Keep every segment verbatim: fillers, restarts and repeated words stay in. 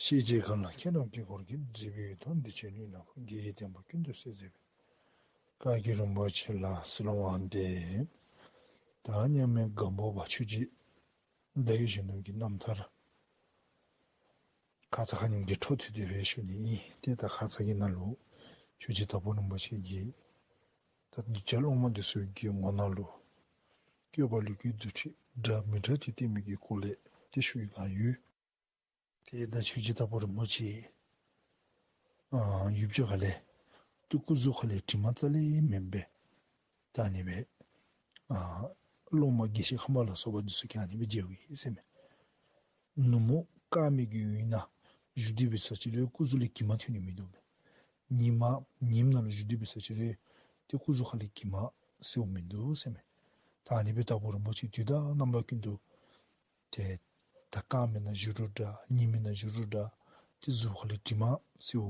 ཤེས་བྱའི་མཁའ་ལ་མཁྱེན་རབ་དཀྱིལ་འཁོར་གྱིས། མཛེས་པའི་ཡིད་དང་འདུ་བྱེད་ལུས་ལ་ཕོག། དགེ་བའི་བསྟན་པ་ཀུན་ཏུ་གསལ་མཛད་པའི། བཀའ་བརྒྱུད་རིན་པོ་ཆེ་ལ་གསོལ་བ་འདེབས། ད་མཉམ་མེད་སྒམ་པོ་པ་ཆོས་རྗེ་ཟླ་འོད་གཞོན་ནུ་གི་རྣམ་ཐར་ཁ་ཙ་ཁ་ཉིནམ་གྱི་འཕྲོ་མཐུད་དེ་སྦེ་ཞུ་ནི་ཨིན། ཏེ་ད་ཁ་ཙ་གི་ནང་ལུ་ཆོས་རྗེ་དྭགས་པོ་རིན་པོ་ཆེ་གིས་ད་གདུལ་བྱ་སློབ་མ་འདི་ཚུ་གི་ངོ་ནང་ལུ་བཀོད་པ་ལུ་གི་རྫུ་འཕྲུལ་འདྲ་མི་འདྲ་ཅིག་བསྟན་མི་གི་སྐོར་ལས་ཏེ་ཞུ་ཡི་ག་ཡོད། ཏེ་ད་ཆོས་རྗེ་དྭགས་པོ་རིན་པོ་ཆེ་ཨ་ཡུལ་ཕྱོགས་ཁ་ལས་ཏེ་སྐུ་གཟུགས་ཁ་ལས་དྲི་མ་རྩ་ལས་མེདཔ་སྦེ་ད་ཨ་ནི་སྦེ་ཨ་སློབ་མ་དགེ་བཤེས་ཁམས་པ་ལ་སོགས་པ་འདི་ཚུ་གིས་ཨ་ནི་སྦེ་མཇལཝ་ཨིན་ཟེར་མས། ནུབ་མོ་དཀར་མེ་གི་ཡུལ་ནང་བཞུགས་ཏེ་འབད་ས་ཅིག་རུང་སྐུ་གཟུགས་ལས་གྱིབ་མ་ཐོན་ནི་མིན་འདུག་མས། ཉིན་མ་ཉིམ་ནང་ལུ་བཞུགས་ཏེ་འབད་ས་ཅིག་རུང་ཏེ་སྐུ་གཟུགས་ཁ་ལས་གྱིབ་མ་སེལཝ་མིན་འདུག་ཟེར་མས། ད་ཨ་ནི་སྦེ་དྭགས་པོ་རིན་པོ་ཆེ་དུས་དང་རྣམ་པ་ཀུན་ཏུ་ཏེ་ད་དཀར་མེ་ནང་བཞུགས་རུང་འདྲ་ཉིམ་མེ་ནང་བཞུགས་རུང་འདྲ་ཏེ་གཟུགས་ཁ་ལས་དྲི་མ་སེལཝ་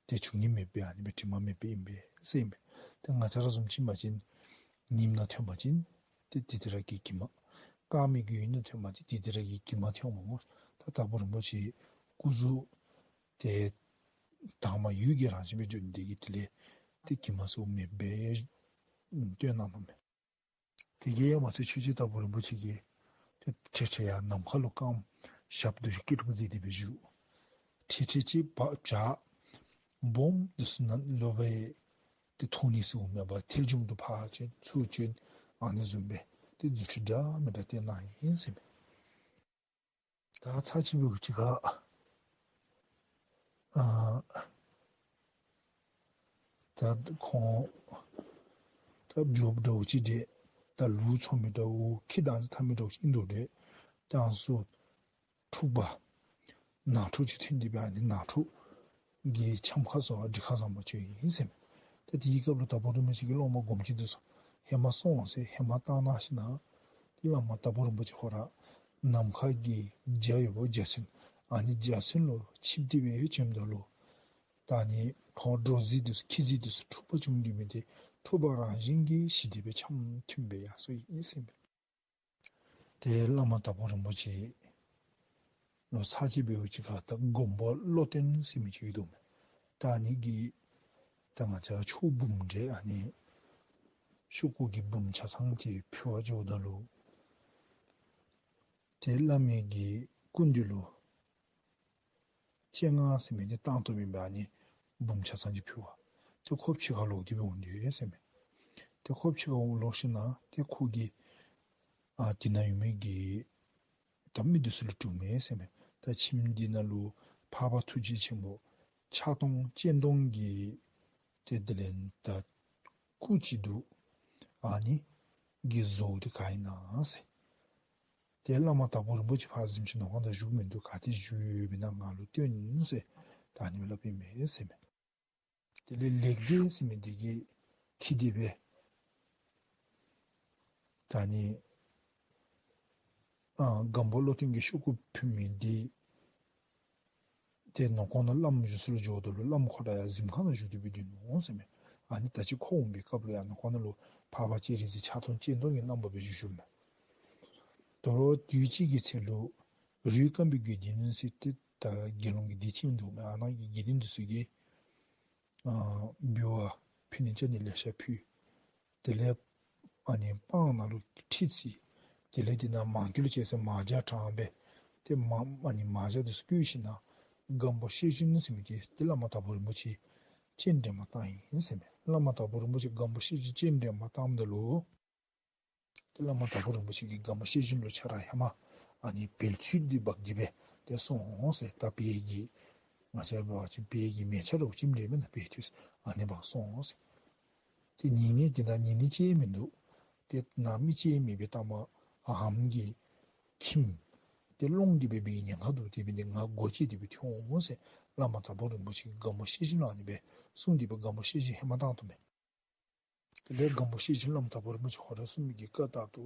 ཏེ་འབྱུང་ནི་མེདཔ་སྦེ་ཨ་ནི་སྦེ་དྲི་མ་མེདཔ་ཨིན་པས་ཟེར་ཨིན་པས། ཏེ་ང་བཅས་ར་བཟུམ་ཅིག་འབད་བ་ཅིན་ཉིམ་ནང་ཐོན་པ་ཅིན་ཏེ་དེ་དེ་ར་གི་གྱིབ་མ། དཀར་མེ་གི་ཡུལ་ནང་ཐོན་པ་ཅིན་དེ་དེ་ར་གི་གྱིབ་མ་ཐོན་འོང་། ད་དྭགས་པོ་རིན་པོ་ཆེ་སྐུ་གཟུགས་ཏེ་དྭངས་མ་འོད་ཀྱི་རང་བཞིན་སྦེ་འགྱོ་ནི་དེ་གིས་དེ་ལས་ཏེ་གྱིབ་མ་སེལཝ་མེདཔ་སྦེ་སྟོན་གནང་ནུག་མས། དེ་གིས་ཡང་མ་ཚད་ཆོས་རྗེ་དྭགས་པོ་རིན་པོ་ཆེ་གིས་ཏེ་ཁྲིག་ཁྲི་ཡར་ནམ་མཁའ་ལུ་རྐངམ་ཞབས་རྡོལ་གྱིས་སྐྱིལ་ཀྲུང་མཛད་དེ་སྦེ་བཞུགས། ཁྲིག་ཁྲི་ཅིག་བྱག་སྦོམ་འདི་ཚུ་ནང་ལུ་སྦེ་ཏེ་མཐོང་ནི་ཟེརཝ་མེད་པར་ཐལ་འགྱུར་དུ་ཕར་བྱོན་ཚུར་བྱོན་ཨ་ནི་བཟུམ་སྦེ་ཏེ་རྫུ་འཕྲུལ་འདྲ་མི་འདྲ་བསྟན་གནང་ཡི་ཟེར་མས། ད་ཚར་གཅིག་འབདཝ་ཅིག་ཁར་ཨ་ད་ཁོང་ད་འགྱོཝ་འདྲཝ་ཅིག་འདྲས། ད་ལུག་འཚོ་མི་འདྲཝ་ཁྱི་དང་འཐབ་མི་འདྲཝ་ཅིག་ཨིན་འདུག་འདྲས། ད་ཨ་ནི་ཚུ་འཁྲུག་པ་ནང་འཁྲུག་ཅིག་ཐོན་ཏེ་སྦེ་ཨ་ནི་ནང་འཁྲུག་གི་འཆམ་ཁ་བཟོ་བར་གྲི་ཁ་བཟུང་བར་བྱོན་ཡི་ཟེར་མས། ད་དེའི་སྐབས་ལུ་དྭགས་པོ་རིན་པོ་ཆེ་གིས་སློབ་མ་སྒོམ་ཆེན་འདི་ཚུ་ཧེ་མ་སོང་ཟེར་ཧེ་མ་བཏང་གནང་ཞིནམ་ལས་ཏེ་བླ་མ་དྭགས་པོ་རིན་པོ་ཆེ་ཁོ་ར་ནམ་མཁའ་གི་འཇའ་ཡོདཔ་འཇའ་ཚོན་ཨ་ནི་འཇའ་ཚོན་ལུ་ཆིབས་ཏེ་སྦེ་བྱོནམ་ད་ལུ་ད་ཨ་ནི་ཁོང་འདྲོག་རྫས་འདི་ཚུ་ཁྱི་རྫས་འདི་ཚུ་འཁྲུག་པ་བྱུང་སྟེ་སྦེ་ཏེ་འཁྲུག་པ་རང་བཞིན་གྱིས་ཞི་སྟེ་སྦེ་འཆམ་མཐུན་སྦེ་ཡར་སོང་ཡི་ཟེར་མས། ཏེ་བླ་མ་དྭགས་པོ་རིན་པོ་ཆེ་ལུ་ཚར་གཅིག་འབདཝ་ཅིག་ཁར་ད་མགོན་པོ་བློ་བརྟན་ཟེར་མི་ཅིག་ཡོད་དོ་མས། ད་ཨ་ནི་གིས་ད་ང་བཅས་ཆོས་འབུམ་འདྲས་ཨ་ནི་ཤོག་གུ་གི་འབུམ་ཆ་ཚང་ཅིག་ཕུལ་བར་འགྱོཝ་ད་ལུ་ཏེ་བླ་མའི་གི་སྐུ་མདུན་ལུ་སྤྱན་སྔར་ཟེར་མི་འདི་བཏང་བཏངམ་ཨིན་པས། ཨ་ནི་འབུམ་ཆ་ཚང་ཅིག་ཕུལ་བར། ཏེ་ཁོ་ཕྱི་ཁར་ལོག་སྟེ་སྦེ་འོང་དོ་ཡོད་ཟེར་མས། ཏེ་ཁོ་ཕྱི་ཁར་ལོག་ཞིནམ་ལས་ཏེ་ཁོ་གིས་ཨ་དེ་ནང་ཡོད་མི་གི་ད་མི་འདི་ཚུ་ལུ་དྲིཝ་མས་ཟེར་མས། ད་ཁྱིམ་འདི་ནང་ལུ་འཕགས་པ་ཐུགས་རྗེ་ཆེན་པོ་ཕྱག་སྟོང་སྤྱན་སྟོང་གི་ཏེ་དེ་ལས་ད་སྐུ་ཅིག་འདུག། ཨ་ནི་གི་བཟོ་བོ་འདི་ག་ཨིན་ན་ཟེར། ཏེ་བླ་མ་དྭགས་པོ་རིན་པོ་ཆེ་ཕར་གཟིམ་ཅིག་ནང་ཁོག་ནང་བཞུགས་མིན་འདུག། ག་ཏེ་བཞུགས་ཡོདཔ་ཨིན་ན་ང་ལུ་སྟོན་ཟེར་ད་ཨ་ནི་སླབ་ཨིན་མས་ཟེར་མས། དེ་ལས་ལེགས་མཛེས་ཟེར་མི་འདི་གིས་འཁྱིད་དེ་སྦེ་ད་ཨ་ནི་ཨ་སྒམ་པོ་བློ་བརྟན་གྱི་ཤོག་གུ་ཕུལ་མི་འདི་ཏེ་ནང་ཁོག་ནང་བླམ་བཞུགས་ས་ལུ་འགྱོཝ་ད་ལུ་བླམ་ཁོ་ར་ཡར་གཟིམ་ཁང་ནང་བཞུགས་ཏེ་སྦེ་སྡོད་ནུག་ཟེར་མས། ཨ་ནི་ད་ཅི་ཁོ་འོང་པའི་སྐབས་ལུ་ཡང་ནང་ཁོག་ནང་ལུ་འཕགས་པ་སྤྱན་རས་གཟིགས་ཕྱག་སྟོང་སྤྱན་སྟོང་གི་རྣམ་པ་སྦེ་བཞུགས་བཞུགསཔ་མས། དོ་རུང་དུས་ཅིག་གི་ཚེ་ལུ་རུས་སྐམ་པའི་དགེ་འདུན་ཟེར་ཏེ་ད་དགེ་སློང་གི་སྡེ་ཅིག་འདུག་མས། ཨ་ནཱ་གི་དགེ་འདུན་འདི་ཚུ་གིས་ཨ་འབུལ་བ་ཕུལ་ནི་ཅ་ནི་ལེ་ཤ་ཕུལ། དེ་ལས་ཨ་ནི་སྤང་ནང་ལུ་ཁྲི་བརྩིགས། དེ་ལས་དེ་ནང་མར་གྱི་ལུ་བཅད་ཟེར་མར་ཇ་དྲངས་སྦེ་ཏེ་མར་ཨ་ནི་མར་ཇ་འདི་ཚུ་བསྐོལ་ཞིནམ་ལས་སྒམ་པོ་ཤེས་བཞིན་ཟེར་མི་འདི་ཏེ་བླ་མ་དྭགས་པོ་རིན་པོ་ཆེ་སྤྱན་འདྲེན་མ་བཏང་ཡི་ཟེར་མས། བླ་མ་དྭགས་པོ་རིན་པོ་ཆེ་སྒམ་པོ་ཤེས་བཞིན་སྤྱན་འདྲེན་མ་བཏངམ་ད་ལུ་ཏེ་བླ་མ་དྭགས་པོ་རིན་པོ་ཆེ་གིས་སྒམ་པོ་ཤེས་བཞིན་ལུ་ཆ་ར་ཧེ་མ་ཨ་ནི་བལ་ཚུལ་འདི་འབག་སྟེ་སྦེ་ཏེ་སོང་ཟེར། ད་བལ་གྱི་ང་བཅས་འབད་བ་ཅིན་བལ་གྱི་མལ་ཆ་ར་ཅིག་འདྲས་མེན་ན། བལ་ཚུལ་ཨ་ནི་འབག་སོང་ཟེར། ཏེ་ཉིན་ནི་དེ་ནང་ཉིན་ནི་ཅིག་མིན་འདུག། ཏེ་ནང་མི་ཅིག་མེད་པའི་ཐ་མ་ཨམ་གྱི་ཁྱིམ་ཏེ་སློང་སྟེ་སྦེ་འབད་ཉེན་ཁ་འདུག། དེ་འབད་ནི་ང་སྒོ་ཕྱེ་སྟེ་སྦེ་ཐོན་འོང་ཟེར་བླ་མ་དྭགས་པོ་རིན་པོ་ཆེ་གིས་སྒམ་པོ་ཤེས་བཞིན་ལུ་ཨ་ནི་སྦེ་གསུངས་ཏེ་སྦེ་སྒམ་པོ་ཤེས་བཞིན་ཧེ་མ་བཏང་དོ་མས། དེ་ལས་སྒམ་པོ་ཤེས་བཞིན་བླ་མ་དྭགས་པོ་རིན་པོ་ཆེ་ཁོ་ར་གསུངས་མི་གི་བཀའ་ལྟར་དུ་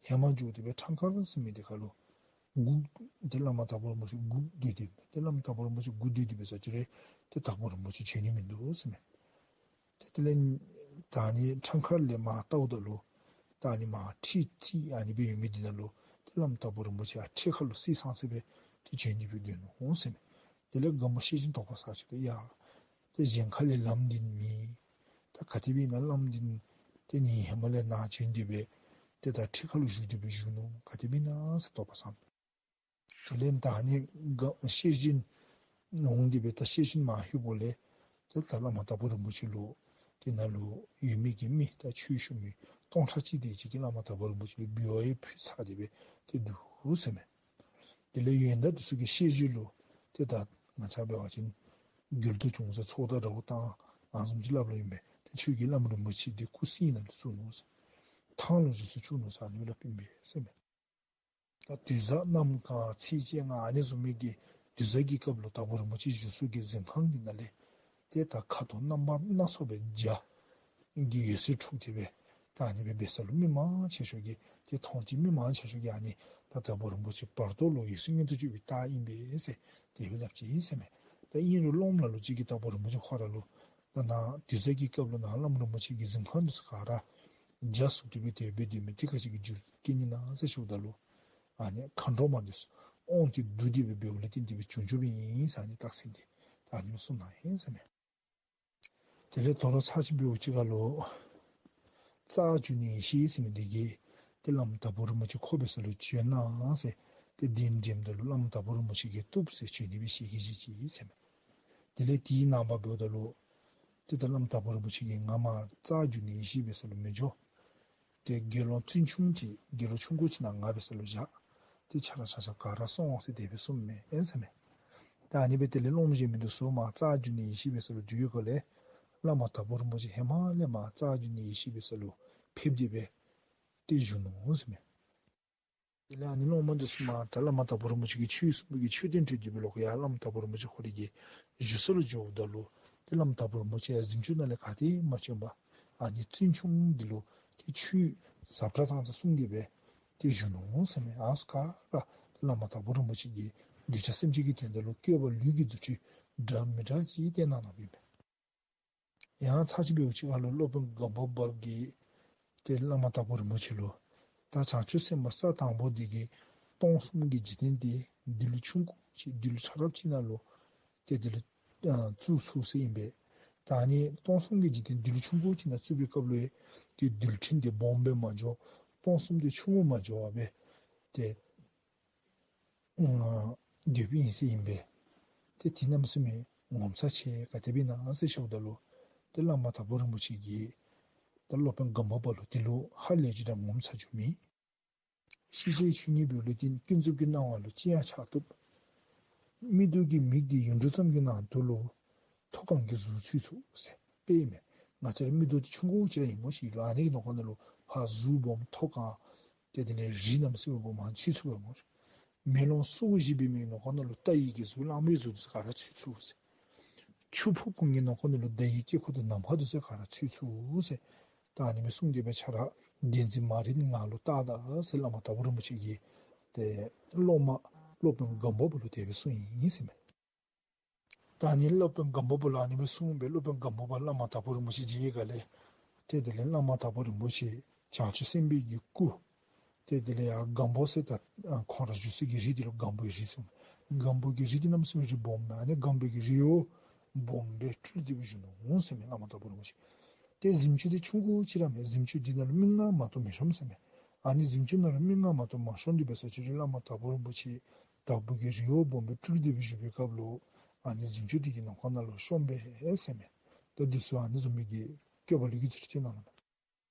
ཧེ་མ་འགྱོ་སྟེ་སྦེ་ཁྲང་ཁར་ཟེར་མི་འདི་ཁར་ལུ་སྒུག། ཏེ་བླ་མ་དྭགས་པོ་རིན་པོ་ཆེ་སྒུག་སྡོད་དེ་ཏེ་བླ་མ་དྭགས་པོ་རིན་པོ་ཆེ་སྒུག་སྡོད་དེ་འབད་ས་ཅིག་རུང་ཏེ་དྭགས་པོ་རིན་པོ་ཆེ་བྱོན་ནི་མིན་འདུག་ཟེར་མས། ཏེ་དེ་ལས་ད་ཨ་ནི་ཁྲང་ཁར་ལས་མར་བལྟཝ་ད་ལུ་ད་ཨ་ནི་མར་ཁྲི་བརྩིགས་ཨ་ནི་སྦེ་ཡོད་མི་འདི་ནང་ལུ་ཏེ་བླ་མ་དྭགས་པོ་རིན་པོ་ཆེ་ཨ་ཁྲི་ཁར་ལུ་བསིལ་སང་སང་སྦེ་ཏེ་བྱོན་ཏེ་སྦེ་སྡོད་ནུག་ཟེར་མས། དེ་ལས་སྒམ་པོ་ཤེས་བཞིན་དོགས་པ་ཟ་བཅུག་སྟེ་ཡ། ཏེ་གཞན་ཁ་ལས་ལམ་འདི་མེད། ད་ག་དེ་སྦེ་ཨིན་ན་ལམ་འདི་ཏེ་ནི་ཧེ་མ་ལས་ནཱ་བྱོན་ཏེ་སྦེ་ཏེ་ད་ཁྲི་ཁ་ལུ་བཞུགས་ཏེ་སྦེ་བཞུགས་ནུག། ག་དེ་སྦེ་ཨིན་ན་ཟེར་དོགས་པ་ཟ། དེ་ལས་ད་ནི་ག་ཤེས་བཞིན་འོང་སྟེ་སྦེ་ད་ཤེས་བཞིན་མ་ལྷོད་པ་ལས་ཏེ་ད་བླ་མ་དྭགས་པོ་རིན་པོ་ཆེ་ལུ་དེ་ནང་ལུ་ཡོད་མི་གི་མི་ད་ཆོས་ཞུ་མི་སྟོང་ཕྲག་གཅིག་དེ་ཅིག་གིས་བླ་མ་དྭགས་པོ་རིན་པོ་ཆེ་ལུ་འབུལ་བ་ཡང་ཕུལ་ཚར་ཏེ་སྦེ་ཏེ་འདུག་ཟེར་མས། དེ་ལས་ཡོན་བདག་དེ་ཚུ་གིས་ཤེས་བཞིན་ལུ་ཏེ་ད་ང་བཅས་འབད་བ་ཅིན་འགྱུར་ལྡོག་བྱུང་ས་ཚོགས་དང་ར་བ་བཏང་ཨ་བཟུམ་ཅིག་སླབ་སླབ་ཨིན་པས། ཏེ་ཁྱོད་ཀྱིས་བླ་མ་རིན་པོ་ཆེ་འདི་སྐུ་གསེར་ནང་ལུ་བཙུགས་ནུག་ཟེར། ཐང་ལུ་འགྱུར་སོང་བཅུག་ནུག་ཟེར་ཨ་ནི་སྦེ་སླབ་ཨིན་པས་ཟེར་མས། ད་དུས་བཟང་གནམ་གང་ཚེས་བཅོ་ལྔ་ཨ་ནི་བཟུམ་མའི་གི་དུས་བཟང་གི་སྐབས་ལུ་དྭགས་པོ་རིན་པོ་ཆེ་བཞུགས་ས་གི་གཟིམ་ཁང་འདི་ནང་ལས་ཏེ་ད་ཁ་དོག་རྣམ་པ་སྣ་ཚོགས་པའི་ཇ་གི་འོད་ཟེར་འཕྲོས་ཏེ་སྦེ་ད་ཨ་ནི་སྦེ་འབད་ས་ལུ་མི་མང་ཆེ་ཤོས་ཀྱིས་ཏེ་མཐོང་ཅི། མི་མང་ཆེ་ཤོས་ཀྱིས་ཨ་ནི་ད་དྭགས་པོ་རིན་པོ་ཆེ་བར་དོ་ལུ་འོད་ཟེར་མངོན་དུ་གྱུར་པའི་རྟགས་ཨིན་པས་ཟེར་དེ་སྦེ་སླབ་ཅི་ཟེར་མས། ད་ཨིན་རུང་སློབ་མ་ལུ་ཅིག་གིས་དྭགས་པོ་རིན་པོ་ཆེ་ཁོ་ར་ལུ་ད་ནཱ་དུས་བཟང་གི་སྐབས་ལུ་ནཱ་བླ་མ་རིན་པོ་ཆེ་གི་གཟིམ་ཁང་འདི་ཚུ་ག་ར་ཇ་བཙུགས་ཏེ་སྦེ་དེ་སྦེ་དེ་མི་དེ་ག་ཅི་གི་རྒྱུ་རྐྱེན་ཨིན་ན་ཟེར་ཞུཝ་ད་ལུ་ཨ་ནི་མཁའ་འགྲོ་མ་འདི་ཚུ་དབང་དེ་བསྡུ་སྟེ་སྦེ་འབདཝ་ལས་བརྟེན་ཏེ་སྦེ་བྱུང་བྱུངམ་ཨིན་ཟེར་ཨ་ནི་རྟགས་མཚན་འདི་ད་ཨ་ནི་གསུངས་གནང་ཡི་ཟེར་མས། དེ་ལས་དོ་རུང་ཚར་གཅིག་འབདཝ་ཅིག་ཁར་ལུ་རྩ་འགྱུར་ནད་ཡེ་ཤེས་ཟེར་མི་འདི་གིས་ཏེ་བླ་མ་དྭགས་པོ་རིན་པོ་ཆེ་ཁོ་འབད་ས་ལུ་བྱོན་གནང་ཟེར་ཏེ་གདན་འདྲེནམ་ད་ལུ་བླ་མ་དྭགས་པོ་རིན་པོ་ཆེ་གིས་བཏུབ་ཟེར་བྱོན་ནི་སྦེ་ཞལ་གྱིས་བཞེས་ཅི་ཟེར་མས། དེ་ལས་དེའི་ནངས་པ་འབདཝ་ད་ལུ་ཏེ་ད་བླ་མ་དྭགས་པོ་རིན་པོ་ཆེ་གིས་ང་མར་རྩ་འགྱུར་ནད་ཡེ་ཤེས་འབད་ས་ལུ་མི་འགྱོ། ཏེ་དགེ་སློང་བཙུན་ཆུང་ཅིག་དགེ་སློང་ཆུང་ཀུ་ཅིག་ནང་ང་འབད་ས་ལུ་བཞག། ཏེ་ཁྱེད་ར་ཆ་ཁྱབ་ག་ར་སོང་ཟེར་དེ་སྦེ་གསུངམ་མས་ཟེར་མས། ད་ཨ་ནི་སྦེ་དེ་ལས་སློབ་མ་གཞན་མི་འདི་ཚུ་མར་རྩ་འགྱུར་ནད་ཡེ་ཤེས་འབད་ས་ལུ་འགྱོ་ཡི་ག་ལས་བླ་མ་དྭགས་པོ་རིན་པོ་ཆེ་ཧེ་མ་ལས་མར་རྩ་འགྱུར་ནད་ཡེ་ཤེས་འབད་ས་ལུ་ཕེབས་ཏེ་སྦེ་ཏེ་བཞུགས་ནུག་ཟེར་མས། དེ་ལས་ཨ་ནི་སློབ་མ་འདི་ཚུ་མར་ད་བླ་མ་དྭགས་པོ་རིན་པོ་ཆེ་གིས་ཆོས་གསུངས་པའི་གི་མཆོད་རྟེན་བྲིས་ཏེ་སྦེ་ལོག་ཡར་བླ་མ་དྭགས་པོ་རིན་པོ་ཆེ་ཁོ་རའི་གི་བཞུགས་ས་ལུ་འགྱོཝ་ད་ལུ་ཏེ་བླ་མ་དྭགས་པོ་རིན་པོ་ཆེ་ཡང་གཟིམ་ཅུང་ནང་ལས་ག་ཏེ་མ་བྱོན་པར་ཨ་ནི་བཙུན་ཆུང་འདི་ལུ་ཏེ་ཆོས་ཟབ་དྲགས་ཙང་ཙང་གསུངས་ཏེ་སྦེ་ཏེ་བཞུགས་ནུག་ཟེར་མས། ཨ་ནི་སྐབས་ར་ཏེ་བླ་མ་དྭགས་པོ་རིན་པོ་ཆེ་གིས་གདུལ་བྱ་སེམས་ཅན་གྱི་དོན་དག་ལུ་བསྐལ་པ་ལུས་ཀྱི་རྫུ་འཕྲུལ་འདྲ་མི་འདྲ་ཅིག་བསྟན་གནང་གནངམ་ཨིན་པས། ཡང་ཚར་གཅིག་འབདཝ་ཅིག་ཁར་ལུ་སློབ་དཔོན་སྒམ་པོ་པ་གིས་ཏེ་བླ་མ་དྭགས་པོ་རིན་པོ་ཆེ་ལུ་ད་བྱང་ཆུབ་སེམས་དཔའ་ས་དང་པོ་འདི་གིས་སྟོང་གསུམ་གྱི་འཇིག་རྟེན་འདི་རྡུལ་ཆུང་ཀུ་ཅིག་རྡུལ་ཕྲ་རབ་ཅིག་ནང་ལུ་ཏེ་དེ་ལུ་ཨ་བཙུགས་ཚུགས་ཟེར་ཨིན་པས། ད་ཨ་ནི་སྟོང་གསུམ་གྱི་འཇིག་རྟེན་རྡུལ་ཆུང་ཀུ་ཅིག་ནང་བཙུགས་པའི་སྐབས་ལུ་ཡང་ཏེ་རྡུལ་ཕྲན་འདི་སྦོམ་སྦེ་མ་འགྱོ། སྟོང་གསུམ་འདི་ཆུང་ཀུ་མ་འགྱོ་བར་སྦེ་ཏེ་ཨ་སྡོདཔ་ཨིན་ཟེར་ཨིན་པས། ཏེ་དེ་གནམ་མེད་ས་མེད་ངོ་མཚར་ཆེ། ག་དེ་སྦེ་ཨིན་ན་ཟེར་ཞུཝ་ད་ལུ་ཏེ་བླ་མ་དྭགས་པོ་རིན་པོ་ཆེ་གིས་ད་སློབ་དཔོན་སྒམ་པོ་པ་ལུ་དེ་ལུ་ཧ་ལས་ཅིག་ར་ངོ་མཚར་བྱུང་མི། ཤེས་བྱའི་ཆོས་ཉིད་འབདཝ་ལས་བརྟེན་ཀུན་རྫོབ་ཀྱི་སྣང་བ་ལུ་ཅི་ཡང་ཆགས་བཏུབ། མིག་ཏོ་གི་མིག་འདི་ཡུངས་འབྲུ་ཙམ་གྱི་ནང་དུ་ལུ་མཐོ་གང་གི་གཟུགས་ཚུད་ཚུགས་ཟེར་དཔེ་ཨིན་མས། ང་བཅས་ར་མིག་ཏོ་འདི་ཆུང་ཀུ་ཅིག་ར་ཨིན་མས་ཤིག་རུང་ཨ་ནི་གི་ནང་ཁོངས་ནང་ལུ་ཕར་གཟུགས་སྦོམ་མཐོ་གང་ཏེ་དེ་ལས་རིགས་རྣམས་སེ་བ་སྦོམ་ཚུད་ཚུགས་པས་སྨོ། མེ་ལོང་སོར་བཞི་འབད་མི་ནང་ཁོངས་ནང་ལུ་རྟ་ཡི་གི་གཟུགས་གླང་མོའི་གཟུགས་འདི་ཚུ་ག་ར་ཚུད་ཚུགས་ཟེར། ཆུ་ཕུབ་ཁུང་གི་ནང་ཁོངས་ནང་ལུ་མདའ་ཡི་དཀྱིལ་འཁོར་དང་ནམ་མཁའ་འདི་ཚུ་ག་ར་ཚུད་ཚུགས་ཟེར། ད་ཨ་ནི་སྦེ་གསུངས་ཏེ་སྦེ་ཁྱེད་ར་བདེན་འཛིན་མ་རིག་ངང་ལུ་བལྟ་ད་ཟེར་བླ་མ་དྭགས་པོ་རིན་པོ་ཆེ་གིས་ཏེ་སློབ་མ་སློབ་དཔོན་སྒམ་པོ་པ་ལུ་དེ་སྦེ་གསུངས་ཡི་ཟེར་མས། ད་ཨ་ནི་སློབ་དཔོན་སྒམ་པོ་པ་ལུ་ཨ་ནི་སྦེ་གསུངས་པས། སློབ་དཔོན་སྒམ་པོ་པ་བླ་མ་དྭགས་པོ་རིན་པོ་ཆེ་མཇལ་ཡི་ག་ལས་ཏེ་དེ་ལས་བླ་མ་དྭགས་པོ་རིན་པོ་ཆེ་བྱང་ཆུབ་སེམས་དཔའི་གི་སྐུ་ཏེ་དེ་ལས་ཡར་སྒམ་པོ་ཟེར་ད་ཁོང་ར་བཞུགས་ས་གི་རི་འདི་ལུ་སྒམ་པོའི་རི་ཟེར། སྒམ་པོ་གི་རི་འདི་གནམ་མེད་ས་མེད་རི་སྦོམ་མས། ཨ་ནི་སྒམ་པོ་གི་རི་བོ་སྦོམ་སྦེ་སྤྲུལ་ཏེ་སྦེ་བཞུགས་ནུག་ཟེར་མས་བླ་མ་དྭགས་པོ་རིན་པོ་ཆེ། ཏེ་གཟིམ་ཅུང་འདི་ཆུང་ཀུ་ཅིག་ར་མས། གཟིམ་ཅུང་འདི་ནང་ལུ་མི་ལྔ་མ་གཏོགས་མི་ཤོངམ་ཟེར་མས། ཨ་ནི་གཟིམ་ཅུང་ནང་ལུ་མི་ལྔ་མ་གཏོགས་མ་ཤོང་སྟེ་འབད་ས་ཅིག་རུང་བླ་མ་དྭགས་པོ་རིན་པོ་ཆེ་སྒམ་པོ་གི་རི་བོ་སྦོམ་སྦེ་སྤྲུལ་ཏེ་སྦེ་བཞུགས་པའི་སྐབས་ལུ་ཨ་ནི་གཟིམ་ཅུང་འདི་གི་ནང་ཁོངས་ནང་ལུ་ཤོངམ་མས་ཟེར་མས། ད་འདི་ཚུ་ཨ་ནི་བཟུམ་མའི་གི་བསྐལ་པ་ལུས་ཀྱི་རྫུ་འཕྲུལ་སྟོན་གནང་ནུག།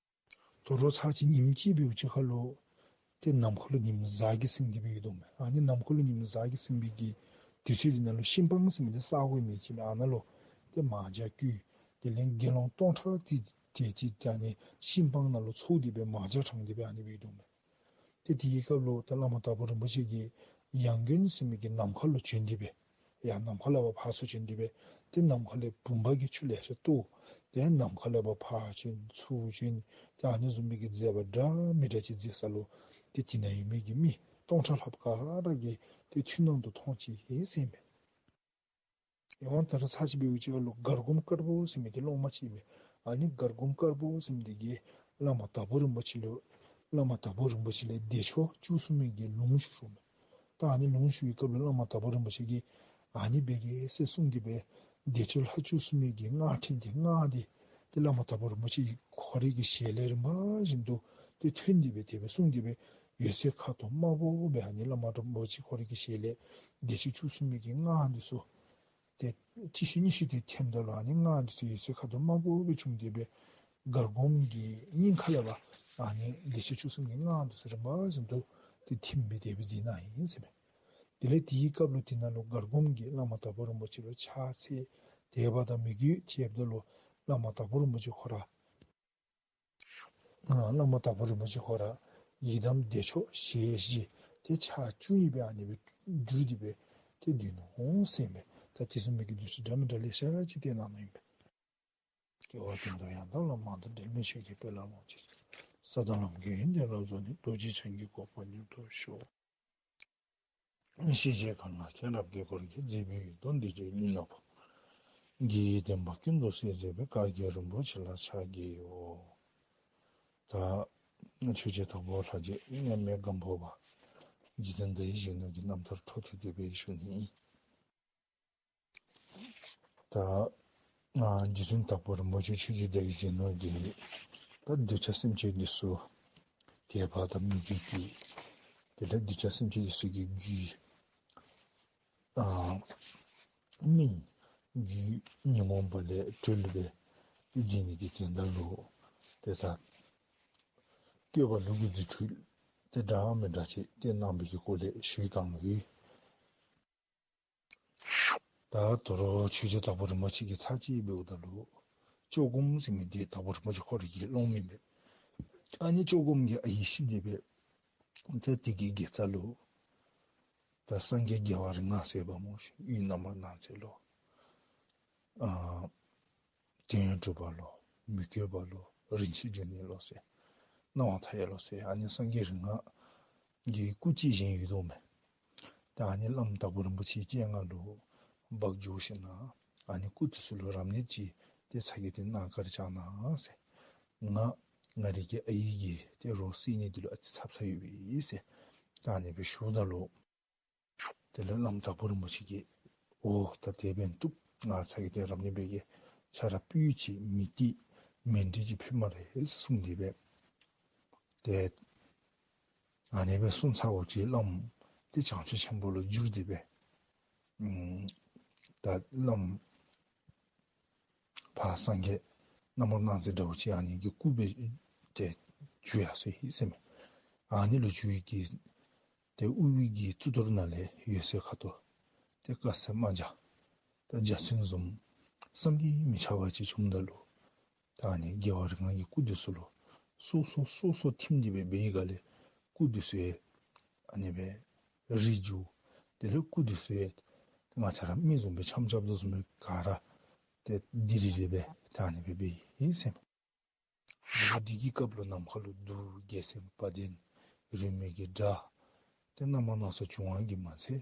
དོ་རུང་ཚར་གཅིག་ཉིནམ་གཅིག་འབདཝ་ཅིག་ཁར་ལུ་ཏེ་ནམ་མཁའ་ལུ་ཉིམ་གཟའ་གིས་ཟིན་ཏེ་སྦེ་ཡོད་དོ་མས། ཨ་ནི་ནམ་མཁའ་ལུ་ཉིམ་གཟའ་གིས་ཟིན་པའི་གི་དུས་ཚོད་འདི་ནང་ལུ་ཤིང་སྤང་ཟེར་མི་འདི་ས་གོ་མི་ཅིག་མས། ཨ་ནཱ་ལུ་ཏེ་མར་ཇ་བསྐོལ། དེ་ལས་དགེ་སློང་སྟོང་ཕྲག་དེ་དེ་ཅིག་ཨ་ནི་ཤིང་སྤང་ནང་ལུ་ཚོགས་ཏེ་སྦེ་མར་ཇ་དྲངས་ཏེ་སྦེ་ཨ་ནི་སྦེ་ཡོད་དོ་མས། ཏེ་དེའི་སྐབས་ལུ་ད་བླ་མ་དྭགས་པོ་རིན་པོ་ཆེ་གིས་ཡང་དགོན་ཟེར་མི་གི་ནམ་མཁའ་ལུ་བྱོན་ཏེ་སྦེ་ཡར་ནམ་མཁའ་ལས་ཕར་ཕར་ཚུར་བྱོན་ཏེ་སྦེ་ཏེ་ནམ་མཁའ་ལས་བུམ་པ་གི་ཆུ་ལེ་ཤ་གཏོར། ཏེ་ནམ་མཁའ་ལས་ཕར་ཕར་བྱོན་ཚུར་བྱོན། ཏེ་ཨ་ནི་བཟུམ་མའི་གི་མཛད་པ་འདྲ་མི་འདྲ་ཅིག་མཛད་ས་ལུ་ཏེ་དེ་ནང་ཡོད་མི་གི་མི་སྟོང་ཕྲག་ལྷགཔ་ག་ར་གིས་ཏེ་ཐུན་མོང་དུ་མཐོང་ཅི་ཟེར་མས། ཡང་ད་རུང་ཚར་གཅིག་འབདཝ་ཅིག་ཁར་ལུ་གར་སྒོམ་དཀར་པོ་ཟེར་མི་འདི་སློབ་མ་ཅིག་མས། ཨ་ནི་གར་སྒོམ་དཀར་པོ་ཟེར་མི་འདི་གིས་བླ་མ་དྭགས་པོ་རིན་པོ་ཆེ་ལུ་བླ་མ་དྭགས་པོ་རིན་པོ་ཆེ་ལས་བདེ་མཆོག་བཅུ་གསུམ་མའི་གི་ལུང་ཞུ་ཞུཝ་མས། ད་ཨ་ནི་ལུང་ཞུ་བའི་སྐབས་ལུ་བླ་མ་དྭགས་པོ་རིན་པོ་ཆེ་གིས་ ཨ་ནི་འབད་གེ་ཟེར་གསུངས་ཏེ་སྦེ་བདེ་མཆོག་ལྷ་བཅུ་གསུམ་མའི་གི་སྔགས་ཕྲེང་འདི་སྔགས་འདི་ཏེ་བླ་མ་དྭགས་པོ་རིན་པོ་ཆེ་གི་ཁོ་རའི་གི་ཞལ་ལས་རིམ་པ་བཞིན་དུ་ཏེ་ཐོན་ཏེ་སྦེ་དེ་སྦེ་གསུངས་ཏེ་སྦེ་འོད་ཟེར་ཁ་དོག་དམར་པོ་སྦེ་ཨ་ནི་བླ་མ་རིན་པོ་ཆེ་ཁོ་རའི་གི་ཞལ་ལས་བདེ་མཆོག་བཅུ་གསུམ་མའི་གི་སྔགས་འདི་ཚུ་ཏེ་གཅིག་ཤུལ་གཉིས་ཤུལ་ཏེ་ཐོནམ་ད་ལུ་ཨ་ནི་སྔགས་འདི་ཚུ་འོད་ཟེར་ཁ་དོག་དམར་པོ་སྦེ་བྱུང་སྟེ་སྦེ་གར་སྒོམ་གྱི་སྙིང་ཁ་ལས་ཕར་ཨ་ནི་བདེ་མཆོག་བཅུ་གསུམ་གྱི་སྔགས་འདི་ཚུ་རིམ་པ་བཞིན་དུ་ཏེ་ཐིམ་སྦེ་དེ་སྦེ་གཟིགས་ནུག་ཨིན་ཟེར་མས། དེ་ལས་དེའི་སྐབས་ལུ་དེ་ནང་ལུ་གར་སྒོམ་གྱིས་བླ་མ་དྭགས་པོ་རིན་པོ་ཆེ་ལུ་ཕྱག་འཚལ། དད་པ་དང་མོས་གུས་བྱསཔ་ད་ལུ་བླ་མ་དྭགས་པོ་རིན་པོ་ཆེ་ཁོ་ར་ཨ་བླ་མ་དྭགས་པོ་རིན་པོ་ཆེ་ཁོ་ར་ཡི་དམ་བདེ་མཆོག་ཞལ་བཞི་ཏེ་ཕྱག་བཅུ་གཉིས་སྦེ་ཨ་ནི་སྦེ་གྱུར་ཏེ་སྦེ་ཏེ་སྡོད་ནུག་ཟེར་མས། ད་དེ་བཟུམ་མའི་གི་འདུ་ཤེས་འདྲ་མི་འདྲ་ལེ་ཤ་ཅིག་ཏེ་གནང་ནུག་ཨིན་པས། སྐྱེ་བ་ཀུན་ཏུ་ཡང་དག་བླ་མ་དང་། འབྲལ་མེད་ཆོས་ཀྱི་དཔལ་ལ་ལོངས་སྤྱོད་ཅིང་། ས་དང་ལམ་གྱི་ཡོན་ཏན་རབ་རྫོགས་ནས། རྡོ་རྗེ་འཆང་གི་གོ་འཕང་མྱུར་ཐོབ་ཤོག། ཤེས་བྱའི་མཁའ་ལ་མཁྱེན་རབ་དཀྱིལ་འཁོར་རྒྱས། མཛད་པའི་ཡུལ་དུ་འདིར་བྱོན་ནུས་ན་པོ། དགེ་བའི་བསྟན་པ་ཀུན་ཏུ་གསལ་མཛད་པའི། བཀའ་བརྒྱུད་རིན་པོ་ཆེ་ལ་ཕྱག་བགྱིའོ། ད་ཆོས་རྗེ་དྭགས་པོ་ལྷ་རྗེ་མཉམ་མེད་སྒམ་པོ་པ་རྗེ་བཙུན་ཟླ་བའི་གཞོན་ནུ་གི་རྣམ་ཐར་འཕྲོ་མཐུད་དེ་སྦེ་ཞུ་ནི་ཨིན། ད་ཨ་རྗེ་བཙུན་དྭགས་པོ་རིན་པོ་ཆེ་ཆོས་རྗེ་ཟླ་བའི་གཞོན་ནུ་གིས་ད་གདུལ་བྱ་སེམས་ཅན་འདི་ཚུ་དད་པ་དང་མོས་གུས་ཀྱིས་དེ་ལས་གདུལ་བྱ་སེམས་ཅན་འདི་ཚུ་གི་རྒྱུད་ཨ་སྨིན། རྒྱུད་ཉོན་མོངས་པ་ལས་གྲོལ་བའི་ཏེ་བྱིན་ནི་གི་དོན་དག་ལུ་ཏེ་ད་བསྐྱོད་པ་ལུ་གུ་རྫུ་འཕྲུལ་ཏེ་འདྲ་མི་འདྲ་ཅིག་ཏེ་གནང་བའི་གི་སྐོར་ལས་ཞུ་བའི་སྒང་ལུ་ཡོད། ད་དོ་རུང་ཆོས་རྗེ་དྭགས་པོ་རིན་པོ་ཆེ་གིས་ཚར་གཅིག་འབདཝ་ད་ལུ་བཅོ་སྒོམ་ཟེར་མི་འདི་དྭགས་པོ་རིན་པོ་ཆེ་ཁོ་རའི་གི་སློབ་མ་ཨིན་པས། ཨ་ནི་བཅོ་སྒོམ་གྱི་ཨའི་ཤི་སྟེ་སྦེ་ཏེ་དེ་གི་དགེ་རྩ་ལུ་ད་སངས་རྒྱས་རྒྱལ་བ་རིགས་ལྔ་ཟེར་བ་སྨོ་ཤིག། དབུས་རྣམ་པར་སྣང་མཛད་ལོ། ཨ་དོན་ཡོད་གྲུབ་པ་ལོ། མི་བསྐྱོད་པ་ལོ། རིན་ཆེན་འབྱུང་གནས་ལོ་ཟེར། སྣང་བ་མཐའ་ཡས་ལོ་ཟེར། ཨ་ནི་སངས་རྒྱས་རིགས་ལྔ་གི་སྐུ་ཅིག་བཞེངས་ཡོད་དོ་མས། ད་ཨ་ནི་བླམ་དྭགས་པོ་རིན་པོ་ཆེའི་སྤྱན་སྔར་ལུ་འབག་འགྱོ་ཞིནམ་ལས་ཨ་ནི་སྐུ་དེ་ཚུ་ལུ་རབ་གནས་ཅིག་ཏེ་ཚ་གྱང་ཏེ་གནང་བཀའ་དྲིན་བསྐྱང་གནང་ཟེར། ང་ང་རའི་གི་ཨའི་གི་ཏེ་རོ་བསད་ནི་འདི་ལུ་ཨ་ཙི་ཚབ་ཚ་ཡོད་པས་ཟེར། ད་ཨ་ནི་སྦེ་ཞུཝ་ད་ལུ་དེ་ལས་བླམ་དྭགས་པོ་རིན་པོ་ཆེ་གིས་འོ་ད་དེ་འབདན་བཏུབ། ང་ཚ་གྱང་ཏེ་རབ་གནས་འབད་གེ། ཁྱོད་ར་སྤུས་ཅིག་མི་ཏིག་མཎྜལ་ཅིག་ཕུལ་སྨ་རེ་ཟེར་གསུངས་ཏེ་སྦེ་ཏེ་ཨ་ནི་སྦེ་གསུངས་ཚརཝ་ཅིག་བླམ་ཏེ་བྱང་ཆུབ་ཆེན་པོ་ལུ་གྱུར་ཏེ་སྦེ་ཨམ་ད་བླམ་ཕར་སངས་རྒྱས་རྣམ་པར་སྣང་མཛད་འདྲཝ་ཅིག་ཨ་ནི་གི་སྐུ་སྦེ་ཏེ་འགྱུར་ཡར་སོ་ཡི་ཟེར་མས། ཨ་ནི་ལུ་འགྱུར་བའི་གི་ཏེ་དབུ་གི་གཙུག་ཏོར་ནང་ལས་འོད་ཟེར་ཁ་དོག་ཏེ་དཀར་སེར་དམར་ལྗང་ཏེ་འཇའ་ཚོན་བཟུམ་བསམ་གྱིས་མི་ཁྱབ་པ་ཅིག་བྱུངམ་ད་ལུ་ད་ཨ་ནི་རྒྱལ་བ་རིགས་ལྔ་གི་སྐུ་འདི་ཚུ་ལུ་སོ་སོ་སོ་སོ་ཐིམ་སྟེ་སྦེ་འབད་བའི་སྒང་ལས་སྐུ་འདི་ཚུ་ཡང་ཨ་ནི་སྦེ་རིགས་འགྱུར། དེ་ལས་སྐུ་འདི་ཚུ་ཡང་ང་བཅས་ར་མི་བཟུམ་སྦེ་འཆམ་རྐྱབ་དོ་བཟུམ་སྦེ་ག་ར་ཏེ་དི་རི་རི་སྦེ་ད་ཨ་ནི་སྦེ་འབད་ཡི་ཟེར་མས། དེ་ལས་དེ་གི་སྐབས་ལུ་ནམ་མཁའ་ལུ་གདུགས་རྒྱལ་མཚན་དཔལ་ལྡན་རོལ་མོའི་གི་སྒྲ་ཏེ་རྣམ་པར་སྣང་མཛད་བྱུང་བ་གིས་མ་ཚད་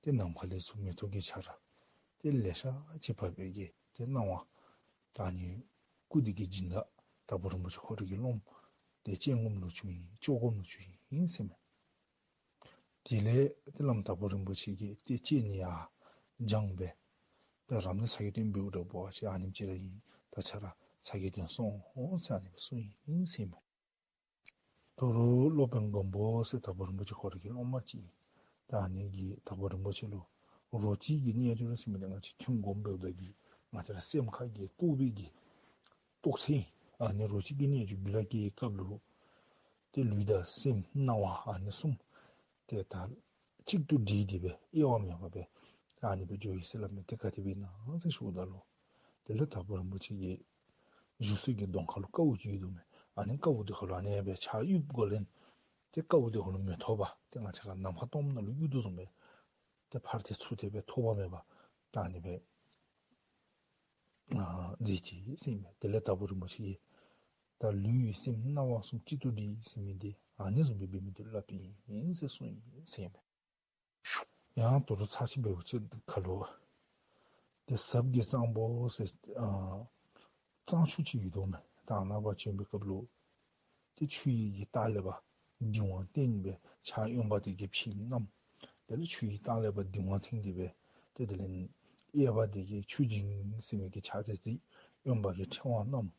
ཏེ་ནམ་མཁའ་ལས་ཚུར་མེ་ཏོག་གི་ཆར་ཏེ་ལེ་ཤ་ཅིག་བབས་པའི་གི་ཏེ་སྣང་བ་ད་ཨ་ནི་སྐུ་འདི་གི་སྦྱིན་བདག་དྭགས་པོ་རིན་པོ་ཆེ་ཁོ་རའི་གི་སློབམ་ཏེ་སྤྱན་སྒོམ་ལུ་བྱུང་ཡི། བཅོ་སྒོམ་ལུ་བྱུང་ཡི་ཟེར་མས། དེ་ལས་ཏེ་བླམ་དྭགས་པོ་རིན་པོ་ཆེ་གིས་ཏེ་སྤྱན་ནི་ཡར་བརྐྱངས་སྦེ་ཏེ་རབ་གནས་ཚ་གྱང་ཏེ་འབདཝ་འདྲཝ་ཅིག་ཨ་ནེམ་ཅིག་ར་ཨིན། ད་ཁྱོད་ར་ཚ་གྱང་ཏེ་སོང་ཟེར་ཨ་ནི་སྦེ་གསུངས་ཡི་ཟེར་མས། དོ་རུང་སློབ་དཔོན་མགོན་པོ་ཟེར་དྭགས་པོ་རིན་པོ་ཆེ་ཁོ་རའི་གི་སློབ་མ་ཅིག་ཨིན། ད་ཨ་ནི་གིས་དྭགས་པོ་རིན་པོ་ཆེ་ལུ་རོ་ཁྱི་གི་རྣལ་འབྱོར་ཟེར་མི་འདི་ང་བཅས་ཐུན་སྒོམ་འབདཝ་ད་གི་ང་བཅས་ར་སེམས་ཁ་གི་རྟོག་པའི་གི་རྟོག་ཚད་ཨ་ནི་རོ་ཁྱི་གི་རྣལ་འབྱོར་རྒྱུད་ལ་སྐྱེ་བའི་སྐབས་ལུ་ཏེ་ལུས་དང་སེམས་སྣང་བ་ཨ་ནི་གསུམ་ཏེ་ད་གཅིག་ཏུ་སྒྲིལ་ཏེ་སྦེ་དབྱེ་བ་མེད་པར་སྦེ་ཨ་ནི་སྦེ་འགྱོ་ཡི་ཟེར་སླབ་མས། ཏེ་ག་དེ་སྦེ་ཨིན་ན་ཟེར་ཞུཝ་ད་ལུ་དེ་ལས་དྭགས་པོ་རིན་པོ་ཆེ་གིས་བཞུགས་ས་གི་གདོང་ཁ་ལུ་ཀཝ་ཅིག་ཡོད་དོ་མས། ཨ་ནི་ཀཝ་འདི་ཁ་ལུ་ཨ་ནི་སྦེ་ཕྱག་གཡུགཔ་གོ་ལས་ཏེ་ཀཝ་འདི་ཁ་ལུ་མེ་ཐོགས་པ་ཏེ་ང་བཅས་ར་ནམ་མཁའ་སྟོངམ་ནང་ལུ་གཡུག་དོ་བཟུམ་སྦེ་ཏེ་ཕར་ཏེ་ཚུར་ཏེ་སྦེ་ཐོགས་པ་མེད་པར་ད་ཨ་ནི་སྦེ་ཨ་མཛད་ཅི་ཟེར་མས། དེ་ལས་དྭགས་པོ་རིན་པོ་ཆེ་གིས་ད་ལུས་སེམས་སྣང་བ་གསུམ་གཅིག་ཏུ་སྒྲིལ་ཟེར་མི་འདི་ཨ་ནི་བཟུམ་སྦེ་འབད་མི་འདི་སླབ་ཨིན་ཟེར་གསུངས་ཡི་ཟེར་མས། ཡང་དོ་རུང་ཚར་གཅིག་འབདཝ་ཅིག་ཁ་ལུ་ཏེ་ཟབ་ཀྱི་གཙང་པོ་ཟེར་ཨ་གཙང་ཆུ་ཅིག་ཡོད་དོ་མས། ད་ནཱ་ཕར་བྱོན་པའི་སྐབས་ལུ་ཏེ་ཆུ་ཡི་གི་ལྟག་ལས་ཕར་གདིང་བ་བཏོན་སྦེ་ཕྱག་གཡོནམ་དེ་གིས་ཕྱེ་བསྣམས། དེ་ལས་ཆུ་ཡི་ལྟག་ལས་ཕར་གདིང་བ་བཏོན་ཏེ་སྦེ་ ཏེ་དེ་ལས་གཡས་པ་འདི་གིས་ཆུ་སྦྱིན་ཟེར་མི་གི་ཕྱག་རྒྱ་འདི་གཡོན་པ་གིས་ཕྲེང་བ་བསྣམས་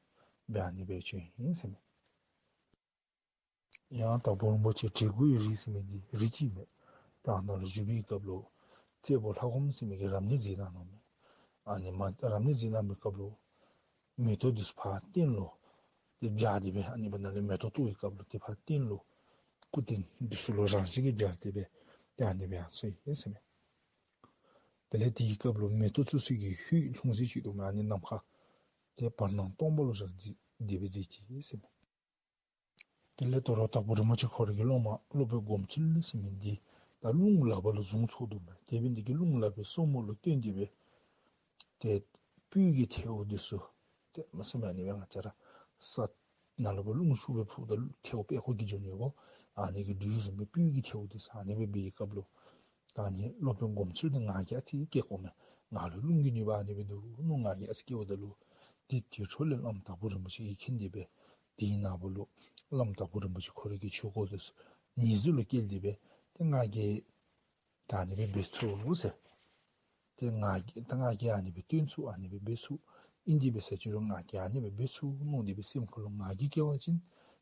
སྦེ་ཨ་ནི་སྦེ་བྱོན་ཡི་ཟེར་མས། ཡང་དྭགས་པོ་རིན་པོ་ཆེ་དྲེ་གུའི་རི་ཟེར་མི་འདི་རི་ཅིག་མས། ད་ནཱ་ལུ་བཞུགས་པའི་སྐབས་ལུ་བཙད་པོ་ལྷ་སྒོམ་ཟེར་མི་གིས་རབ་གནས་མཛད་གནང་ནུག་མས། ཨ་ནི་མ་རབ་གནས་མཛད་གནང་བའི་སྐབས་ལུ་མེ་ཏོག་འདི་ཚུ་ཕར་སྟེང་ལུ་ཏེ་སྦྱར་ཏེ་སྦེ་ཨ་ནི་སྦེ་ནཱ་ལས་མེ་ཏོག་གཏོར་བའི་སྐབས་ལུ་ཏེ་ཕར་སྟེང་ལུ་སྐུ་རྟེན་འདི་ཚུ་ལུ་རང་བཞིན་གྱིས་སྦྱར་ཏེ་སྦེ་ཏེ་ཨ་ནི་སྦེ་ཡང་གསོལ་ཡི་ཟེར་མས། དེ་ལས་དེའི་སྐབས་ལུ་མེ་ཏོག་བཙུགས་ས་གི་ཧུད་ལྷུང་བཟེད་ཅིག་འདུག་མས། ཨ་ནི་ནམ་མཁའ་ཏེ་བར་སྣང་སྟོང་པ་ལུ་བཞག་སྟེ་སྦེ་མཛད་ཅི་ཟེར་མས། དེ་ལས་དོ་རུང་དྭགས་པོ་རིན་པོ་ཆེ་ཁོ་ར་གི་སློབ་མ་སློབ་དཔོན་སྒོམ་ཚུལ་ཟེར་མི་འདི་ད་རླུང་ལག་པ་ལུ་བཟུང་ཚུགས་འདུག་མས། དེ་འབད་ནི་འདི་གིས་རླུང་ལག་པའི་སོར་མོ་ལུ་བརྟེན་ཏེ་སྦེ་ཏེ་སྤོས་ཀྱི་ཐལཝ་འདི་ཚུ་ཏེ་མ་ཟེར་མི་ཨ་ནི་སྦེ་ང་བཅས་ར་ས་ནང་ལུ་སྦེ་རླུང་ཤུགས་སྦེ་ཕུ་ད་ཐལཝ་པད་ཁོག་གིས་འགྱོ་ནི་གོ། ཨ་ནི་གི་འདི་བཟུམ་སྦེ་སྤོས་ཀྱི་ཐལཝ་འདི་ཚུ་ཨ་ནི་སྦེ་འབད་བའི་སྐབས་ལུ་ད་ཨ་ནི་སློབ་དཔོན་སྒོམ་ཚུལ་འདི་ང་རྒྱལ་ཨ་ཙི་སྐྱེ་དགོ་མས། ང་ལུ་རླུང་གི་ནུས་པ་ཨ་ནི་སྦེ་འདུག་མནོ་ང་རྒྱལ་ཨ་ཙི་སྐྱེ་འོངམ་ད་ལུ་ཏེ་དེ་འཕྲོ་ལས་བླམ་དྭགས་པོ་རིན་པོ་ཆེ་གིས་མཁྱེན་ཏེ་སྦེ་དེའི་ནང་ཕུ་ལུ་བླམ་དྭགས་པོ་རིན་པོ་ཆེ་ཁོ་ར་གི་ཆོས་སྐོར་འདི་ཚུ་ཉེ་ཟུར་ལུ་བསྐྱལ་ཏེ་སྦེ་ཏེ་ང་རྒྱལ་ད་ཨ་ནི་སྦེ་འབད་ཚུགས་ཟེར། ཏེ་ང་རྒྱལ་ད་ང་རྒྱལ་ཨ་ནི་སྦེ་སྟོན་ཚུགས། ཨ་ནི་སྦེ་འབད་ཚུགས། ཨིན་ཏེ་འབད་ས་ཅི་རུང་ང་རྒྱལ་ཨ་ནི་སྦེ་འབད་ཚུགས་མནོ་སྟེ་སྦེ་སེམས་ཁ་ལུ་ང་རྒྱལ་སྐྱེ་བ་ཅིན་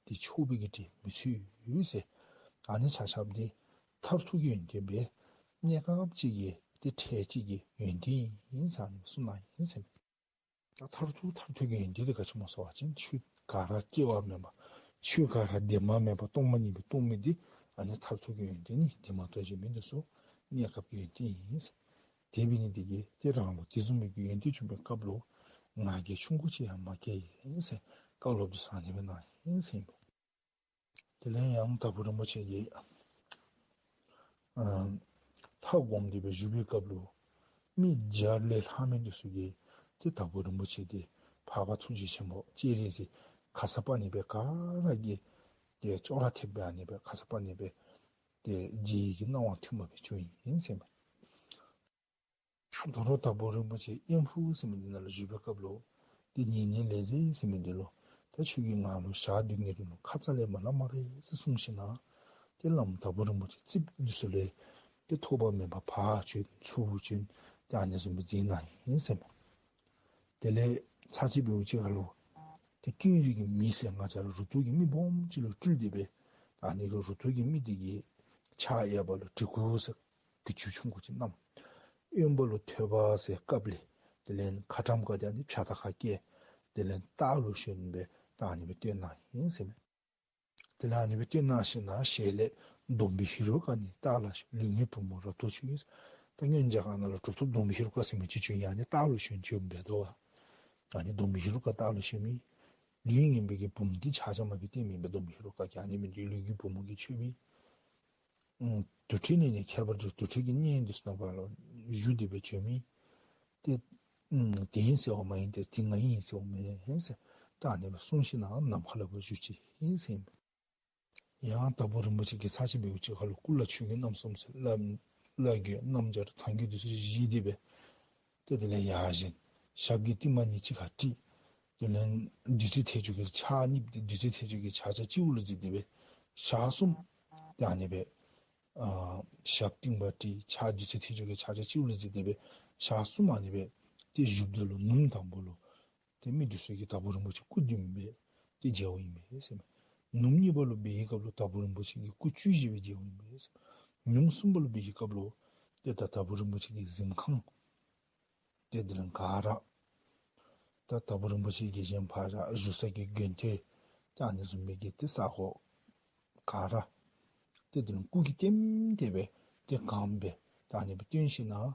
ཏེ་ཆོས་པའི་གི་གྲལ་མི་ཚུད་ཟེར། ཨ་ནི་ཆ་ཁྱབ་འདི་མཐར་ཐུག་གི་ཡོན་ཏན་སྦེ་གནས་སྐབས་ཅིག་གི་ཏེ་འཕྲལ་ཅིག་གི་ཡོན་ཏན་ཨིན་ཟེར་ཨ་ནི་སྦེ་གསུངས་གནང་ཡི་ཟེར་མས། ད་མཐར་ཐུག་མཐར་ཐུག་གི་ཡོན་ཏན་འདི་ག་ཅི་སྨོ་ཟེར་བ་ཅིན་ཆོས་ག་ར་སྐྱེ་བ་མེད་པ་ཆོས་ག་ར་བདེན་པ་མེད་པ་སྟོང་པ་ཉིད་སྦེ་རྟོགས་མི་འདི་ཨ་ནི་མཐར་ཐུག་གི་ཡོན་ཏན་ཨིན། དེ་མ་གཏོགས་གཞན་མི་འདི་ཚུ་གནས་སྐབས་ཀྱི་ཡོན་ཏན་ཨིན། དེ་འབད་ནི་འདི་གིས་ཏེ་རང་ལུ་དེ་བཟུམ་མའི་གི་ཡོན་ཏན་བྱུང་བའི་སྐབས་ལུ་ང་རྒྱལ་ཆུང་ཀུ་ཅིག་ཡང་མ་སྐྱེ་ཨིན་ཟེར་བཀའ་སློབ་འདི་ཚུ་ཨ་ནི་སྦེ་གནང་ཡི་ཟེར་ཨིན་པས། དེ་ལས་ཡང་དྭགས་པོ་རིན་པོ་ཆེ་གིས་ཨ་ལྷ་བསྒོམས་ཏེ་སྦེ་བཞུགས་པའི་སྐབས་ལུ་མི་བརྒྱ་ལས་ལྷག་མི་འདི་ཚུ་གིས་ཏེ་དྭགས་པོ་རིན་པོ་ཆེ་འདི་འཕགས་པ་ཐུགས་རྗེ་ཆེན་པོ་སྤྱན་རས་གཟིགས་ཁ་ས་པ་ཨ་ནི་སྦེ་ག་ར་གིས་ཏེ་ཅོག་ར་འཐདཔ་སྦེ་ཨ་ནི་སྦེ་ཁ་ས་པ་ཨ་ནི་སྦེ་ཏེ་མཇལ་བའི་གི་སྣང་བ་ཐོན་པ་སྦེ་བྱུང་ཡི་ཟེར་མས། དོ་རུང་དྭགས་པོ་རིན་པོ་ཆེ་གཡམ་ཕུག་ཟེར་མི་འདི་ནང་ལུ་བཞུགས་པའི་སྐབས་ལུ་ཏེ་ཉེ་གནས་ལས་མཛད་ཟེར་མི་འདི་ལུ་ད་ཁྱོད་ཀྱིས་ང་ལུ་ཞག་བདུན་གྱི་རིང་ལུ་ཁ་ཙ་ལས་མ་སླབ་སྨ་རེ་ཟེར་གསུངས་ཞིནམ་ལས་ཏེ་བླམ་དྭགས་པོ་རིན་པོ་ཆེ་རྩིགཔ་འདི་ཚུ་ལས་ཏེ་ཐོགས་པ་མེད་པར་ཕར་བྱོན་ཚུར་བྱོན་ཏེ་ཨ་ནི་བཟུམ་སྦེ་མཛད་གནང་ཡི་ཟེར་མས། དེ་ལས་ཚར་གཅིག་འབདཝ་ཅིག་ཁར་ལུ་ཏེ་ཀེང་རུས་ཀྱི་མི་ཟེར་ང་བཅས་ར་རུ་ཏོག་གི་མི་སྦོམ་ཅིག་ལུ་སྤྲུལ་ཏེ་སྦེ་ཨ་ནི་གི་རུ་ཏོག་གི་མི་འདི་གིས་ཕྱག་གཡས་པ་ལུ་གྲི་གུག་ཟེར་གྱི་ཅུང་ཆུང་ཀུ་ཅིག་བསྣམས། གཡོན་པ་ལུ་ཐོད་པ་ཟེར་དཀརཔོ་ལས་དེ་ལས་ཁ་ཊྭཱཾ་ག་ཏེ་ཨ་ནི་ཕྱག་ཐག་ཁར་བཀལ། དེ་ལས་ལྟག་ལུ་ཞོན་སྦེ་ད་ཨ་ནི་སྦེ་སྟོན་གནང་ཡི་ཟེར་མས། དེ་ལས་ཨ་ནི་སྦེ་སྟོན་གནང་ཞིནམ་ལས་ཞལ་ལས་སྡོམ་པའི་ཧེ་རུ་ཀ་ནི་སྟག་ལ་ཞོན། ལུས་ངན་བུ་མོ་རབ་ཏུ་བྱུང་ཡི། ད་སྔོན་རྒྱ་གར་ནང་ལུ་གྲུབ་ཐོབ་སྡོམ་པའི་ཧེ་རུ་ཀ་ཟེར་མི་ཅིག་བྱོན་ཡི། ཨ་ནི་སྟག་ལུ་ཞོན་བྱོནམ་འབད་དོ། ཨ་ནི་སྡོམ་པའི་ཧེ་རུ་ཀ་སྟག་ལུ་ཞོན་མི་ལུས་ངན་པའི་གི་བུམོ་འདི་ཆ་ཆ་མ་པའི་ཏེ་མེན་པས། སྡོམ་པའི་ཧེ་རུ་ཀ་གི་ཨ་ནི་མི་འདི་ལུས་ཀྱི་བུ་མོ་གིས་མཆོད་མི། ཨུམ་དུར་ཁྲོད་ནས་ནི་ཁྱད་པར་དུ་དུར་ཁྲོད་ཀྱི་གནས་འདི་ཚུ་ནང་ཕར་ལུ་བཞུགས་ཏེ་སྦེ་བྱོན་མི། ཏེ་ཨུམ་དེ་ཨིན་ཟེར་བ་མ་ཡིན་ཏེ་དེ་ང་ཨིན་ཟེར་བ་མེན་ཟེར་ད་ཨ་ནི་སྦེ་གསུངས་ཞིནམ་ལས་ནམ་མཁའ་ལུ་ཕར་བཞུགས་ཅི་ཨིན་ཟེར་ཨིན་པས། ཡང་དྭགས་པོ་རིན་པོ་ཆེ་གིས་ཚར་གཅིག་འབདཝ་ཅིག་ཁར་ལུ་སྐུ་ལ་ཆོས་གོས་རྣམ་གསུམ་ཟེར་བླ་བླ་གོས་སྣམ་སྦྱར་མཐང་གོས་འདི་ཚུ་བཞེས་ཏེ་སྦེ་ཏེ་དེ་ལས་ཡར་བཞེངས། ཞབས་ཀྱི་རྟིང་མ་གཉིས་གཅིག་ཁར་དཀྲིས། དེ་ལས་བདུད་རྩི་ཐལ་འགྱུར་གྱི་ཕྱག་གཉིས་ཏེ་བདུད་རྩི་ཐལ་འགྱུར་གྱི་ཕྱག་རྒྱ་སྤྱི་བོ་ལུ་མཛད་དེ་སྦེ་ཞག་གསུམ་ཏེ་ཨ་ནི་སྦེ་ཨ་ཞབས་རྟིང་པ་དཀྲིས། ཕྱག་བདུད་རྩི་ཐལ་འགྱུར་གྱི་ཕྱག་རྒྱ་སྤྱི་བོ་ལུ་མཛད་དེ་སྦེ་ཞག་གསུམ་ཨ་ནི་སྦེ་ཏེ་བཞུགསཔ་ད་ལུ་ནུབ་མོ་དང་པོ་ལུ་ཏེ་མི་འདི་ཚུ་གིས་དྭགས་པོ་རིན་པོ་ཆེ་སྐུ་བདུན་སྦེ་ཏེ་མཇལཝ་ཨིན་པས་ཟེར་མས། ནུབ་གཉིས་པ་ལུ་འབད་བའི་སྐབས་ལུ་དྭགས་པོ་རིན་པོ་ཆེ་གི་སྐུ་བཅུ་བཞི་སྦེ་མཇལཝ་ཨིན་པས་ཟེར་མས། ནུབ་གསུམ་པ་ལུ་འབད་བའི་སྐབས་ལུ་ཏེ་ད་དྭགས་པོ་རིན་པོ་ཆེ་གི་གཟིམ་ཁང་ཏེ་དེ་ལས་ག་ར་ད་དྭགས་པོ་རིན་པོ་ཆེ་གིས་གཞན་ཕར་བཞུགས་ས་གི་དགོན་སྡེ་ཏེ་ཨ་ནི་བཟུམ་མའི་གི་ཏེ་ས་གོ་ག་ར་ཏེ་དེ་ལས་སྐུ་གིས་ལྟེམ་ལྟེ་སྦེ་ཏེ་གང་སྦེ་ད་ཨ་ནི་སྦེ་སྟོན་ཞིནམ་ལས་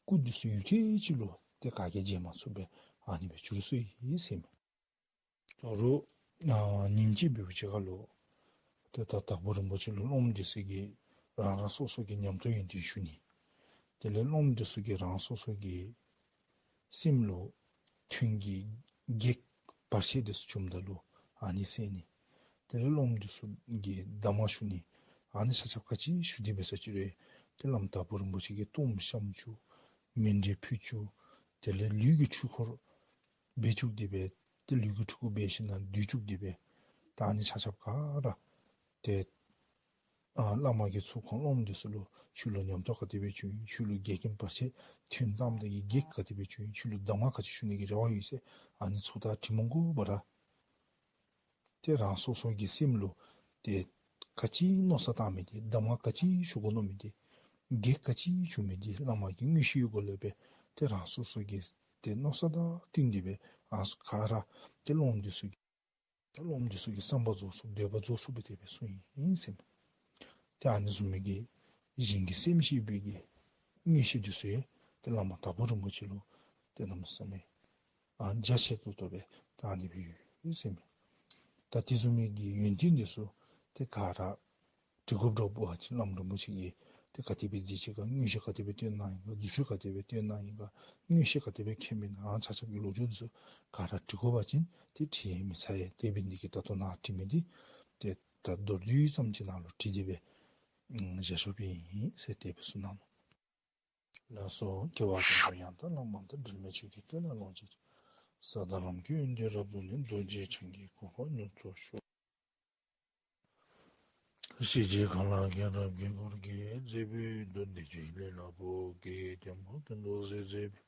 སྐུ་འདི་ཚུ་ཡུད་ཙམ་ཅིག་ལུ་ཏེ་ག་གིས་མཇལ་མ་ཚུགསཔ་སྦེ་ཨ་ནི་སྦེ་འགྱུར་སོ་ཡི་ཟེར་མས། དོ་རུང་ཨ་ཉིནམ་གཅིག་འབདཝ་ཅིག་ཁར་ལུ་ཏེ་ད་དྭགས་པོ་རིན་པོ་ཆེ་ལུ་སློབ་མ་འདི་ཚུ་གིས་རང་རང་སོ་སོ་གི་ཉམས་རྟོགས་ཡོན་ཏན་ཞུ་ནི། དེ་ལས་སློབ་མ་འདི་ཚུ་གིས་རང་སོ་སོ་གི་སེམས་ལུ་མཐུན་གྱི་གེགས་བར་ཆད་འདི་ཚུ་བྱུངམ་ད་ལུ་ཨ་ནི་སེལ་ནི། དེ་ལས་སློབ་མ་འདི་ཚུ་གིས་གདམས་ངག་ཞུ་ནི། ཨ་ནི་ཆ་ཁྱབ་ག་ཅི་ཞུ་སྟེ་འབད་ས་ཅི་རུང་ཏེ་བླམ་དྭགས་པོ་རིན་པོ་ཆེ་གིས་གཏོརམ་བཤམ་བཅུག། མཎྜལ་ཕུལ་བཅུག། དེ་ལས་ལུས་ཀྱི་འཁྲུལ་འཁོར་འབད་བཅུག་སྟེ་སྦེ་ཏེ་ལུས་ཀྱི་འཁྲུལ་འཁོར་འབད་ཞིནམ་ལས་སྡུད་བཅུག་སྟེ་སྦེ་ད་ཨ་ནི་ཆ་ཁྱབ་ག་ར་ཏེ་ ཨ་བླ་མ་གིས་ཚོགས་ཁང་སློབ་མ་འདི་ཚུ་ལུ་ཁྱོད་ལུ་ཉམས་རྟོགས་ག་དེ་སྦེ་བྱུང་ཡི། ཁྱོད་ལུ་འགལ་རྐྱེན་བར་ཆད་ཐོན་ཙམ་དེ་གིས་གེགས་ག་དེ་སྦེ་བྱུང་ཡི། ཁྱོད་ལུ་གདམས་ངག་ག་ཅི་ཞུ་ནི་གི་རེ་བ་ཡོད་ཟེར་ཨ་ནི་ཚུ་ད་དྲི་མ་དགོ་པར་ར་ཏེ་རང་སོ་སོ་གི་སེམས་ལུ་ཏེ་ག་ཅི་མནོ་བསམ་བཏང་མི་འདི་གདམས་ངག་ག་ཅི་ཞུ་དགོ་མནོ་མི་འདི་གེགས་ག་ཅི་བྱུང་མི་འདི་བླ་མ་གི་དངོས་གཞིའི་སྒོ་ལས་སྦེ་ཏེ་རང་སོ་སོ་གི་ཏེ་མནོ་བསམ་དང་བསྟུན་ཏེ་སྦེ་ཨ་ག་ར་ཏེ་སློབ་མ་འདི་ཚུ་གི་ད་སློབ་མ་འདི་ཚུ་གི་བསམ་པ་རྫོགས་སོ་འདོད་པ་རྫོགས་སོ་སྦེ་དེ་སྦེ་གསུངས་ཡི་ཟེར་མས། ཏེ་ཨ་ནི་བཟུམ་མའི་གི་གཞན་གྱི་སེམས་ཤེས་པའི་གི་དངོས་གཞི་འདི་ཚུ་ཡང་ཏེ་བླ་མ་དྭགས་པོ་རིན་པོ་ཆེ་ལུ་ཏེ་གནམ་མེད་ས་མེད་ཨ་རྒྱ་ཆེ་ཏོག་ཏོ་སྦེ་ད་ཨ་ནི་སྦེ་ཡོད་ཟེར་མས། ད་དེ་བཟུམ་མའི་གི་ཡོན་ཏན་འདི་ཚུ་ཏེ་ག་ར་དྲི་དགོཔ་འདྲཝ་འབད་བ་ཅིན་བླམ་རིན་པོ་ཆེ་གིས་ཏེ་ག་དེ་སྦེ་མཛད་ཅི་ག་དངོས་གཞི་ག་དེ་སྦེ་སྟོན་གནང་ཡི་ག་རྫུ་འཕྲུལ་ག་དེ་སྦེ་སྟོན་གནང་ཡི་ག་མངོན་ཤེས་ག་དེ་སྦེ་མཁྱེན་མི་ཨ་ནི་ཆ་ཁྱབ་ཀྱི་ལོ་རྒྱུས་འདི་ཚུ་ག་ར་དྲི་དགོ་པ་ཅིན་ཏེ་དྲི་ཡང་མི་ཚར་ཡི། དེ་འབད་ནི་དེ་གིས་ད་ལྟོ་ནཱ་དྲི་མི་འདི་ཏེ་ད་མདོར་བསྡུས་ཙམ་ཅིག་ནང་ལུ་དྲི་སྟེ་སྦེ་ཨམ་བཞག་ཆོགཔ་ཨིན་ཟེར་དེ་སྦེ་གསུངས་གནང་ནུག། ལགས་སོ། སྐྱེ་བ་ཀུན་ཏུ་ཡང་དག་བླ་མ་དང་། འབྲལ་མེད་ཆོས་ཀྱི་དོན་ལ་ལོངས་སྤྱོད་ཅིང་། ས་དང་ལམ་གྱི་ཡོན་ཏན་རབ་རྫོགས་ནས། རྡོ་རྗེ་འཆང་གི་གོ་འཕང་མྱུར་ཐོབ་ཤོག། ཤེས་བྱའི་མཁའ་ལ་མཁྱེན་རབ་དཀྱིལ་འཁོར་གྱིས། མཛེས་པའི་གདུང་བརྡེག་ཅིང་ལྷ་ལ་ཕོག་གེ། དེ་མ་ཀུན་ཏུ་གཟིགས་མཛད་པའི།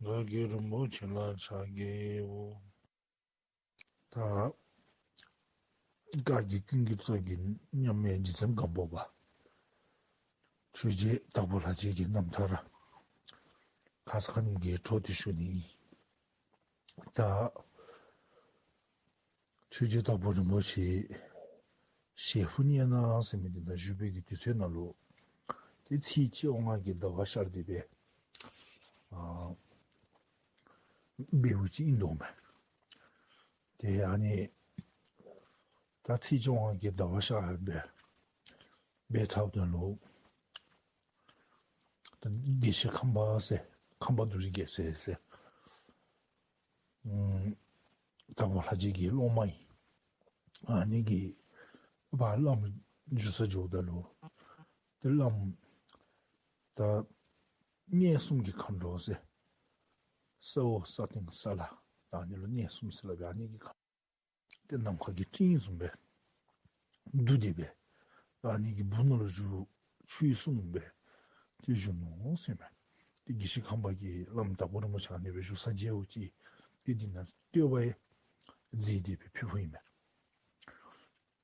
བཀའ་བརྒྱུད་རིན་པོ་ཆེ་ལ་ཕྱག་བགྱིའོ། ད་བཀའ་བརྒྱུད་ཀུན་གྱི་གཙོ་རྒྱན་མཉམ་མེད་རྗེ་བཙུན་སྒམ་པོ་པ་ཆོས་རྗེ་དྭགས་པོ་ལྷ་རྗེ་གི་རྣམ་ཐར་ཁ་ཙ་ཁ་ཉིནམ་གྱི་འཕྲོ་འདི་ཞུ་ནི་ཨིན། ད་ཆོས་རྗེ་དྭགས་པོ་རིན་པོ་ཆེ་ཞལ་ཕུར་གཉན་ན་ཟེར་མི་འདི་ནང་བཞུགས་པའི་གི་དུས་ཚོད་ནང་ལུ་ཏེ་ཚེས་བཅོ་ལྔ་གི་ཟླ་བ་ཤར་ཏེ་སྦེ་ཨ་འབདཝ་ཅིག་ཨིན་འདུག་མས། ཏེ་ཨ་ནི་ད་ཚེས་བཅོ་ལྔ་གི་ཟླ་བ་ཤར་སྦེ་འབད་ཚརཝ་ད་ལུ་ད་དགེ་བཤེས་ཁམས་པ་ཟེར་ཁམས་པ་རྡོ་རྗེ་རྒྱལ་མཚན་ཟེར་ཨམ་དྭགས་པོ་ལྷ་རྗེ་གི་སློབ་མ་ཨིན། ཨ་ནི་གིས་ཕར་བླམ་བཞུགས་ས་འགྱོཝ་ད་ལུ་ཏེ་བླམ་ད་གནས་གསུམ་གྱི་མཁའ་འགྲོ་ཟེར་ས་འོག་ས་སྟེང་ས་བླ་ད་ཨ་ནི་ལུ་གནས་གསུམ་ཟེར་སླབ་པའི་ཨ་ནི་གི་མཁའ་ཏེ་ནམ་མཁའ་གི་སྤྲིན་བཟུམ་སྦེ་འདུ་སྟེ་སྦེ་ཨ་ནི་གི་སྦུག་ནང་ལུ་བཞུགས་ཆོས་གསུངམ་སྦེ་ཏེ་བཞུགས་ནུག་ཟེར་མས། ཏེ་དགེ་བཤེས་ཁམས་པ་གིས་བླམ་དྭགས་པོ་རིན་པོ་ཆེ་ཨ་ནི་སྦེ་བཞུགས་ས་མཇལཝ་ཅིག་ཏེ་འདི་ནང་བསྟོད་པ་ཡང་མཛད་དེ་སྦེ་ཕུལཝ་ཨིན་མས།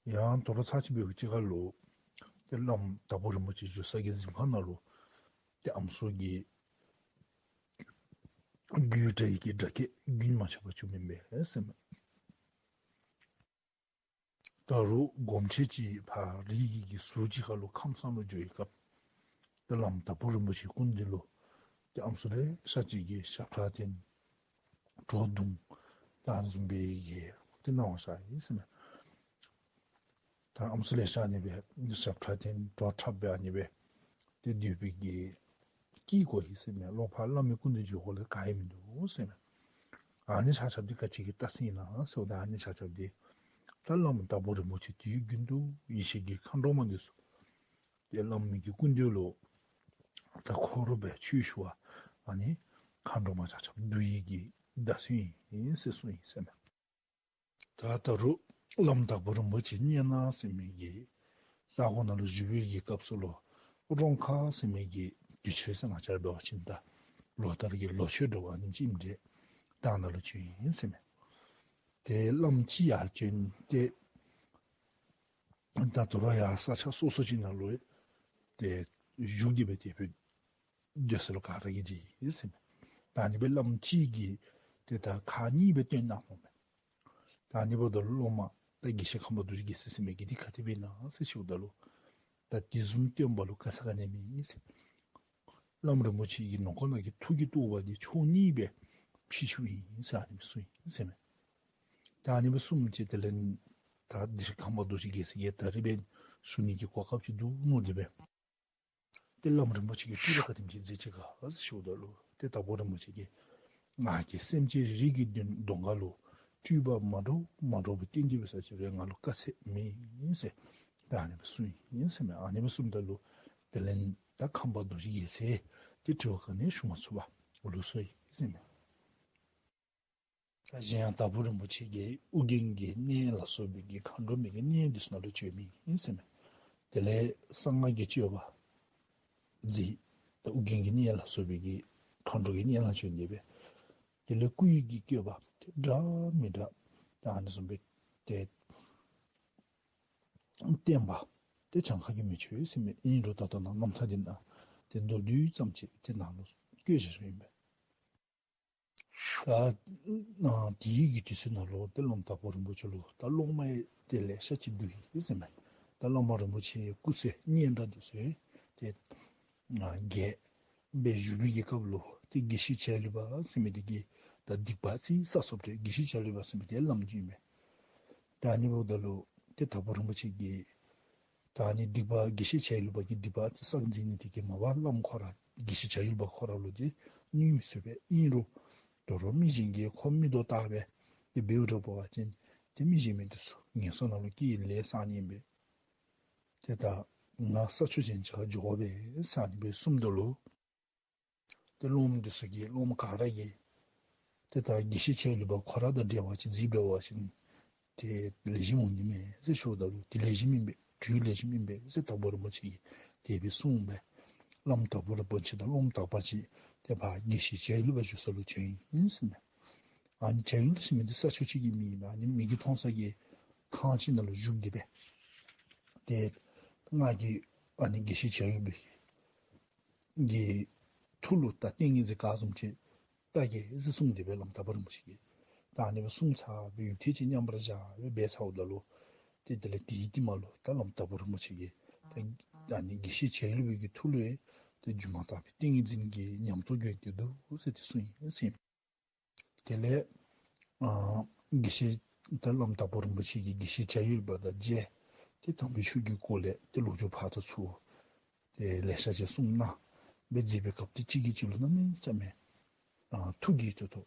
ཡང་དོ་རུང་ཚར་གཅིག་འབདཝ་ཅིག་ཁར་ལུ་ཏེ་བླམ་དྭགས་པོ་རིན་པོ་ཆེ་བཞུགས་ས་གི་གཟིམ་ཁང་ནང་ལུ་ཏེ་ཨམ་སྲུ་གིས་རྒྱུད་གྲྭ་ཡི་གི་སྒྲ་སྐད་རྒྱུན་མ་ཆད་པར་བྱུངམ་ཨིན་པས་ཟེར་མས། ད་རུང་སྒོམ་ཆེན་ཅིག་ཕར་རི་གི་གི་ཟུར་ཅིག་ཁར་ལུ་ཁམས་སངས་ལུ་འགྱོ་བའི་སྐབས་ཏེ་བླམ་དྭགས་པོ་རིན་པོ་ཆེའི་སྐུ་མདུན་ལུ་ཏེ་ཨམ་སྲུ་ལེ་ཤ་ཅིག་གིས་ཞབས་ཁྲ་འཐེན་བྲོ་བརྡུང་ད་བཟུམ་སྦེ་གི་ཏེ་གནང་བ་ཤར་ཡི་ཟེར་མས། ད་ཨམ་སྲུ་ལེ་ཤ་ཨ་ནི་སྦེ་ཞབས་ཁྲ་འཐེན་བྲོ་འཁྲབ་སྦེ་ཨ་ནི་སྦེ་ཏེ་སྡོད་པའི་གི་སྐད་གོ་ཡི་ཟེར་མས། ལོག་ཕར་བླ་མའི་སྐུ་མདུན་འགྱོ་དགོཔ་ལས་ག་ཡང་མིན་འདུག་ཟེར་མས། ཨ་ནི་ཆ་ཁྱབ་འདི་ག་ཅི་གི་རྟགས་མཚན་ཨིན་ན་ཟེརཝ་ད་ཨ་ནི་ཆ་ཁྱབ་འདི་ད་བླམ་དྭགས་པོ་རིན་པོ་ཆེ་དུས་རྒྱུན་དུ་ཡེ་ཤེས་ཀྱི་མཁའ་འགྲོ་མ་འདི་ཚུ་ཏེ་བླ་མའི་གི་སྐུ་མདུན་ལུ་ད་ཁོ་ར་སྦེ་ཆོས་ཞུ་བར་ཨ་ནི་མཁའ་འགྲོ་མ་ཆ་ཁྱབ་འདུ་ཡི་གི་བརྡ་མཚོན་ཨིན་ཟེར་གསུངས་ཡི་ཟེར་མས། ད་ད་རུང་བླམ་དྭགས་པོ་རིན་པོ་ཆེ་གཉན་ན་ཟེར་མི་གི་ས་གོ་ནང་ལུ་བཞུགས་པའི་གི་སྐབས་སུ་ལུ་རོང་ཁ་ཟེར་མི་གི་དུས་ཆེན་ཟེར་ང་བཅས་ར་འབད་བ་ཅིན་ད་ལོ་ལྟར་གྱི་ལོ་མཆོད་འདྲཝ་ཨ་ནི་ཅིག་ཨིནམ་འདྲས་ད་ནཱ་ལུ་བྱོན་ཡི་ཟེར་མས། ཏེ་བླམ་ཅིག་ཡར་བྱོན་ཏེ་ད་དོ་རུང་ཡང་ས་ཆ་སོ་སོ་ཅིག་ནང་ལུ་ཏེ་བཞུགས་ཏེ་སྦེ་ཏེ་སྦེ་སྡོད་ས་ལུ་ག་ར་གིས་མཇལ་ཡི་ཟེར་མས། ད་ཨ་ནི་སྦེ་བླམ་ཅིག་གིས་ཏེ་ད་ཁག་གཉིས་སྦེ་སྟོན་གནང་ནུག་མས། ད་ཨ་ནི་འབདཝ་ད་ལུ་སློབ་མ་ད་དགེ་བཤེས་ཁམས་པ་རྡོ་རྗེ་རྒྱལ་མཚན་ཟེར་མི་གི་འདི་ག་དེ་སྦེ་ཨིན་ན་ཟེར་ཞུཝ་ད་ལུ་ད་དེ་བཟུམ་སྟོན་པ་ལུ་དཀའ་ཚེགས་ག་ནི་ཡང་མེད་ཟེར། བླམ་རིན་པོ་ཆེ་གི་ནང་ཁོག་ནང་གི་ཐུགས་ཀྱི་རྟོགས་པ་འདི་ཕྱོགས་གཉིས་སྦེ་ཕྱེ་ཚུགསཔ་ཨིན་ཟེར་ཨ་ནི་སྦེ་གསུངས་ཡི་ཟེར་མས། ད་ཨ་ནི་སྦེ་གསུངམ་ཅིག་དེ་ལས་ད་དགེ་བཤེས་ཁམས་པ་རྡོ་རྗེ་རྒྱལ་མཚན་གྱིས་ད་རིས་སྦེ་ཞུ་ནི་གི་གོ་སྐབས་ཅིག་འདུག་མནོ་སྟེ་སྦེ་ཏེ་བླམ་རིན་པོ་ཆེ་གིས་སྤྲུལ་པ་ག་དེམ་ཅིག་མཛད་ཅི་ག་ཟེར་ཞུཝ་ད་ལུ་ཏེ་དྭགས་པོ་རིན་པོ་ཆེ་གིས་ང་གིས་སེམས་ཅན་རེ་རེ་གི་གདོང་ཁ་ལུ་སྤྲུལ་པ་མ་འདྲཝ་མ་འདྲཝ་སྦེ་སྟོན་ཏེ་སྦེ་ས་ཅིག་རེ་ང་ལུ་དཀའ་ཚེགས་མེད་ཟེར་ད་ཨ་ནི་སྦེ་གསུངས་ཡི་ཟེར་མས། ཨ་ནི་སྦེ་གསུངམ་ད་ལུ་དེ་ལས་ད་ཁམས་པ་རྡོ་རྗེ་རྒྱལ་མཚན་ཏེ་དྲི་བ་ག་ནི་ཡང་ཞུ་མ་ཚུགས་པར་ལུས་སོ་ཡི་ཟེར་མས། ད་གཞན་ཡང་དྭགས་པོ་རིན་པོ་ཆེ་གིས་ཨོ་རྒྱན་གྱི་གནས་ལ་སོགས་པའི་གི་མཁའ་འགྲོ་མའི་གི་གནས་འདི་ཚུ་ནང་ལུ་བྱོན་མི་ཨིན་ཟེར་མས། དེ་ལས་གསང་སྔགས་ཀྱི་སྤྱོད་པ་མཛད། ད་ཨོ་རྒྱན་གྱི་མཉེས་ལ་སོགས་པའི་གི་མཁའ་འགྲོ་གི་མཉེས་ལ་བྱོན་ཏེ་སྦེ། དེ་ལས་སྐུ་ཡི་གི་བཀོད་པ་འདྲ་མི་འདྲ་ད་ཨ་ནི་བཟུམ་སྦེ་ཏེ་བསྟན་པ་ཏེ་གྱངས་ཁ་གིས་མི་ཆོད་ཟེར་མི་ཨིན་རུང་ད་ལྟོ་ནཱ་རྣམ་ཐར་འདི་ནང་ཏེ་མདོར་བསྡུས་ཙམ་ཅིག་ཏེ་ནཱ་ལུ་བཀོད་བཞག་ཡོདཔ་ཨིན་པས། ད་ཨ་དེའི་གི་དུས་ཚོད་ནང་ལུ་ཏེ་བླམ་དྭགས་པོ་རིན་པོ་ཆེ་ལུ་ད་སློབ་མ་ཏེ་ལེ་ཤ་ཅིག་འདུག་ཡི་ཟེར་མས། ད་བླ་མ་རིན་པོ་ཆེ་སྐུ་ཚེ་སྙན་གྲགས་འདི་ཚུ་ཏེ་ཨ་རྒྱས་སྦེ་བཞུགས་པའི་གི་སྐབས་ལུ་ཏེ་དགེ་བཤེས་བྱ་ཡུལ་པ་ཟེར་མི་འདི་གིས་ད་སྡིག་པ་ཅིག་བསགས་སོངམ་འདྲས། དགེ་བཤེས་བྱ་ཡུལ་པ་ཟེར་མི་འདི་བླམ་ཅིག་ཨིན་མས། ད་ཨ་ནི་འབདཝ་ད་ལུ་ཏེ་དྭགས་པོ་རིན་པོ་ཆེ་གིས་ད་ཨ་ནི་སྡིག་པ་དགེ་བཤེས་བྱ་ཡུལ་པ་གིས་སྡིག་པ་ཅིག་བསགས་ནི་འདི་གིས་མ་པ་བླམ་ཁོ་ར་དགེ་བཤེས་བྱ་ཡུལ་པ་ཁོ་ར་ལུ་ཏེ་གནོད་མི་ཚུགས་པས། ཨིན་རུང་དོ་རུང་མི་གཞན་གྱིས་ཁོ་མིག་ཏོ་བལྟ་སྦེ་ཏེ་འབདཝ་འདྲ་བ་ཅིན་ཏེ་མི་གཞན་མི་འདི་ཚུ་ངན་སོང་ནང་ལུ་སྐྱེ་ལས་བསགས་ནི་ཨིན་པས། ཏེ་ད་ང་ས་ཆ་གཞན་ཅིག་ཁར་འགྱོ་བས་ཟེར་ཨ་ནི་སྦེ་གསུངམ་ད་ལུ་ཏེ་སློབ་མ་འདི་ཚུ་གིས་སློབ་མ་ག་ར་གིས་ཏེ་ད་དགེ་བཤེས་བྱ་ཡུལ་པ་ཁོ་ར་དང་འབྲེལ་བ་ཅིག་མཛད་འབད་བ་ཅིན་ཏེ་ལེགས་ཤོམ་འོང་ནི་མས་ཟེར་ཞུཝ་ད་ལུ་ཏེ་ལེགས་ཤོམ་ཨིན་པས། གྲོས་ལེགས་ཤོམ་ཨིན་པས་ཟེར་དྭགས་པོ་རིན་པོ་ཆེ་གིས་དེ་སྦེ་གསུངས་པས། བླམ་དྭགས་པོ་རིན་པོ་ཆེ་དང་སློབ་མ་དག་པ་ཅིག་ཏེ་ཕར་དགེ་བཤེས་བྱ་ཡུལ་པ་བཞུགས་ས་ལུ་བྱོན་ཡི་ཟེར་མས། ཨ་ནི་བྱ་ཡུལ་ཟེར་མི་འདི་ས་ཕྱོགས་ཅིག་གི་མིང་ཨིན་མས། ཨ་ནི་མིག་གིས་མཐོང་ས་གི་ཐང་ཅིག་ནང་ལུ་བཞུགས་ཏེ་སྦེ་ཏེ་ང་གིས་ཨ་ནི་དགེ་བཤེས་བྱ་ཡུལ་པའི་གི་ཐུགས་ལུ་ད་ཏིང་ངེ་འཛིན་ག་བཟུམ་ཅིག་བལྟ་གེ་ཟེར་གསུངས་ཏེ་སྦེ་བླམ་དྭགས་པོ་རིན་པོ་ཆེ་གིས། ད་ཨ་ནི་སྦེ་གསུངས་ཚར་སྦེ་ཡུདཔ་ཐེངས་ཅིག་མཉམ་པར་བཞག་སྦེ་འབད་ཚརཝ་ད་ལུ་ཏེ་དེ་ལས་དེའི་རྟིང་མ་ལུ་ད་བླམ་དྭགས་པོ་རིན་པོ་ཆེ་གིས་ད་ཨ་ནི་དགེ་བཤེས་བྱ་ཡུལ་པའི་གི་ཐུགས་ལུ་ཏེ་སྒྱུ་མ་ལྟ་བུའི་ཏིང་ངེ་འཛིན་གྱི་ཉམས་རྟོགས་བྱུང་སྟེ་འདུག་ཟེར་ཏེ་གསུངས་ཡི་ཟེར་ཨིན་མས། དེ་ལས་ཨ་དགེ་བཤེས་ད་བླམ་དྭགས་པོ་རིན་པོ་ཆེ་གིས་དགེ་བཤེས་བྱ་ཡུལ་པ་དང་མཇལ་ཏེ་དམ་པའི་ཆོས་ཀྱི་སྐོར་ལས་ཏེ་ལོ་རྒྱུས་ཕར་དང་ཚུར་ཏེ་ལེ་ཤ་ཅིག་གསུངས་གནང་སྦེ་མཛད་པའི་སྐབས་ཏེ་གཅིག་གིས་གཅིག་ལུ་གནམ་མེད་ས་མེད་ཨ་ཐུགས་དགྱེས་ཏོག་ཏོ།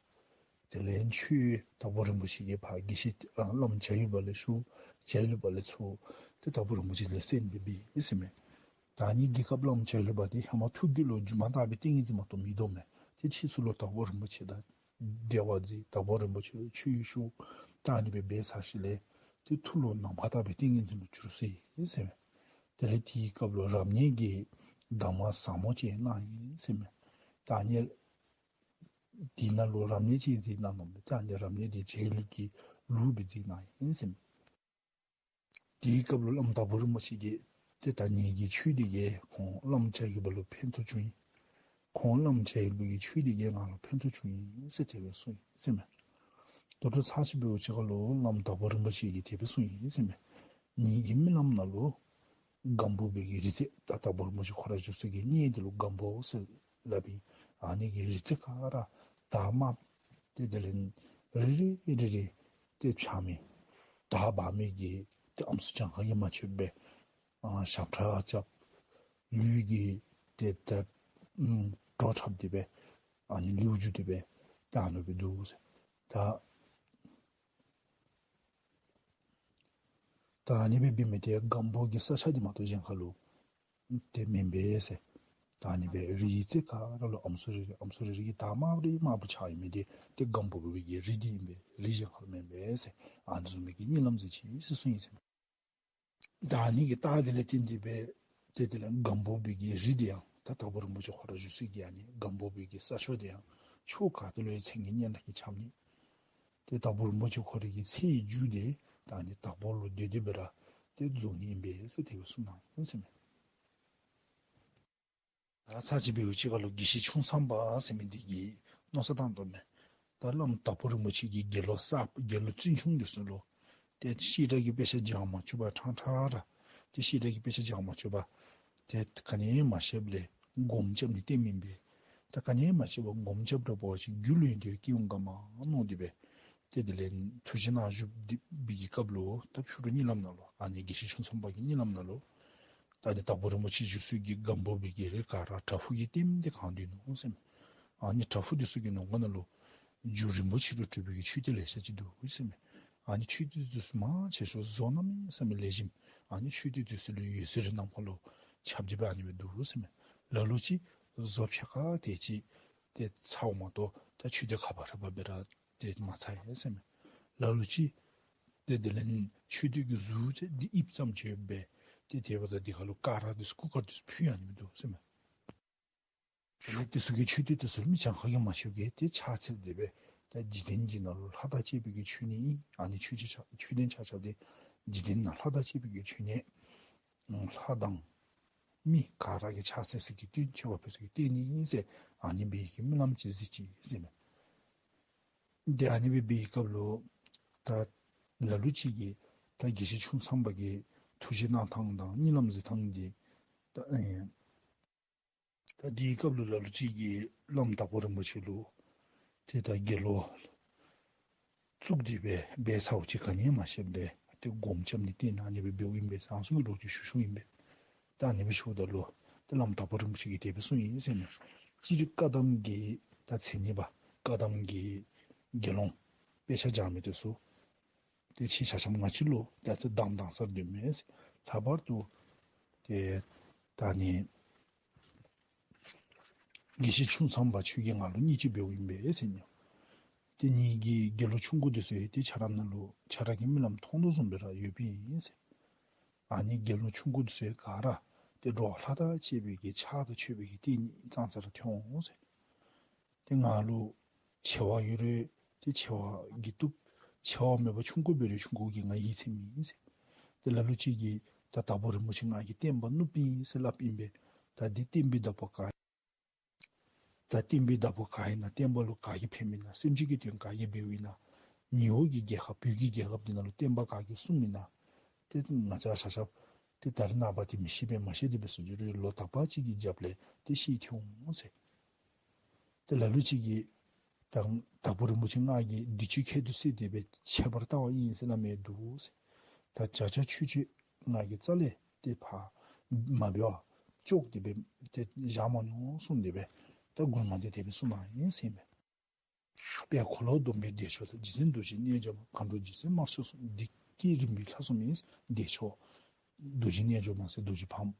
དེ་ལས་ཁྱོད་དྭགས་པོ་རིན་པོ་ཆེ་གིས་ཕར་དགེ་བཤེས་ཨ་བླམ་བྱ་ཡུལ་པ་ལས་ཞུ། བྱ་ཡུལ་པ་ལས་ཚུར་ཏེ་དྭགས་པོ་རིན་པོ་ཆེ་ལས་གསན་སྦེ་འབད་ཡི་ཟེར་མས། ད་ཨ་ནི་གི་སྐབས་བླམ་བྱ་ཡུལ་པ་འདི་ཧེ་མ་ཐུགས་རྒྱུད་ལུ་སྒྱུ་མ་ལྟ་བུའི་ཏིང་ངེ་འཛིན་མ་གཏོགས་མིན་འདུག་མས། ཏེ་ཕྱིས་སུ་ལུ་དྭགས་པོ་རིན་པོ་ཆེ་དང་འབྲེལ་བ་མཛད། དྭགས་པོ་རིན་པོ་ཆེ་ལུ་ཆོས་ཞུ། ད་ཨ་ནི་སྦེ་འབད་ཚར་ཞིནམ་ལས་ཏེ་ཐུགས་ལུ་ནམ་མཁའ་ལྟ་བུའི་ཏིང་ངེ་འཛིན་ལུ་འགྱུར་སོ་ཡི་ཟེར་མས། དེ་ལས་དེའི་སྐབས་ལུ་རབ་གནས་ཀྱི་གདམས་ངག་ཟབ་མོ་ཅིག་གནང་ཡི་ཟེར་མས། ད་ཨ་ནི་དེ་ནང་ལུ་རབ་གནས་ཅིག་མཛད་གནང་ནུག་མས། ད་ཨ་ནི་རབ་གནས་དེ་བྱ་ཡུལ་གྱི་ལུགས་སྦེ་མཛད་གནང་ཡི་ཟེར་མས། དེའི་སྐབས་ལུ་བླམ་དྭགས་པོ་རིན་པོ་ཆེ་གིས་ཏེ་ད་ངེ་གི་ཆོས་འདི་གིས་ཁོང་བླམ་བྱ་ཡུལ་པ་ལུ་ཕན་ཐོགས་བྱུང་ཡི། ཁོང་བླམ་བྱ་ཡུལ་པ་གི་ཆོས་འདི་གིས་ང་ལུ་ཕན་ཐོགས་བྱུང་ཡི་ཟེར་དེ་སྦེ་གསུངས་ཡི་ཟེར་མས། ད་ལྟོ་ཚར་ཅིག་འབདཝ་ཅིག་ཁར་ལུ་བླམ་དྭགས་པོ་རིན་པོ་ཆེ་གིས་དེ་སྦེ་གསུངས་ཡི་ཟེར་མས། ངེ་གི་རྨི་ལམ་ནང་ལུ་སྒམ་པོ་པའི་གི་རི་རྩེ་ད་དྭགས་པོ་རིན་པོ་ཆེ་ཁོ་ར་བཞུགས་ས་གི་གནས་འདི་ལུ་སྒམ་པོ་ཟེར་སླབ་ཨིན། ཨ་ནི་གི་རི་རྩེ་ཁར་དར་དམརཔོ་ཏེ་དེ་ལས་རེ་རེ་རེ་རེ་ཏེ་ཆགས་མི་དར་འབར་མི་གི་ཏེ་ཨམ་སྲུ་གྱངས་ཁ་གིས་མ་ཆོདཔ་སྦེ་ཨ་ཞབས་ཁྲ་རྐྱབ། ལུས་ཀྱི་ཏེ་ཏེ་ཨམ་སྒྲོ་འཁྲབ་སྟེ་སྦེ་ཨ་ནི་ལེའུ་བསྒྱུར་ཏེ་སྦེ་ད་ཨ་ནི་སྦེ་འདུག་ཟེར། ད་ད་ཨ་ནི་སྦེ་འབད་མི་དེ་སྒམ་པོ་གི་ས་ཆ་འདི་མ་གཏོགས་གཞན་ཁར་ལུ་ཏེ་མེན་པས་ཟེར། ད་ཨ་ནི་སྦེ་རི་རྩེ་ཁར་ལུ་ཨམ་སྲུ་རེ་རེ་ཨམ་སྲུ་རེ་རེ་གིས་དར་དམརཔོ་རེ་དམརཔོ་ཆགས་ཡོད་མི་དེ་ཏེ་སྒམ་པོ་པའི་གི་རི་འདི་ཨིན་པས། རི་གཞན་ཁར་ལུ་མེན་པས་ཟེར། ཨ་ནི་བཟུམ་མའི་གི་གཉིད་ལམ་མཛད་ཅི་ཟེར་གསུངས་ཡི་ཟེར། ད་ཨ་ནི་གི་རྟགས་དེ་ལས་བརྟེན་ཏེ་སྦེ་ཏེ་དེ་ལས་སྒམ་པོ་པའི་གི་རི་དེ་ཡང་ད་དྭགས་པོ་རིན་པོ་ཆེ་ཁོ་ར་བཞུགས་ས་གི་ཨ་ནི་སྒམ་པོ་པའི་གི་ས་ཕྱོགས་དེ་ཡང་ཕྱོགས་ག་ཏེ་ལུ་ཡང་མཚན་གྱི་སྙན་གྲགས་ཀྱིས་ཁྱབ་ནི། ཏེ་དྭགས་པོ་རིན་པོ་ཆེ་ཁོ་རའི་གི་ཚེ་ཡི་མཇུག་དེ་ད་ཨ་ནི་དྭགས་པོ་ལུ་སྡོད་དེ་སྦེ་ར་ཏེ་རྫོགས་ནི་ཨིན་པས་ཟེར་དེ་སྦེ་གསུངས་གནང་ཡི་ཟེར་མས། ད་ཚར་ཅིག་འབདཝ་ཅིག་ཁར་ལུ་དགེ་བཤེས་ཁྱུང་ཚང་པ་ཟེར་མི་འདི་གིས་མནོ་བསམ་བཏང་དོ་མས། ད་བླམ་དྭགས་པོ་རིན་པོ་ཆེ་གིས་དགེ་སློང་གསརཔ་དགེ་སློང་བཙུན་ཆུང་འདི་ཚུ་ལུ་ཏེ་བཤད་གྲྭ་གི་དཔེ་ཆ་སྦྱང་མ་བཅུག་པར་ཕྲང་ཕྲང་ར་ཏེ་བཤད་གྲྭ་གི་དཔེ་ཆ་སྦྱང་མ་བཅུག་པར་ཏེ་ག་ནི་མ་ཤེསཔ་ལས་སྒོམ་རྐྱབ་ནི་གཏནམ་ཨིན་པས། ད་ག་ནི་མ་ཤེསཔ་སྒོམ་རྐྱབ་ར་འབད་བ་ཅིན་རྒྱུད་ལུ་ཡོན་ཏན་སྐྱེ་འོང་ག་མ་མནོ་སྟེ་སྦེ་ཏེ་དེ་ལས་ཐུགས་རྗེ་ནང་བཞུགས་ཏེ་སྦེ་གི་སྐབས་ལུ་ད་ཕྱི་རུ་གཉིད་ལམ་ནང་ལུ་ཨ་ནི་དགེ་བཤེས་ཁྱུང་ཚང་པ་གི་གཉིད་ལམ་ནང་ལུ་ད་ཨ་ནི་དྭགས་པོ་རིན་པོ་ཆེ་བཞུགས་ས་གི་སྒམ་པོ་པའི་གི་རི་ག་ར་བྲག་ཕུག་གི་ལྟདམོ་འདི་གང་སྡོད་ནུག་ཟེར་མས། ཨ་ནི་བྲག་ཕུག་འདི་ཚུ་གི་ནང་ཁོངས་ནང་ལུ་རྒྱུན་རིང་པོ་ཅིག་ལུ་གྲུབ་པའི་གི་ཆོས་སྡེ་ལེ་ཤ་ཅིག་འདུག་ཟེར་མས། ཨ་ནི་ཆོས་སྡེ་འདི་ཚུ་མང་ཆེ་ཤོས་བཟོ་གནམ་མེད་ས་མེད་ལེགས་ཤོམ། ཨ་ནི་ཆོས་སྡེ་འདི་ཚུ་ལུ་འོད་ཟེར་ནམ་མཁའ་ལུ་ཁྱབ་སྟེ་སྦེ་ཨ་ནི་སྦེ་འདུག་ཟེར་མས། ལ་ལུ་ཅིག་བཟོ་ཕྱེད་ཀ་དེ་ཅིག་ཏེ་ཚརཝ་མ་གཏོགས་ད་ཆོས་སྡེ་ཁ་བ་ར་བ་སྦེ་ར་ཏེ་མ་ཚར་ཡི་ཟེར་མས། ལ་ལུ་ཅིག་ཏེ་དེ་ལས་ཆོས་སྡེ་གི་གཟུགས་ཅིག་འདི་དབྱིབས་ཙམ་ཅིག་ཡོད་པའི་ ཏེ་དེ་འབདཝ་ད་འདི་ཁར་ལུ་སྐ་རགས་འདི་ཚུ་སྐུ་དཀར་འདི་ཚུ་ཕུལ་ཡང་ཨ་ནི་སྦེ་འདུག་ཟེར་མས། དེ་ལས་དེ་ཚུ་གི་མཆོད་རྟེན་དེ་ཚུ་ལུ་མི་གྱངས་ཁ་གིས་མ་ཆོདཔ་གི་ཏེ་ཕྱག་འཚལ་ཏེ་སྦེ་ད་འཇིག་རྟེན་གྱི་ནང་ལུ་ལྷ་དང་བཅས་པའི་གི་མཆོད་གནས་ཨིན། ཨ་ནི་མཆོད་རྟེན་ཕྱག་མཆོད་རྟེན་ཕྱག་ཕྱག་དེ་འཇིག་རྟེན་ནང་ལྷ་དང་བཅས་པའི་གི་མཆོད་གནས། ལྷ་དང་མི་ག་ར་གིས་ཕྱག་འཚལ་སའི་གི་སྟོན་མཆོད་པ་ཕུལ་སའི་གི་སྟོན་ཨིན་ཟེར་ཨ་ནི་སྦེ་གི་སྨོན་ལམ་ཅིག་གཟིགས་ཅི་ཟེར་མས། དེ་ཨ་ནི་སྦེ་འབད་བའི་སྐབས་ལུ་ད་ལ་ལུ་ཅིག་གིས་ད་དགེ་བཤེས་ཆུང་ཚང་པ་གིས་ཐུགས་རྗེ་གནང་ཐངས་དང་གཉིད་ལམ་གཟིགས་ཐངས་འདི་ད་ཨེ་ད་དེའི་སྐབས་ལུ་ལ་ལུ་ཅིག་གིས་བླམ་དྭགས་པོ་རིན་པོ་ཆེ་ལུ་ཏེ་ད་དགེ་སློང་བཙུགས་ཏེ་སྦེ་འབད་ཚརཝ་ཅིག་ག་ནི་ཡང་མ་ཤེསཔ་ལས་ཏེ་སྒོམ་རྐྱབ་ནི་བསྟན་ཨ་ནི་སྦེ་འབདཝ་ཨིན་པས་ཟེར་ཨ་ནི་བཟུམ་གྱི་ལོ་རྒྱུས་ཞུ་ཞུཝ་ཨིན་པས། ད་ཨ་ནི་སྦེ་ཞུཝ་ད་ལུ་ཏེ་བླམ་དྭགས་པོ་རིན་པོ་ཆེ་གིས་དེ་སྦེ་གསུངས་ཡི་ཟེར་མས། སྤྱིར་བཀའ་གདམས་ཀྱི་ད་མཚན་ཉིད་པ་བཀའ་གདམས་ཀྱི་དགེ་སློང་དཔེ་ཆ་སྦྱང་མི་དེ་ཚུ་ཏེ་ཁྱེད་ཆ་ཁྱབ་ང་བཅས་ལུ་ད་ཅི་གདམས་གདམས་སར་སྡོད་མི་ལྷག་པར་དུ་ཏེ་ད་ནི་དགེ་བཤེས་ཆུང་ཚང་པ་ཁྱོད་ཀྱིས་ང་ལུ་གཉེར་ཅིག་འབདཝ་ཨིན་པས་ཟེར་ནི། ཏེ་ངེ་གི་དགེ་སློང་ཆུང་ཀུ་དེ་ཚུ་ཡང་ཏེ་ཁྱེད་ར་ནང་ལུ་ཁྱེད་ར་གི་རྨི་ལམ་མཐོང་དོ་བཟུམ་སྦེ་ར་ཡོདཔ་ཨིན་ཟེར། ཨ་ནི་དགེ་སློང་ཆུང་ཀུ་དེ་ཚུ་ཡང་ག་ར་ཏེ་འགྲོ་བ་ལྷ་དང་བཅས་པའི་གི་ཕྱག་དང་མཆོད་པའི་གི་རྟེན་ཙང་ཙ་ར་ཐོན་འོང་ཟེར། ཏེ་ང་ལུ་ཆེ་བ་ཡོད་རུང་ཏེ་ཆེ་བ་གིས་བཏུབ། ཆེ་བ་མེད་པར་ཆུང་ཀུ་འབད་རུང་ཆུང་ཀུ་གིས་ང་ཡིད་ཚིམ་ཨིན་ཟེར། ཏེ་ལ་ལུ་ཅིག་གིས་ད་དྭགས་པོ་རིན་པོ་ཆེ་ང་གིས་བསྟན་པ་བསྣུབས་ཨིན་ཟེར་སླབ་ཨིན་པས། ད་འདི་བསྟན་པའི་བདག་པོ་ག་ད་བསྟན་པའི་བདག་པོ་ག་ཨིན་ན་བསྟན་པ་ལུ་ག་གིས་ཕན་མི་ན་སེམས་ཅན་གྱི་དོན་ག་གིས་འབདཝ་ཨིན་ན་ཉི་འོག་གི་རྒྱལ་ཁབ་བོད་ཀྱི་རྒྱལ་ཁབ་འདི་ནང་ལུ་བསྟན་པ་ག་གིས་སྲུངམ་ཨིན་ན། ཏེ་ང་བཅས་ཆ་ཁྱབ་ཏེ་ད་རེས་ནངས་པ་ཏེ་མི་ཤེས་པས་མ་ཤེས་ཏེ་འབད་སོང་ཅི་རུང་ལོ་དག་པ་ཅིག་གི་རྒྱབ་ལས་ཏེ་ཤེས་ཐོན་འོང་ཟེར། ཏེ་ལ་ལུ་ཅིག་གིས་ད་དྭགས་པོ་རིན་པོ་ཆེ་ང་གིས་དུས་ཅི་ཁྱད་དུ་བསད་དེ་སྦེ་ཁྱད་པར་བལྟ་བ་ཨིན་ཟེར་སླབ་མི་འདུག་ཟེར། ད་བྱ་བྱ་ཆོས་ཆོས་ང་གིས་རྩ་ལས་ཏེ་ཕར་མ་འབད་བར་བཅོས་ཏེ་སྦེ་ཏེ་བཞག་མ་མྱོང་གསུངས་ཏེ་སྦེ་ད་མགུར་མ་འདི་དེ་སྦེ་གསུངས་ནུག་ཨིན་ཟེར་མས། དཔལ་འཁོར་ལོ་སྡོམ་པའི་བདེ་མཆོག་དང་། རྗེ་བཙུན་རྡོ་རྗེ་རྣལ་འབྱོར་མ། མཁའ་འགྲོ་རྗེ་བཙུན་དམར་མཆོག་གསུམ། འདི་བསྐྱེད་རིམ་པའི་ལྷ་གསུམ་ཡིན། བདེ་མཆོག་རྡོ་རྗེ་རྣལ་འབྱོར་མ་ཟེར་རྡོ་རྗེ་ཕག་མོ།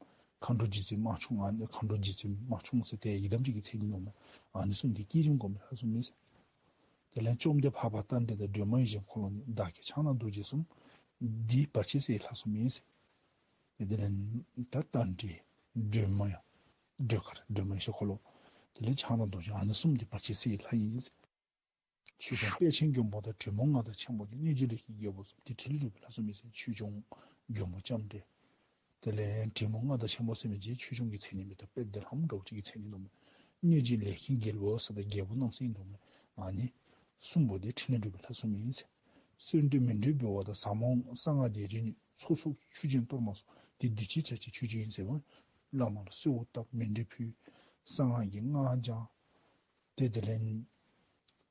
མཁའ་འགྲོ་རྗེ་བཙུན་དམར་མཆོག་ང་མཁའ་འགྲོ་རྗེ་བཙུན་དམར་མཆོག་ཟེར་ཏེ་ཡི་དམ་ཅིག་གི་མཚན་ཉིད་ནོ་མས། ཨ་ནི་གསུམ་འདི་བསྐྱེད་རིམ་སྒོམ་པའི་ལྷ་གསུམ་ཡིན་ཟེར། དེ་ལས་བཅོམ་ལྡན་འཕགས་པ་རྟ་མགྲིན་དང་། སྒྲོལ་མ་ཡེ་ཤེས་འཁོར་ལོ་གཉིས། བདག་བསྐྱེད་ཕྱག་ན་རྡོ་རྗེ་གསུམ། འདི་བར་ཆད་སེལ་བའི་ལྷ་གསུམ་ཡིན་ཟེར། དེ་ལས་ད་རྟ་མགྲིན་སྒྲོལ་མ་ཡང་སྒྲོལ་དཀར་སྒྲོལ་མ་ཡེ་ཤེས་འཁོར་ལོ། དེ་ལས་ཕྱག་ན་རྡོ་རྗེ་ཨ་ནི་གསུམ་འདི་བར་ཆད་སེལ་བའི་ལྷ་ཡིན་ཟེར། ཆོས་སྐྱོང་དཔལ་ཆེན་མགོན་པོ་དང་། གྲོ་མོ་མངའ་བདག་ཆེན་པོ་གཉིས། གནོད་སྦྱིན་ལས་མཁན་རྒྱལ་པོ་གསུམ། འདི་ཕྲིན་ལས་སྒྲུབ་པའི་ལྷ་གསུམ་ཡིན་ཟེར། ཆོས་སྐྱོང་མགོན་པོ་ལྕམ་དྲལ། དེ་ལས་གྲོ་མོ་མངའ་བདག་ཆེན་པོ་ཟེར་མི་འདི་ཆོས་སྐྱོང་གི་མཚན་ཉིད་མེན་ཏེ་དཔལ་ལྡན་ལྷ་མོ་འདྲཝ་ཅིག་གི་མཚན་ཉིད་ནོ་མས། གནོད་སྦྱིན་ལས་མཁན་རྒྱལ་པོ་ཟེར་ད་རྒྱལ་པོ་རྣམ་གསུམ་ཡིན་ནོ་མས། ཨ་ནི་གསུམ་པོ་འདི་ཕྲིན་ལས་སྒྲུབ་པའི་ལྷ་གསུམ་ཡིན་ཟེར། གསོལ་འདེབས་མཎྜལ་འབུལ་བ་དང་། ཟབ་མོ་གསང་སྔགས་རྡོ་རྗེ་གཉིས། ཚོགས་གསོག་མཆོད་སྦྱིན་གཏོར་མ་གསུམ། འདི་འདི་ཕྱི་བྱ་བྱེད་ཆོས་སྤྱོད་ཡིན་ཟེར་བ། བླ་མ་ལུ་གསོལཝ་བཏབ་མཎྜལ་ཕུལ། གསང་སྔགས་ཀྱི་སྔགས་བགྱང་། ཏེ་དེ་ལས་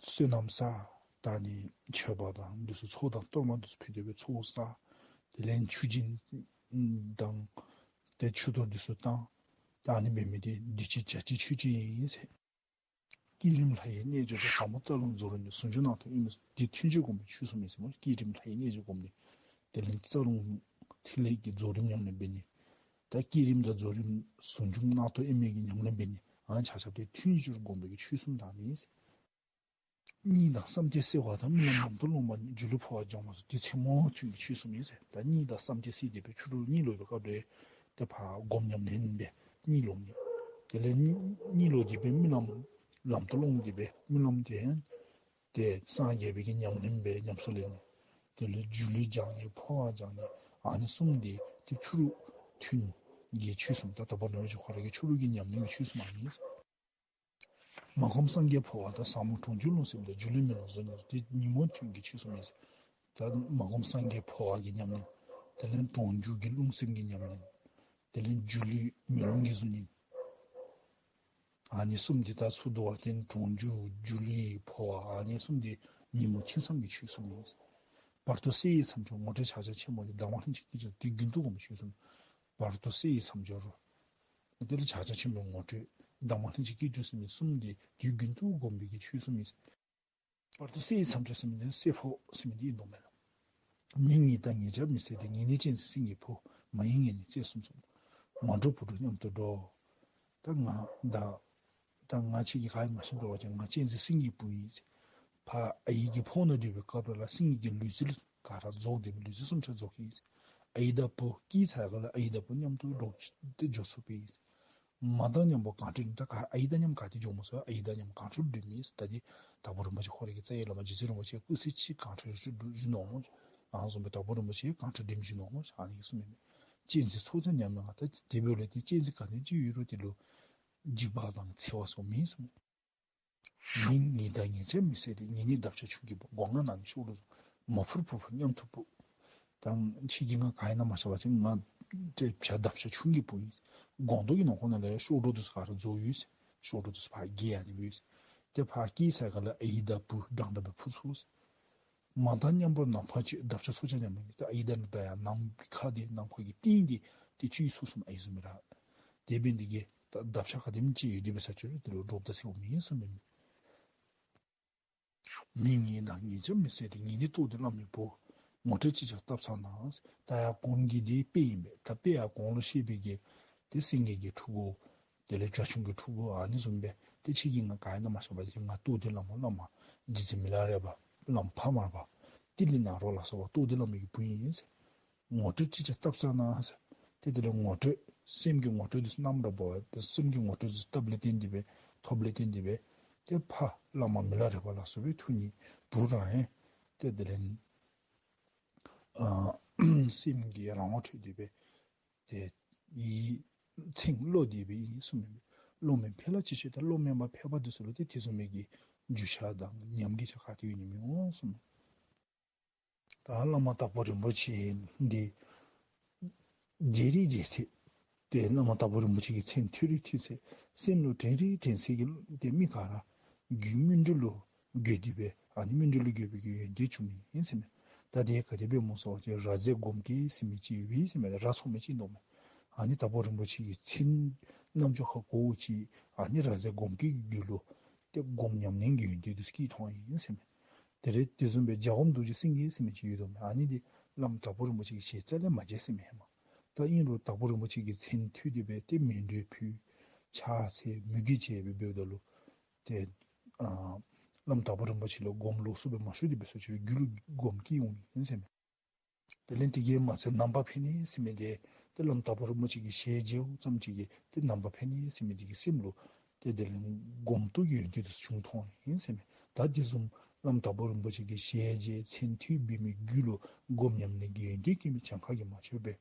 བསོད་ནམས་བསགས། ད་ནི་མཆོད་པ་དང་འདི་ཚུ་ཚོགས་དང་གཏོར་མ་འདི་ཚུ་ཕུལ་ཏེ་སྦེ་ཚོགས་བསགས། དེ་ལས་མཆོད་སྦྱིན་དང་ཏེ་ཆུ་གཏོར་འདི་ཚུ་བཏང་། ད་ནི་འབད་མི་འདི་འདི་ཕྱི་བྱ་བྱེད་ཆོས་སྤྱོད་ཡིན་ཟེར། བསྐྱེད་རིམ་ལྷ་ཡི་རྣལ་འབྱོར་དང་། ཟབ་མོ་རྩ་རླུང་རྫོགས་རིམ་གཉིས། ཟུང་འཇུག་རྣམ་རྟོག་དབྱེར་མེད་གསུམ། འདི་ཐུན་བཞིར་བསྒོམ་པའི་ཆོས་གསུམ་ཡིན་ཟེར་སྨོ། བསྐྱེད་རིམ་ལྷ་ཡི་རྣལ་འབྱོར་སྒོམ་ནི། དེ་ལས་རྩ་རླུང་ཐིག་ལེ་གི་རྫོགས་རིམ་ཉམས་ལེན་འབད་ནི། ད་བསྐྱེད་རིམ་དང་རྫོགས་རིམ་ཟུང་འཇུག་རྣམ་རྟོག་དབྱེར་མེད་ཀྱི་ཉམས་ལེན་འབད་ནི། ཨ་ནི་ཆ་ཁྱབ་འདི་ཐུན་བཞིར་བསྒོམ་པའི་ཆོས་གསུམ་དག་ནི་ཟེར། གཉིད་དང་བསམ་གཏན་སེལ་བ་དང་། རྨི་ལམ་ལམ་དུ་སློང་བ་ནི། སྒྱུ་ལུས་འཕོ་བ་སྦྱང་བ་གསུམ། འདི་མཚན་མོ་ཐུན་གྱི་ཆོས་གསུམ་ཡིན་ཟེར། ད་གཉིད་དང་བསམ་གཏན་སེལ་ཏེ་སྦེ་ཕྱི་རུ་གཉིད་ལོག་པའི་སྐབས་ལུ་ཏེ་ཕར་སྒོམ་ཉམས་ལེན་འབད་གཉིད་ལོག་ནི། དེ་ལས་གཉིད་ལོག་སྟེ་སྦེ་རྨི་ལམ་ལམ་དུ་སློང་སྟེ་སྦེ་རྨི་ལམ་དེ་ཏེ་སངས་རྒྱས་པའི་གི་ཉམས་ལེན་འབད་ཉམས་སུ་ལེན་ནི། དེ་ལས་སྒྱུ་ལུས་སྦྱང་ནི་འཕོ་བ་སྦྱང་ནི། ཨ་ནི་གསུམ་འདི་ཏེ་ཕྱི་རུ་ཐུན་གྱི་ཆོས་གསུམ། ད་དྭགས་པོ་རིན་པོ་ཆེ་ཁོ་ར་གི་ཕྱི་རུ་གི་ཉམས་ལེན་གྱི་ཆོས་གསུམ་ཨ་ནི་ཨིན། མ་བསྒོམས་སངས་རྒྱས་འཕོ་བ་དང་། ཟབ་མོ་གྲོང་འཇུག་རླུང་སེམས་དང་། སྒྱུ་ལུས་རྨི་ལམ་རྫོགས་ནི་རེ། འདི་ཉིན་མོ་ཐུན་གྱི་ཆོས་གསུམ་ཨིན། ད་མ་བསྒོམས་སངས་རྒྱས་འཕོ་བ་གི་ཉམས་ལེན། དེ་ལས་གྲོང་འཇུག་གི་རླུང་སེམས་ཀྱི་ཉམས་ལེན། དེ་ལས་སྒྱུ་ལུས་རྨི་ལམ་གྱི་གཟུགས་བརྙན། ཨ་ནི་གསུམ་འདི་ད་ཚུར་བསྡུ་བ་ཅིན་གྲོང་འཇུག་སྒྱུ་ལུས་འཕོ་བ་ཨ་ནི་གསུམ་འདི་ཉིན་མོ་ཐུན་མཚམས་ཀྱི་ཆོས་གསུམ་ཨིན། བར་དོ་གསལ་བའི་མཚམས་སྦྱོར་ངོ་སྤྲོད་ཕྱག་རྒྱ་ཆེན་མོ་ཡི། གདམས་ངག་ལྷན་ཅིག་སྐྱེས་སྦྱོར་འདི་དགུ་ཡིན་དུ་བསྒོམ་པའི་ཆོས་གསུམ། བར་དོ་གསལ་བའི་མཚམས་སྦྱོར། དེ་ལས་ཕྱག་རྒྱ་ཆེན་མོའི་ངོ་སྤྲོད། གདམས་ངག་ལྷན་ཅིག་སྐྱེས་སྦྱོར་ཟེར་མི་གསུམ་འདི་དུས་རྒྱུན་དུ་བསྒོམ་པའི་གི་ཆོས་གསུམ་ཨིན། བར་དོ་གསལ་བའི་མཚམས་སྦྱོར་ཟེར་མི་འདི་གསལ་འཕོ་ཟེར་མི་འདི་ཨིན་དོ་མས་ལགས། ངེད་གཉིས་དང་ངེད་ཅག་མི་ཟེར་ཏེ། ངེད་གཉིས་གཅན་གཟན་སེང་གེའི་བུ། མ་ཡེངས་ངེད་གཉིས་རྩེ་གསུམ་གསུམ། མ་འགྲོགས་བུ་ཕྲུག་མཉམ་དུ་འགྲོགས། ད་ང་ད་ད་ང་ཁྱེད་ཀྱིས་ག་ཡང་མ་ཤེས་འགྲོ་བ་ཅིན་ང་གཅན་གཟན་སེང་གེའི་བུ་ཨིན་ཟེར། ཕར་ཨའི་གི་ཕོཝ་ནང་སྡོད་པའི་སྐབས་ར་ལུ་སེང་གེ་གི་ལུས་རྩལ་ག་ར་རྫོགས་ཏེ་ལུས་རྩལ་གསུམ་ཆ་རྫོགས་ཀྱི་ཨིན་ཟེར། ཨའི་དང་བུ་སྐྱེས་ཚར་ག་ལས་ཨའི་དང་བུ་མཉམ་དུ་འགྲོགས་ཏེ་འགྱོ་ཚུགས་པས། མ་དང་མཉམ་པོ་གངས་ཁྲོད་ད་ག་ཨའི་དང་མཉམ་ག་ཏེ་འགྱོ་མི་ཚུགས། ཨའི་དང་མཉམ་གངས་ཁྲོད་འགྲིམ་མི་ད་འདི་དྭགས་པོ་རིན་པོ་ཆེ་ཁོ་རའི་གི་རྩ་བའི་བླ་མ་རྗེ་བཙུན་རིན་པོ་ཆེ་སྐུ་ཚེ་གཅིག་གངས་ཁྲོད་བཞུགས་བཞུགས་ནུག་མོ། ཨ་ནི་བཟུམ་སྦེ་དྭགས་པོ་རིན་པོ་ཆེ་གངས་ཁྲོད་འགྲིམ་བཞུགས་ནུག་མོ། ཨ་ནི་གསུངས་མི་གཅན་གཟན་ཚོགས་ཅན་མཉམ་ན་ད་དེ་འབདཝ་ལས་ཏེ་གཅན་གཟན་ག་ནི་ཅིག་ཡོད་རུང་དེ་ལུ་འཇིགས་པ་དང་འཚེ་བ་སོགས་མེད་གསུངས། མི་ངེས་དང་ངེས་བྱ་མི་བསད་དེ། ངེས་ནི་འདབ་ཆགས་ཆུང་གི་བུ། སྒོ་ང་ནང་ནི་གཤོག་སྒྲོ་ཚོགས། མ་འཕུར་འཕུར་བ་མཉམ་དུ་འཕུར། ད་ཁྱེད་ཀྱིས་ང་ག་ཨིན་ན་མ་ཤེས་པ་ཅིན་ང་ཏེ་བྱ་འདབ་ཆགས་ཆུང་གི་བུ་ཨིན། སྒོང་རྡོག་གི་ནང་ཁོག་ནང་ལས་གཤོག་སྒྲོ་འདི་ཚུ་ག་ར་རྫོགས་ཡོད། གཤོག་སྒྲོ་འདི་ཚུ་ཕར་རྒྱས་ཨ་ནི་སྦེ་ཡོད། ཏེ་ཕར་སྐྱེས་ཚར་ག་ལས་ཨའི་དང་བུ་འདྲན་འདྲ་སྦེ་འཕུར་ཚུགས། མ་དང་མཉམ་པོ་ནམ་མཁའ་སྤྱོད། འདབ་ཆགས་ཚོགས་ཅན་མཉམ་ན་ད་ཨའི་དང་འདྲ་ཡང་ནམ་མཁའ་འདི་ནམ་མཁའ་གི་སྟེང་འདི་ཏེ་སྤྱོད་ཚུགས་གསུངམ་ཨིན་ཟེར་མས་ར། དེ་འབད་ནི་དེ་གིས་ད་འདབ་ཆགས་ག་དེམ་ཅིག་ཡོད་དེ་འབད་ས་ཅིག་རུང་དེ་ལུ་འདྲོག་དང་འཚེར་བ་མེད་གསུངམ་མས། མི་ངེས་དང་ངེས་བྱ་མི་བསད་དེ། ངེས་ནི་ལྟོ་ལྡིར་བླ་མའི་བུ། ངོ་སྤྲོད་ཅི་བྱ་བཏབ་ཚར་ན། ད་ཡར་གོང་གི་འདི་དཔེ་ཨིན་པས། ད་དཔེ་ཡར་གོང་ལུ་བཤད་པའི་གི་ཏེ་སེང་གེ་གི་ཕྲུ་གུ་དེ་ལས་བྱ་ཁྱུང་གི་ཕྲུ་གུ་ཨ་ནི་བཟུམ་སྦེ་ཏེ་ཁྱེད་ཀྱིས་ང་ག་ཨིན་ན་མ་ཤེས་པ་ཅིན་ང་ལྟོ་ལྡིར་བླ་མ་བླ་མ་རྗེ་བཙུན་མི་ལ་རས་པ་བླ་མ་འཕགས་མ་པ་ཏི་ལི་ནཱ་རོ་ལ་སོགས་པ་ལྟོ་ལྡིར་བླ་མའི་གི་བུ་ཨིན་ཟེར། ངོ་སྤྲོད་ཅི་བྱ་བཏབ་ཚར་ན་ཟེར། ཏེ་དེ་ལས་ངོ་སྤྲོད་སེམས་ཀྱི་ངོ་སྤྲོད་འདི་ཚུ་གནངམ་ར་བ་ཏེ་སེམས་ཀྱི་ངོ་སྤྲོད་འདི་ཚུ་བཏབ་ལས་བརྟེན་ཏེ་སྦེ་ཐོབ་ལས་བརྟེན་ཏེ་སྦེ་ཏེ་ཕ་བླ་མ་མི་ལ་རས་པ་ལ་སོགས་པའི་ཐུགས་ནི་བུ་རང་ཨིན། ཏེ་དེ་ལས་ཨ་སེམས་ཀྱི་རང་དབང་འཕྲོག་སྟེ་སྦེ་ཏེ་ཡིད་མཚན་བློ་འདི་སྦེ་ཨིན་གསུངམ་མས། བློ་དམན་ཕལ་ཆེ་ཤོས་དང་བློ་དམན་པ་ཕལ་པ་འདི་ཚུ་ལུ་ཏེ་དེ་བཟུམ་མའི་གི་རྒྱུ་ཆ་དང་ཉམས་ཀྱི་ཆ་ག་ཏེ་ཡོད་ནི་མི་འོང་གསུངམ་མས། ད་བླ་མ་དྭགས་པོ་རིན་པོ་ཆེ་འདི་མཇལ་རིགས་མཇལ་ཚད་ཏེ་བླ་མ་དྭགས་པོ་རིན་པོ་ཆེ་གི་མཚན་ཐོས་རིགས་ཐོས་ཚད་སེམས་ལུ་དྲན་རིགས་དྲན་ཚད་ཀྱི་ཏེ་མི་ག་ར་རྒྱུད་སྨིན་གྲོལ་ལུ་འགོད་དེ་སྦེ་ཨ་ནི་སྨིན་གྲོལ་ལུ་འགོད་པའི་གི་ཡོན་ཏན་བྱུང་མི་ཨིན་ཟེར་མས། ད་དེ་ག་དེ་སྦེ་སྨོ་ཟེར་བ་ཅིན་ར་ཛའི་སྒོམ་སྐྱེས་ཟེར་མི་ཅིག་ཡོད་པས་ཟེར་མས། ར་ཚོགས་མི་ཅིག་འདུག་མས། ཨ་ནི་དྭགས་པོ་རིན་པོ་ཆེ་གི་མཚན་རྣམ་འཇོམས་ཁ་གོ་ཅིག་ཨ་ནི་ར་ཛའི་སྒོམ་སྐྱེས་ཀྱི་རྒྱུད་ལུ་ཏེ་སྒོམ་ཉམས་ལེན་གྱི་ཡོན་ཏན་འདི་སྐྱེས་ཐོན་ཡི་ཟེར་མས། དེ་ལས་དེ་བཟུམ་སྦེ་བྱ་སྒོམ་རྡོ་རྗེ་སེང་གེ་ཟེར་མི་ཅིག་ཡོད་དོ་མས། ཨ་ནི་འདི་བླམ་དྭགས་པོ་རིན་པོ་ཆེ་གི་ཞལ་རྩ་ལས་མ་མཇལ་ཟེར་མས་ཧེ་མ། ད་ཨིན་རུང་དྭགས་པོ་རིན་པོ་ཆེ་གི་མཚན་ཐོས་ཏེ་སྦེ་ཏེ་མཎྜལ་ཕུལ། ཕྱག་འཚལ་མོས་གུས་བྱས་སྦེ་འབདཝ་ད་ལུ་ཏེ་ཨ་བླམ་དྭགས་པོ་རིན་པོ་ཆེ་ལུ་སྒོམ་ལོགས་སུ་སྦེ་མ་ཞུགས་ཏེ་འབད་ས་ཅིག་རུང་རྒྱུད་ལུ་སྒོམ་སྐྱེས་འོང་ཡི་ཟེར་མས། དེ་ལས་དེ་གིས་མ་ཚད་ནང་པ་ཕན་ནི་ཟེར་མི་འདི་ཏེ་བླམ་དྭགས་པོ་རིན་པོ་ཆེ་གི་ཞལ་མཇལཝ་ཙམ་ཅིག་གིས་ཏེ་ནང་པ་ཕན་ནི་ཟེར་མི་འདི་གི་སེམས་ལུ་ཏེ་དེ་ལས་སྒོམ་རྟོགས་ཀྱི་ཡོན་ཏན་འདི་ཚུ་བྱུང་ཐོན་ཡི་ཟེར་མས། ད་དེ་བཟུམ་བླམ་དྭགས་པོ་རིན་པོ་ཆེ་གི་ཞལ་མཇལ་མཚན་ཐོས་འབད་མི་རྒྱུད་ལུ་སྒོམ་ཉམས་ལེན་གྱི་ཡོན་ཏན་སྐྱེ་མི་གྱངས་ཁ་གིས་མ་ཆོད་པར་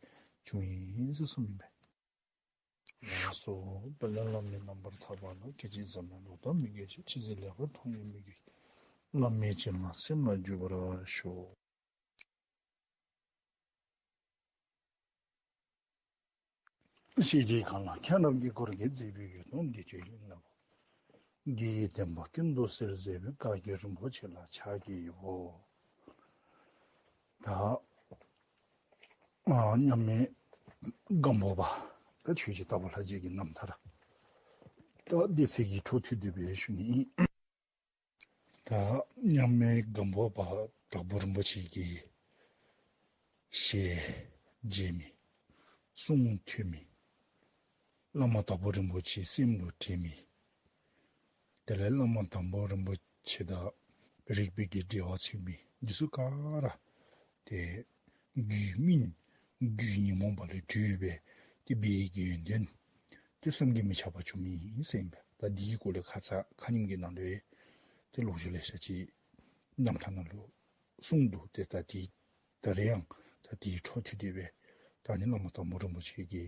བྱུང་ཡི་ཟེར་གསུངམ་ཨིན་པས། ལགས་སོ། དཔལ་ལྡན་བླ་མའི་རྣམ་པར་ཐར་པ་ལ། སྐད་ཅིག་ཙམ་ཡང་ལོག་ལྟ་མི་སྐྱེ་ཞིང་། ཅི་མཛད་ལེགས་པར་མཐོང་བའི་མོས་གུས་ཀྱིས། བླ་མའི་བྱིན་རླབས་སེམས་ལ་འཇུག་པར་ཤོག། ཞལ་གྱི་གང་ལ་མཁྱེན་རབ་དཀྱིལ་འཁོར་གྱིས། མཛེས་པའི་འོད་སྟོང་འདི་ཁྱོད་ཡིན་ནོ། དགེ་བའི་བསྟན་པ་ཀུན་ཏུ་གསལ་མཛད་པའི། བཀའ་བརྒྱུད་རིན་པོ་ཆེ་ལ་ཕྱག་བགྱིའོ། ད་ཨ་མཉམ་མེད་སྒམ་པོ་པ་ད་ཆོས་རྗེ་དྭགས་པོ་ལྷ་རྗེ་གི་རྣམ་ཐར་ད་དེ་ཚེ་གི་འཕྲོ་མཐུད་དེ་སྦེ་ཞུ་ནི་ཨིན། ད་མཉམ་མེད་སྒམ་པོ་པ་དྭགས་པོ་རིན་པོ་ཆེ་གི་ཞལ་མཇལ་མི་གསུང་ཐོས་མི་བླ་མ་དྭགས་པོ་རིན་པོ་ཆེ་སེམས་ལུ་དྲན་མི་དེ་ལས་བླ་མ་དྭགས་པོ་རིན་པོ་ཆེ་དང་རིགས་པའི་གི་འབྲེལ་བ་ཚུད་མི་འདི་ཚུ་ག་ར་ཏེ་རྒྱུད་སྨིན་རྒྱུད་ཉོན་མོངས་པ་ལས་གྲོལ་སྦེ་ཏེ་འབད་བའི་གི་ཡོན་ཏན་ཏེ་བསམ་གྱིས་མི་ཁྱབ་པ་བྱུང་མི་ཨིན་ཟེར་ཨིན་པས། ད་འདི་གི་སྐོར་ལས་ཁ་ཙ་ཁ་ཉིནམ་གི་ནང་ལུ་ཏེ་ལོ་རྒྱུས་ལེ་ཤ་ཅིག་རྣམ་ཐར་ནང་ལུ་གསུངས་འདུག། ཏེ་ད་འདི་ད་རེས་ཡང་ད་འདི་འཕྲོ་མཐུད་དེ་སྦེ་ད་ནི་བླ་མ་དྭགས་པོ་རིན་པོ་ཆེ་གི་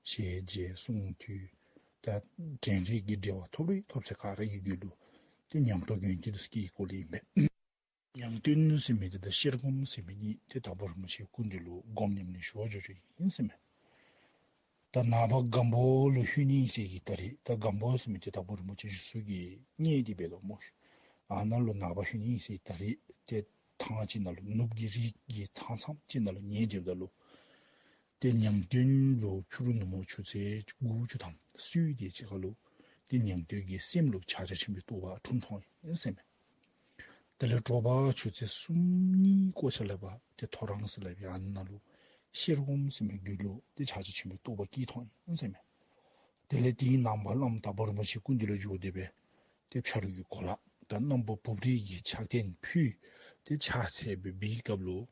ཞལ་མཇལ་གསུང་ཐོས་ད་དྲན་རེག་གི་འབྲེལ་བ་ཐོབ་རེ་ཐོབ་ཚད་ག་ར་གི་རྒྱུད་ལུ་ཏེ་ཉམས་རྟོགས་ཡོན་ཏན་འདི་ཚུ་སྐྱེ་བའི་སྐོར་ལས་ཨིན་པས། ཉང་སྟོན་ཟེར་མི་འདི་དང་ཤེར་སྒོམ་ཟེར་མི་གཉིས་ཏེ་དྭགས་པོ་རིན་པོ་ཆེའི་སྐུ་མདུན་ལུ་སྒོམ་ཉམས་ལེན་ཞུ་བར་འགྱོ་འགྱོཝ་ཨིན་ཟེར་མས། ད་ནངས་པ་སྒམ་པོ་ལུ་ལྷོད་ནི་ཨིན་ཟེར་གི་ད་རེས་ད་སྒམ་པོ་ཟེར་མི་འདི་དྭགས་པོ་རིན་པོ་ཆེ་བཞུགས་ས་གི་གཉེར་ཏེ་འབད་དོ་སྨོ་ཤིག། ཨ་ནཱ་ལུ་ནངས་པ་ལྷོད་ནི་ཨིན་ཟེར་གི་ད་རེས་ཏེ་ཐང་ཅིག་ནང་ལུ་ནུབ་ཀྱི་རི་གི་ཐང་མཚམས་ཅིག་ནང་ལུ་ཉལ་སྡོདཔ་ད་ལུ་ཏེ་ཉང་སྟོན་ལུ་ཕྱི་རུ་ནུབ་མོ་ཆུ་ཚོད་དགུ་བཅུ་ཐམ་སོང་སྟེ་ཅིག་ཁར་ལུ་ཏེ་ཉང་སྟོན་གྱི་སེམས་ལུ་ཕྱག་རྒྱ་ཆེན་པོའི་རྟོགས་པ་འཁྲུངས་ཐོན་ཡི་ཟེར་མས། དེ་ལས་དྲོ་པ་ཆུ་ཚོད་གསུམ་གཉིས་སྐོར་ཅིག་ལས་ཕར་ཏེ་ཐོ་རངས་ཟེར་སླབ་པའི་ཨ་ནཱ་ལུ་ཤེར་སྒོམ་ཟེར་མི་རྒྱུད་ལུ་ཏེ་ཕྱག་རྒྱ་ཆེན་པོའི་རྟོགས་པ་སྐྱེས་ཐོན་ཡི་ཟེར་མས། དེ་ལས་དེའི་ནངས་པ་བླམ་དྭགས་པོ་རིན་པོ་ཆེའི་སྐུ་མདུན་ལུ་འགྱོ་སྟེ་སྦེ་ཏེ་ཕྱག་རོལ་གྱི་གོ་ལ་དང་སྣམ་བུ་སྤུབས་རིས་ཀྱི་ཕྱག་རྟེན་ཕུལ་ཏེ་ཕྱག་འཚལ་སྦེ་འབད་བའི་སྐབས་ལུ་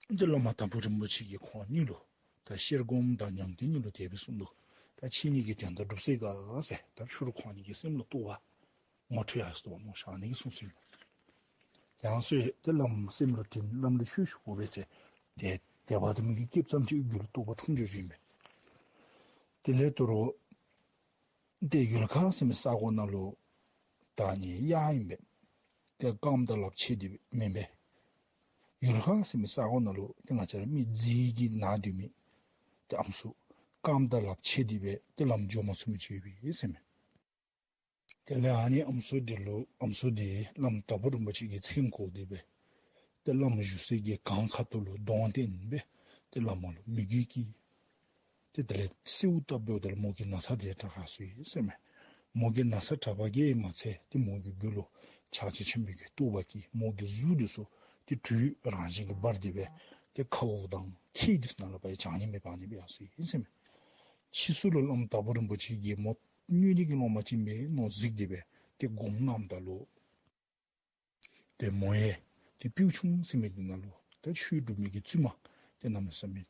ཏེ་བླ་མ་དྭགས་པོ་རིན་པོ་ཆེ་གིས་ཁོང་གཉིས་ལུ་ད་ཤེར་སྒོམ་དང་ཉང་སྟོན་གཉིས་ལུ་དེ་སྦེ་གསུངས་ནུག། ད་ཁྱེད་གཉིས་ཀྱིས་དོན་དག་སྒྲུབ་ཚར་ཡི་ག་ཟེར། ད་ཕྱི་རུ་ཁོང་གཉིས་ཀྱི་སེམས་ལུ་རྟོགས་པ་ངོ་འཕྲོད་ཡར་སོ་ནུག་ཟེར་ཨ་ནི་གི་གསུངས་ཟེར་ཨིན་པས། དེ་ཡང་སོ་ཡི་ཏེ་བླམ་སེམས་ལུ་དྲན། བླམ་ལུ་ཆོས་ཞུ་དགོ་པས་ཟེར། ཏེ་དད་པ་དེ་མོ་གིས་སྐྱེས་ཙམ་ཅིག་རྒྱུད་ལུ་རྟོགས་པ་འཁྲུངས་འགྱོ་ཡི་ཨིན་པས། དེ་ལས་དོ་རུང་ཏེ་ཡུལ་ཁ་ཟེར་མི་ས་གོ་ནང་ལུ་ད་ཨ་ནི་གཡག་ཨིན་པས། ཏེ་རྐངམ་དང་ལགཔ་ཆད་དེ་མེན་པས། ཡུལ་ཁ་ཟེར་མི་ས་གོ་ནང་ལུ་ཏེ་ང་བཅས་ར་མི་རྫི་གི་ནང་སྡོད་མི་ཏེ་ཨམ་སྲུ་རྐངམ་དང་ལགཔ་ཆད་དེ་སྦེ་ཏེ་ལམ་འགྱོ་མ་ཚུགས་མི་ཅིག་ཡོད་པས་ཟེར་མས། དེ་ལས་ཨ་ནི་ཨམ་སྲུ་འདི་ལུ་ཨམ་སྲུ་འདི་བླམ་དྭགས་པོ་རིན་པོ་ཆེ་གིས་མཚན་གོ་སྟེ་སྦེ་ཏེ་བླམ་བཞུགས་སའི་གི་གང་ཁ་ཐུག་ལུ་གདོང་བསྟན་སྦེ་ཏེ་བླ་མ་ལུ་མོས་གུས་ཀྱིས་ཏེ་དེ་ལས་གསོལཝ་བཏབ་སྦེ་དེ་ལས་མོ་གི་ན་ཚ་དེ་དྲག་ཁ་སོ་ཡི་ཟེར་མས། མོ་གི་ན་ཚ་དྲག་པ་གིས་མ་ཚད་ཏེ་མོ་གི་མགུ་ལུ་ཕྱག་རྒྱ་ཆེན་པོའི་གི་རྟོགས་པ་གིས་མོ་གི་གཟུགས་འདི་ཚུ་ཏེ་དྲོད་རང་བཞིན་གྱིས་འབར་ཏེ་སྦེ་ཏེ་ཁཝ་དང་ཁྱི་འདི་ཚུ་ནང་ལུ་ཕར་ཡང་བྱང་ཉེས་མེད་བར་ཉེས་སྦེ་ཡར་སོ་ཡི་ཟེར་མས། ཕྱིས་སུ་ལུ་བླམ་དྭགས་པོ་རིན་པོ་ཆེ་གིས་མོ་སྨྱོ་ནི་གི་སློབ་མ་ཅིག་ཨིན་པས་མནོ་གཟིགས་ཏེ་སྦེ་ཏེ་སྒོམ་གནངམ་ད་ལུ་ཏེ་མོ་ཡང་ཏེ་སྤུ་ཆུང་ཟེར་མི་འདི་ནང་ལུ་ཏེ་ཆོས་སྒྲུབ་མི་གི་བཙུན་མ་ཏེ་གནམ་མེད་ས་མེད་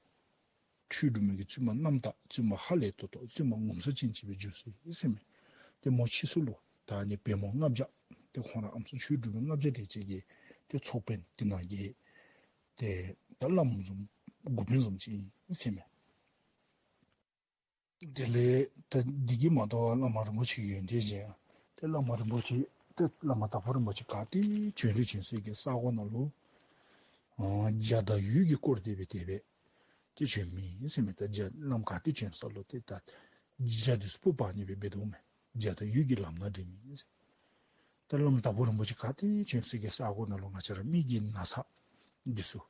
ཆོས་སྒྲུབ་མི་གི་བཙུན་མ་རྣམ་དག་བཙུན་མ་ཧ་ལས་ཏོག་ཏོ་བཙུན་མ་ངོ་མཚར་ཅན་ཅིག་སྦེ་གྱུར་སོ་ཡི་ཟེར་མས། ཏེ་མོ་ཕྱིས་སུ་ལུ་ད་ཨ་ནི་བལ་མོ་ལྔ་བརྒྱ་ཏེ་ཁོང་ར་ཨམ་སྲུ་ཆོས་སྒྲུབ་མི་ལྔ་བརྒྱ་དེ་ཅིག་གི་ཏེ་ཚོགས་དཔོན་དེ་ནང་གི་ཏེ་ད་བླམ་བཟུམ་འགོ་དཔོན་བཟུམ་ཅིག་ཨིན་ཟེར་མས། དེ་ལས་ད་འདི་གིས་མ་དོ་བར་བླ་མ་རིན་པོ་ཆེ་ཡོན་ཏན་ཅན་ཏེ་བླ་མ་རིན་པོ་ཆེ་ཏེ་བླ་མ་དྭགས་པོ་རིན་པོ་ཆེ་ག་ཏེ་བྱོན་རུང་བྱོན་སའི་གི་ས་གོ་ནང་ལུ་ཨ་བྱ་དང་ཡུལ་གྱིས་བསྐོར་ཏེ་སྦེ་དེ་སྦེ་ཏེ་བྱོན་མི་ཨིན་ཟེར་མས། ད་བྱ་བླམ་ག་ཏེ་བྱོན་ས་ལུ་ཏེ་ད་བྱ་འདི་ཚུ་སྤུབ་པར་ཨ་ནི་སྦེ་འབད་དོ་མས། བྱ་དང་ཡུལ་གྱིས་ལམ་སྣ་འདྲེན་མི་ཨིན་ཟེར། ད་བླམ་དྭགས་པོ་རིན་པོ་ཆེ་ག་ཏེ་བྱོན་སའི་གི་ས་གོ་ནང་ལུ་ང་བཅས་ར་མི་གི་ན་ཚ་འདི་ཚུ་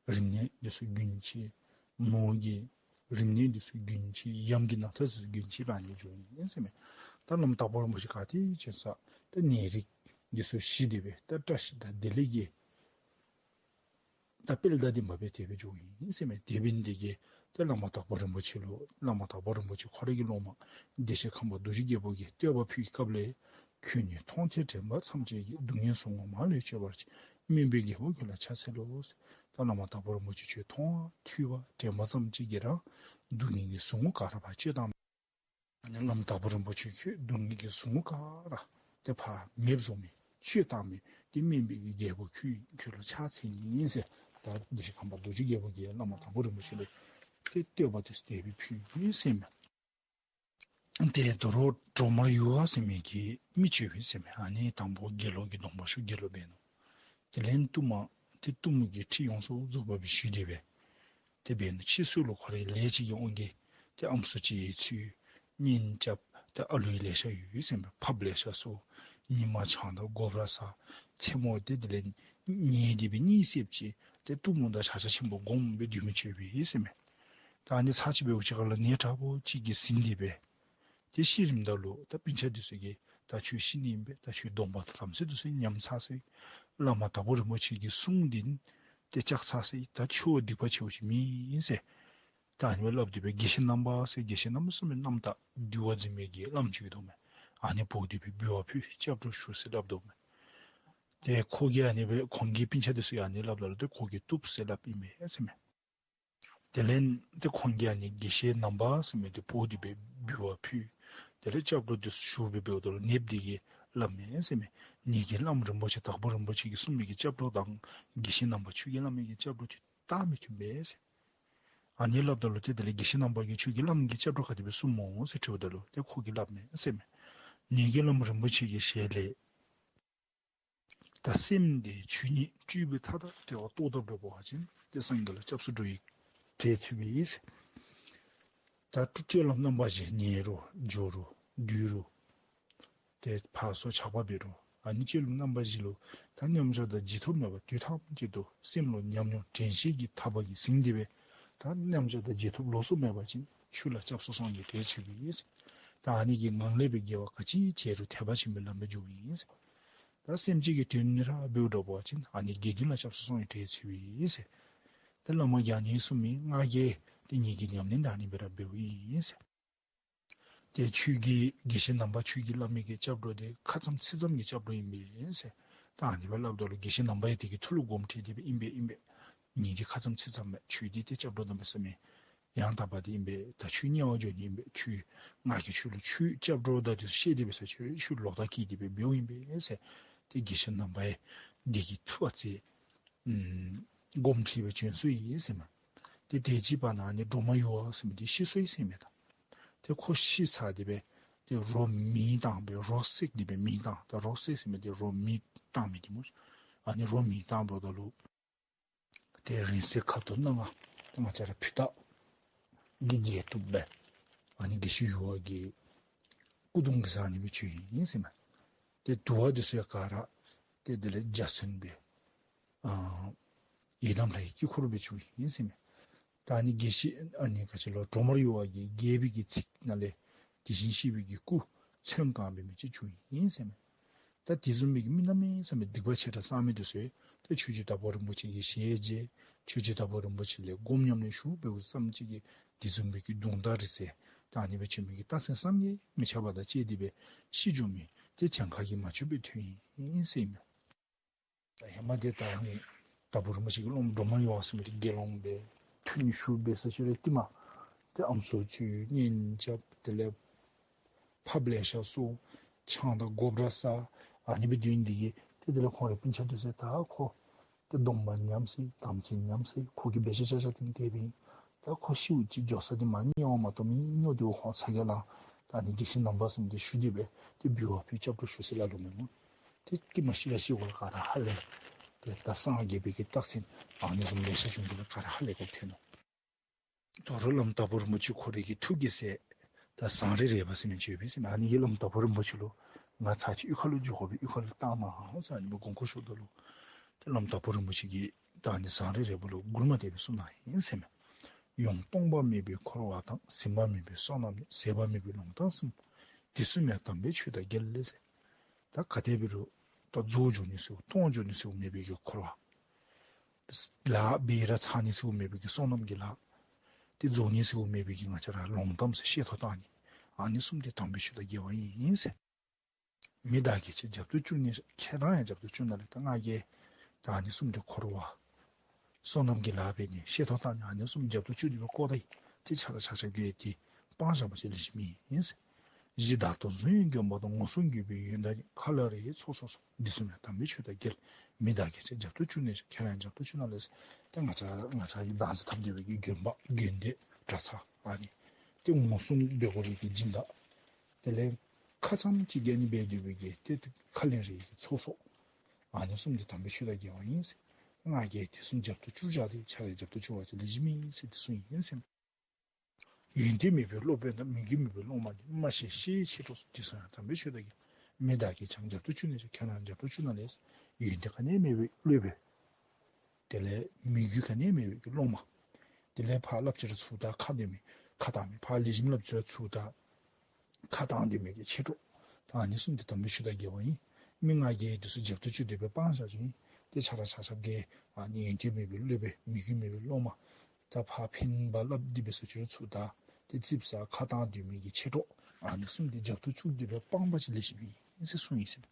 རིམས་ནད་འདི་ཚུ་རྒྱུན་ཆད། མུ་གེ་རིམས་ནད་འདི་ཚུ་རྒྱུན་ཆད། ཡམས་ཀྱི་ནང་ཐག་ཚུ་རྒྱུན་ཆད་པ་ཨ་ནི་འགྱོཝ་ཨིན་ཟེར་མས། ད་བླམ་དྭགས་པོ་རིན་པོ་ཆེ་ག་ཏེ་བྱོན་ས་ད་ནད་རིགས་འདི་ཚུ་ཞི་སྟེ་སྦེ་ད་བཀྲ་ཤིས་དང་བདེ་ལེགས་ཀྱི་ད་དཔལ་དང་ལྡན་པ་སྦེ་དེ་སྦེ་འགྱོཝ་ཨིན་ཟེར་མས། དེ་འབད་ནི་དེ་གིས་ཏེ་བླ་མ་དྭགས་པོ་རིན་པོ་ཆེ་ལུ་བླ་མ་དྭགས་པོ་རིན་པོ་ཆེ་ཁོ་རའི་གི་སློབ་མ་བདེ་གཤེགས་ཁམས་པ་རྡོ་རྗེ་རྒྱལ་པོ་གིས་བསྟོད་པ་ཕུལ་བའི་སྐབས་ལས། ཁྱོད་ནི་མཐོང་ཐོས་དྲན་པ་ཐམས་ཅད་ཀྱི། སྡུག་བསྔལ་ཟུག་རྔུ་མ་ལུས་གཅོད་པར་བྱེད། སྨན་པའི་རྒྱལ་པོ་ཁྱོད་ལ་ཕྱག་འཚལ་ལོ། ད་བླ་མ་དྭགས་པོ་རིན་པོ་ཆེ་ཁྱོད་མཐོང་བ་ཐོས་པ་དྲན་པ་ཙམ་ཅིག་གིས་ར་སྡུག་བསྔལ་གྱི་ཟུག་རྔུ་ག་ར་ཕར་གཅོད་བཏང་། ཨ་ནི་བླ་མ་དྭགས་པོ་རིན་པོ་ཆེ་ཁྱོད་སྡུག་བསྔལ་གྱི་ཟུག་རྔུ་ག་ར་ཏེ་ཕར་མེདཔ་བཟོ་མི་གཅོད་བཏང་མི་ཏེ་སྨན་པའི་རྒྱལ་པོ་ཁྱོད་ཁྱོད་ལུ་ཕྱག་འཚལ་ནི་ཨིན་ཟེར། ད་བདེ་གཤེགས་ཁམས་པ་རྡོ་རྗེ་རྒྱལ་པོ་གིས་བླ་མ་དྭགས་པོ་རིན་པོ་ཆེ་ལུ་ཏེ་བསྟོད་པ་དེ་ཚུ་དེ་སྦེ་ཕུལ་ཡི་ཟེར་མས། ཏེ་དོ་རུང་གྲོ་དམར་ཡུ་བ་ཟེར་མི་གི་མི་ཅིག་ཡོད་པས་ཟེར་མས། ཨ་ནི་དང་པོ་དགེ་སློང་གི་སྡོམ་པ་ཞུ་དགེ་སློང་འབད་ནུག། དེ་ལས་གཏུམ་མོ་ཏེ་གཏུམ་མོ་གི་ཁྲིད་ཡོངས་སུ་རྫོགས་པ་སྦེ་ཞུ་སྟེ་སྦེ་ཏེ་འབད་ནུག། ཕྱིས་སུ་ལུ་ཁོ་རའི་ལས་ཅིག་གི་དབང་གིས་ཏེ་ཨམ་སྲུ་ཅིག་ཡོད་ཚུལ་གཉེན་རྐྱབ་ཏེ་ཨ་ལུ་ཡང་ལེ་ཤ་ཡོད་ཟེར་མས། ཕགཔ་ལེ་ཤ་གསོ། ཉི་མ་ཆང་དང་སྒོག་ར་ཟ། མཚན་མོ་ཏེ་དེ་ལས་ཉལ་ཏེ་སྦེ་གཉིད་སད་ཅི། ཏེ་གཏུམ་མོ་དང་ཕྱག་རྒྱ་ཆེན་པོ་སྒོམ་སྦེ་སྡོད་མི་ཅིག་ཡོད་པས་ཟེར་མས། ད་ཨ་ནི་ཚར་ཅིག་འབདཝ་ཅིག་ཁར་ལུ་ནད་དྲག་པོ་ཅིག་གིས་ཟིན་ཏེ་སྦེ་ཏེ་ཤི་རནམ་ད་ལུ་ད་སྤུན་ཆ་འདི་ཚུ་གིས་ད་ཁྱོད་ཤི་ནི་ཨིན་པས། ད་ཁྱོད་སྡོམ་པ་དང་དམ་ཚིག་འདི་ཚུ་ཉམས་ཚར་སོ་ཡི། བླ་མ་དྭགས་པོ་རིན་པོ་ཆེ་གི་གསུང་འདི་ཏེ་བཅག་ཚར་སོ་ཡི། ད་ཁྱོད་སྡིག་པ་ཆེཝ་ཅིག་མེད་ཟེར། ད་ཨ་ནི་སྦེ་སླབ་སྟེ་སྦེ་དགེ་བཤེས་རྣམ་པ་ཟེར་དགེ་བཤེས་རྣམ་པ་ཟེར་མི་རྣམ་དག་འདུལ་བ་འཛིན་མི་གི་བླམ་ཅིག་ཡོད་དོ་མས། ཨ་ནི་འབོ་སྟེ་སྦེ་འབུལ་བ་ཕུལ་སྐྱབས་འགྲོ་ཞུ་ཟེར་སླབ་དོ་མས། ཏེ་ཁོ་གིས་ཨ་ནི་སྦེ་ཁོང་གི་སྤུན་ཆ་འདི་ཚུ་ཡང་ཨ་ནི་སླབ་ད་ལུ་ཏེ་ཁོ་གིས་བཏུབ་ཟེར་སླབ་ཨིན་པས་ཟེར་མས། དེ་ལས་ཏེ་ཁོང་གིས་ཨ་ནི་དགེ་བཤེས་རྣམ་པ་ཟེར་མི་འདི་འབོ་སྟེ་སྦེ་འབུལ་བ་ཕུལ། དེ་ལས་སྐྱབས་འགྲོ་འདི་ཚུ་ཞུ་སྦེ་འབདཝ་ད་ལུ་ནདཔ་འདི་གིས་སླབ་མས་ཟེར་མས། ངེ་གི་བླམ་རིན་པོ་ཆེ་དྭགས་པོ་རིན་པོ་ཆེ་གིས་གསུངས་མི་གི་སྐྱབས་འགྲོ་དང་དགེ་བཤེས་རྣམ་པ་ཁྱོད་ཀྱིས་སླབ་མི་གི་སྐྱབས་འགྲོ་འདི་རྟགས་མི་མཐུན་པས་ཟེར། ཨ་ནི་སླབ་ད་ལུ་ཏེ་དེ་ལས་དགེ་བཤེས་རྣམ་པ་གིས་ཁྱོད་ཀྱི་བླམ་གི་སྐྱབས་འགྲོ་ག་དེ་སྦེ་གསུངམ་སྨོ་ཟེར་དྲིཝ་ད་ལུ་ཏེ་ཁོ་གིས་སླབ་མས་ཟེར་མས། ངེ་གི་བླམ་རིན་པོ་ཆེ་གི་ཞལ་ལས་ད་སེམས་འདི་ཆོས་ཉིད་སྤྲུལ་པའི་མཐའ་དག་བྲལ་བ་རྟོགས་དང་འགྲོགས་པ་ཅིན་ཏེ་སངས་རྒྱས་ལ་སྐྱབས་སུ་འགྲོ་བའི་གྲལ་ཚུད་པས་ཟེར། ད་སྤྱོད་ལམ་རྣམ་པ་བཞི་ཉལ་རུང་འགྱོ་རུང་སྡོད་རུང་ཏེ་ཕར་ཚུར་ཆགས་པ་འབད་རུང་ཨ་ནི་སྤྱོད་ལམ་རྣམ་པ་བཞི་ལུ་ད་མཉམ་བཞག་དང་བརྗེད་ཐབས་མེད་པར་དུས་ཐམས་ཅད་དུ་སེམས་ལུ་ཉམས་མྱོང་དྲན་ཤེས་ཀྱི་ཐག་པ་གིས་ཟིན་ཏེ་སྦེ་ད་མཉམ་བཞག་དང་བརྗེད་ཐབས་ལོགས་སུ་མེད་པ་ཅིན་ཆོས་ལ་སྐྱབས་སུ་སོང་བའི་གྲལ་ཚུད་པས་ཟེར། ད་ཨ་ནི་གི་ངང་ལས་སྦེ་དགེ་བ་ག་ཅི་བྱས་རུང་ཐེག་པ་ཆེན་པོའི་ལམ་སྦེ་འགྱོཝ་ཨིན་ཟེར། ད་སེམས་ཅན་གྱི་དོན་ར་འབདཝ་འགྲོགས་པ་ཅིན་ཨ་ནི་དགེ་འདུན་ལ་སྐྱབས་སུ་སོང་བའི་གྲལ་ཚུད་པས་ཟེར། ད་བླ་མ་གིས་ཨ་ནི་གསུངས་མི་ང་གིས་ཏེ་ངེ་གི་ཉམས་ལེན་ད་ཨ་ནི་སྦེ་ར་འབདཝ་ཨིན་ཟེར། ཏེ་ཁྱོད་ཀྱིས་དགེ་བཤེས་རྣམ་པ་ཁྱོད་ཀྱིས་སླབ་མི་གི་སྐྱབས་འགྲོ་འདི་ཁ་ཙམ་ཚིག་ཙམ་གྱི་སྐྱབས་འགྲོ་ཨིན་པས་ཟེར། ད་ཨ་ནི་སྦེ་སླབ་ད་ལུ་དགེ་བཤེས་རྣམ་པ་ཡང་དེ་གི་ཐུགས་ལུ་སྒོམ་ཁྲིད་དེ་སྦེ་ཨིན་པས་ཨིན་པས། ཉིན་འདི་ཁ་ཙམ་ཚེ་ཙམ་མས། ཆོས་འདི་ཏེ་སྐྱབས་འགྲོ་དམ་པའི་ས་མེད་ཡང་དག་པ་འདི་ཨིན་པས། ད་ཁྱོད་དམྱལ་བ་འགྱོ་ནི་ཨིན་པས། ཁྱོད་ང་གིས་ཁྱོད་ལུ་ཆོས་སྐྱབས་འགྲོ་དག་འདི་བཤད་དེ་འབད་ས་ཁྱོད་ཁྱོད་ལོག་ལྟ་བསྐྱེད་དེ་སྦེ་འབདཝ་ཨིན་པས་ཟེར། ཏེ་དགེ་བཤེས་རྣམ་པ་ཡང་འདི་གི་ཐུགས་ཨ་ཙི་ཨམ་དགོངསམ་ཁྲེལ་སྦེ་བྱོན་སོ་ཡི་ཟེར་མས། ཏེ་དེ་ཅིག་བར་ན་ཨ་ནི་སྒྲོལ་མ་ཡུ་བ་ཟེར་མི་འདི་ཤི་སོ་ཡི་ཟེར་མས་ད། ཏེ་ཁོ་ཤི་ཚར་དེ་སྦེ་ཏེ་རོ་མེ་བཏང་སྦེ་རོ་བསྲེགས་དེ་སྦེ་མེ་བཏང་། ད་རོ་བསྲེགས་ཟེར་མི་འདི་རོ་མེ་བཏང་མི་འདི་སྨོ། ཨ་ནི་རོ་མེ་བཏང་འབདཝ་ད་ལུ་ཏེ་རིང་བསྲེལ་ཁ་དོག་སྣ་ལྔ་ཏེ་ང་བཅས་ར་ཕུད་ཐག་གི་རྒྱན་བཏུབ་སྦེ་ཨ་ནི་དགེ་བཤེས་ཡུ་བ་གི་སྐུ་གདུང་གི་བཟང་ནི་སྦེ་བྱོན་ཡི་ཟེར་མས། ཏེ་དུ་བ་འདི་ཚུ་ཡང་ག་ར་ཏེ་དེ་ལས་འཇའ་ཚོན་སྦེ་ཨ་ཡི་དམ་ལྷ་ཡི་དཀྱིལ་འཁོར་སྦེ་བྱུང་ཡི་ཟེར་མས། ད་ཨ་ནི་དགེ་བཤེས་ཨ་ནི་ག་ཅི་ལོ་སྒྲོལ་མ་ཡུ་བ་གིས་རྒྱས་པའི་གི་ཚིག་ནང་ལས་དེ་བཞིན་གཤེགས་པའི་གི་སྐུ་ཚོན་གང་བའི་མི་ཅིག་བྱུང་ཡི་ཟེར་མས། ད་དེ་བཟུམ་མའི་གི་མི་གནམ་མེད་ས་མེད་སྡིག་པ་ཆེ་དྲགས་བསགས་མི་འདི་ཚུ་ཡང་ཏེ་ཆོས་རྗེ་དྭགས་པོ་རིན་པོ་ཆེ་གི་ཞལ་མཇལ། ཆོས་རྗེ་དྭགས་པོ་རིན་པོ་ཆེ་ལས་སྒོམ་ཉམས་ལེན་ཞུ་འབདཝ་ཙམ་ཅིག་གིས་དེ་བཟུམ་མའི་གི་གདུང་དང་རིང་བསྲེལ་ད་ཨ་ནི་སྦེ་བྱོན་མི་གི་རྟགས་མཚན་བསམ་གྱིས་མི་ཁྱབ་པ་དང་བཅས་ཏེ་སྦེ་ཤི་འགྱོ་མི་ཏེ་གྱངས་ཁ་གིས་མ་ཆོད་པའི་ཐོན་ཡི་ཟེར་མས། ད་ཧེ་མ་འདི་ད་ཨ་ནི་དྭགས་པོ་རིན་པོ་ཆེ་གི་སློབ་མ་སྒྲོལ་མ་ཡུ་བ་ཟེར་མི་འདི་དགེ་སློང་སྦེ་ཐུན་ཞུགས་འབད་ས་ཅིག་ར་ཏེ་མ་ཏེ་ཨམ་སྲུ་ཚུ་གཉེན་རྐྱབ། དེ་ལས་ཕགཔ་ལེ་ཤ་གསོ། ཆང་དང་སྒོག་དྲ་ཟ། ཨ་ནི་སྦེ་སྡོད་ནི་འདི་གིས་ཏེ་དེ་ལས་ཁོང་རའི་སྤུན་ཆ་འདི་ཚུ་ད་ཁོ་ཏེ་སྡོམ་པ་ཉམས་སོ་ཡི། དམ་ཚིག་ཉམས་སོ་ཡི། ཁོ་གི་འབད་བཞག་བྱ་བཞག་འདི་དེ་སྦེ་ཨིན། ད་ཁོ་ཤིཝ་ཅིག་འགྱོ་ས་འདི་མ་དམྱལ་བ་མ་གཏོགས་མེད། དམྱལ་བ་འདི་ཁོང་ཚ་གྱང་ལང་། ད་ཨ་ནི་དགེ་བཤེས་རྣམ་པ་ཚུ་འདི་ཞུ་སྟེ་སྦེ་ཏེ་འབུལ་བ་ཕུལ་སྐྱབས་འགྲོ་ཞུ་ཟེར་སླབ་ནུག་མས་སྨོ། ཏེ་ཀྱེ་མ་ཤི་ར་ཤི་དགོ་ལགས། ག་ར་ཧ་ལས། ཏེ་ད་སངས་རྒྱས་པའི་གི་རྟགས་མཚན་ཨ་ནི་བཟུམ་ལེ་ཤ་བྱུང་འདུག་ལགས། ག་ར་ཧ་ལས་དགོཔ་ཐོན་ནུག། དོ་རུང་བླམ་དྭགས་པོ་རིན་པོ་ཆེ་ཁོ་རའི་གི་ཐུགས་ཀྱི་སྲས་ད་ཟངས་རི་རས་པ་ཟེར་མི་ཅིག་ཡོད་པས་ཟེར་མས། ཨ་ནི་གིས་བླམ་དྭགས་པོ་རིན་པོ་ཆེ་ལུ་ང་ཚར་ཅིག་གཡུས་ཁ་ལུ་འགྱོ་དགོ་པས། གཡུས་ཁ་ལུ་བཏང་གནང་ཟེར་ཨ་ནི་སྦེ་དགོངས་སྐོར་ཞུཝ་ད་ལུ་ཏེ་བླམ་དྭགས་པོ་རིན་པོ་ཆེ་གིས་ད་ཨ་ནི་ཟངས་རི་རས་པ་ལུ་མགུར་མ་དེ་སྦེ་གསུངས་གནང་ཡི་ཟེར་མས། ཡང་སྟོང་པ་མེད་པའི་འཁོར་བ་དང་། ཟིན་པ་མེད་པའི་བསོད་ནམས་ནི། ཟད་པ་མེད་པའི་ལུང་དང་གསུམ། དུས་གསུམ་ཡང་དམ་པའི་ཆོས་དང་འགལ་ཟེར། ད་ག་དེ་འབད་རུང་ད་རྫོགས་འགྱོ་ནི་ཟེར་སྟོང་འགྱོ་ནི་ཟེར་མེད་པའི་གི་འཁོར་བ། ལཱ་འབད་ར་ཚར་ནི་ཟེར་མེད་པའི་གི་བསོད་ནམས་ཀྱི་ལཱ། ཏེ་རྫོགས་ནི་ཟེར་མེད་པའི་གི་ང་བཅས་ར་ལུང་དམ་ཟེར་བཤད་ཐོ་བཏང་ནི། ཨ་ནི་གསུམ་འདི་དམ་པའི་ཆོས་དང་འགལ་བ་ཨིན་ཟེར། མི་བདག་གིས་ཆེད་རྒྱབ་ཏུ་བཅུག་ནས། ཁྱེད་རང་ཡང་རྒྱབ་ཏུ་བཅུག་ན་ལས། ད་ང་གིས་ད་ཨ་ནི་གསུམ་འདི་འཁོར་བ་བསོད་ནམས་ཀྱི་ལཱ་འབད་ནི་བཤད་ཐོ་བཏང་ནི་ཨ་ནི་གསུམ་རྒྱབ་ཏུ་བཅུག་སྟེ་སྦེ་བཀོ་ད་ཡི། ཏེ་ཆ་ར་ཆ་ཁྱབ་ཀྱིས་ཏེ་སྤང་བཞག་པ་ཅིན་ལེགས་ཤོམ་ཨིན་ཟེར། གཞི་བདག་ཏུ་བཟུང་བའི་དགོན་པ་དང་། ངོ་སྲུང་དགོས་པའི་ཡོན་བདག་ནི། ཁ་ལ་རས་ཡོད་ཚོགས་སོགས་སོ། དུས་གསུམ་ཡང་དམ་པའི་ཆོས་དང་འགལ། མི་བདག་གིས་ཆེད་རྒྱབ་ཏུ་བཅུག་ནས། ཁྱེད་རང་ཡང་རྒྱབ་ཏུ་བཅུག་ན་ལས་ཟེར། ཏེ་ང་བཅས་ང་བཅས་ཀྱིས་བདག་འཛིན་འཐབ་སྡོད་པའི་གི་དགོན་པ་དགོན་སྡེ་གྲྭ་ཚང་ཨ་ནི་ཏེ་ངོ་སྲུང་འབད་དགོ་པའི་གི་སྦྱིན་བདག། དེ་ལས་ཁ་ཙམ་ཅིག་གིས་ཨ་ནི་འབད་སྡོད་པའི་གི་ཏེ་ཁ་ལས་རས་ཀྱི་ཚོགས་སོགས། ཨ་ནི་གསུམ་འདི་དམ་པའི་ཆོས་དང་འགལ་བ་ཨིན་ཟེར། ང་གིས་དེ་གསུམ་རྒྱབ་ཏུ་བཅུག་བཞག་སྟེ་ཆ་ར་རྒྱབ་ཏུ་བཅུག་པ་ཅིན་ལེགས་ཤོམ་ཨིན་ཟེར་དེ་གསུངས་ཡི་ཟེར། ཡོན་ཏན་མེད་པའི་སློབ་དཔོན་དང་། མོས་གུས་མེད་པའི་སློབ་མ་ནི། སྨྲ་ཤེས་བཤད་ཡུལ་མཆེད་གྲོགས་སོགས། དེ་གསུམ་ཡང་དམ་པའི་ཆོས་དང་འགལ། མི་བདག་གིས་ཆེད་རྒྱབ་ཏུ་བཅུག་ནས། ཁྱེད་རང་རྒྱབ་ཏུ་བཅུག་ན་ལས་ཟེར། ཡོན་ཏན་ག་ནི་མེད་པའི་སློབ་དཔོན། དེ་ལས་མོས་གུས་ག་ནི་མེད་པའི་གི་སློབ་མ། དེ་ལས་ཕར་སླབ་ཅི་ར་ཚུར་ད་ཁ་འདོན་མི་ཁ་བཏང་མི། ཕར་ལེགས་ཤོམ་སླབ་ཅི་ར་ཚུར་ད་ཁ་བཏང་སྡོད་མི་གི་མཆེད་གྲོགས། ད་ཨ་ནི་གསུམ་འདི་དམ་པའི་ཆོས་དང་འགལ་བ་ཨིན། མི་ང་གིས་དེ་ཚུ་རྒྱབ་ཏུ་བཅུག་སྟེ་སྦེ་སྤང་བཞག་ཅི། ཏེ་ཆ་ར་ཆ་ཁྱབ་ཀྱིས་ཨ་ནི་ཡོན་ཏན་མེད་པའི་སློབ་དཔོན་མོས་གུས་མེད་པའི་སློབ་མ། ད་ཕར་ཕན་པ་སླབ་སྟེ་འབད་ས་ཅིག་ར་ཚུར་ད་ཏེ་ཙིགཔ་ཟ་ཁ་བཏང་སྡོད་མི་གི་མཆེད་གྲོགས། ཨ་ནི་གསུམ་འདི་རྒྱབ་ཏུ་བཅུག་སྟེ་སྦེ་སྤང་བ་ཅིན་ལེགས་ཤོམ་ཨིན་ཟེར་གསུངས་ཡི་ཟེར།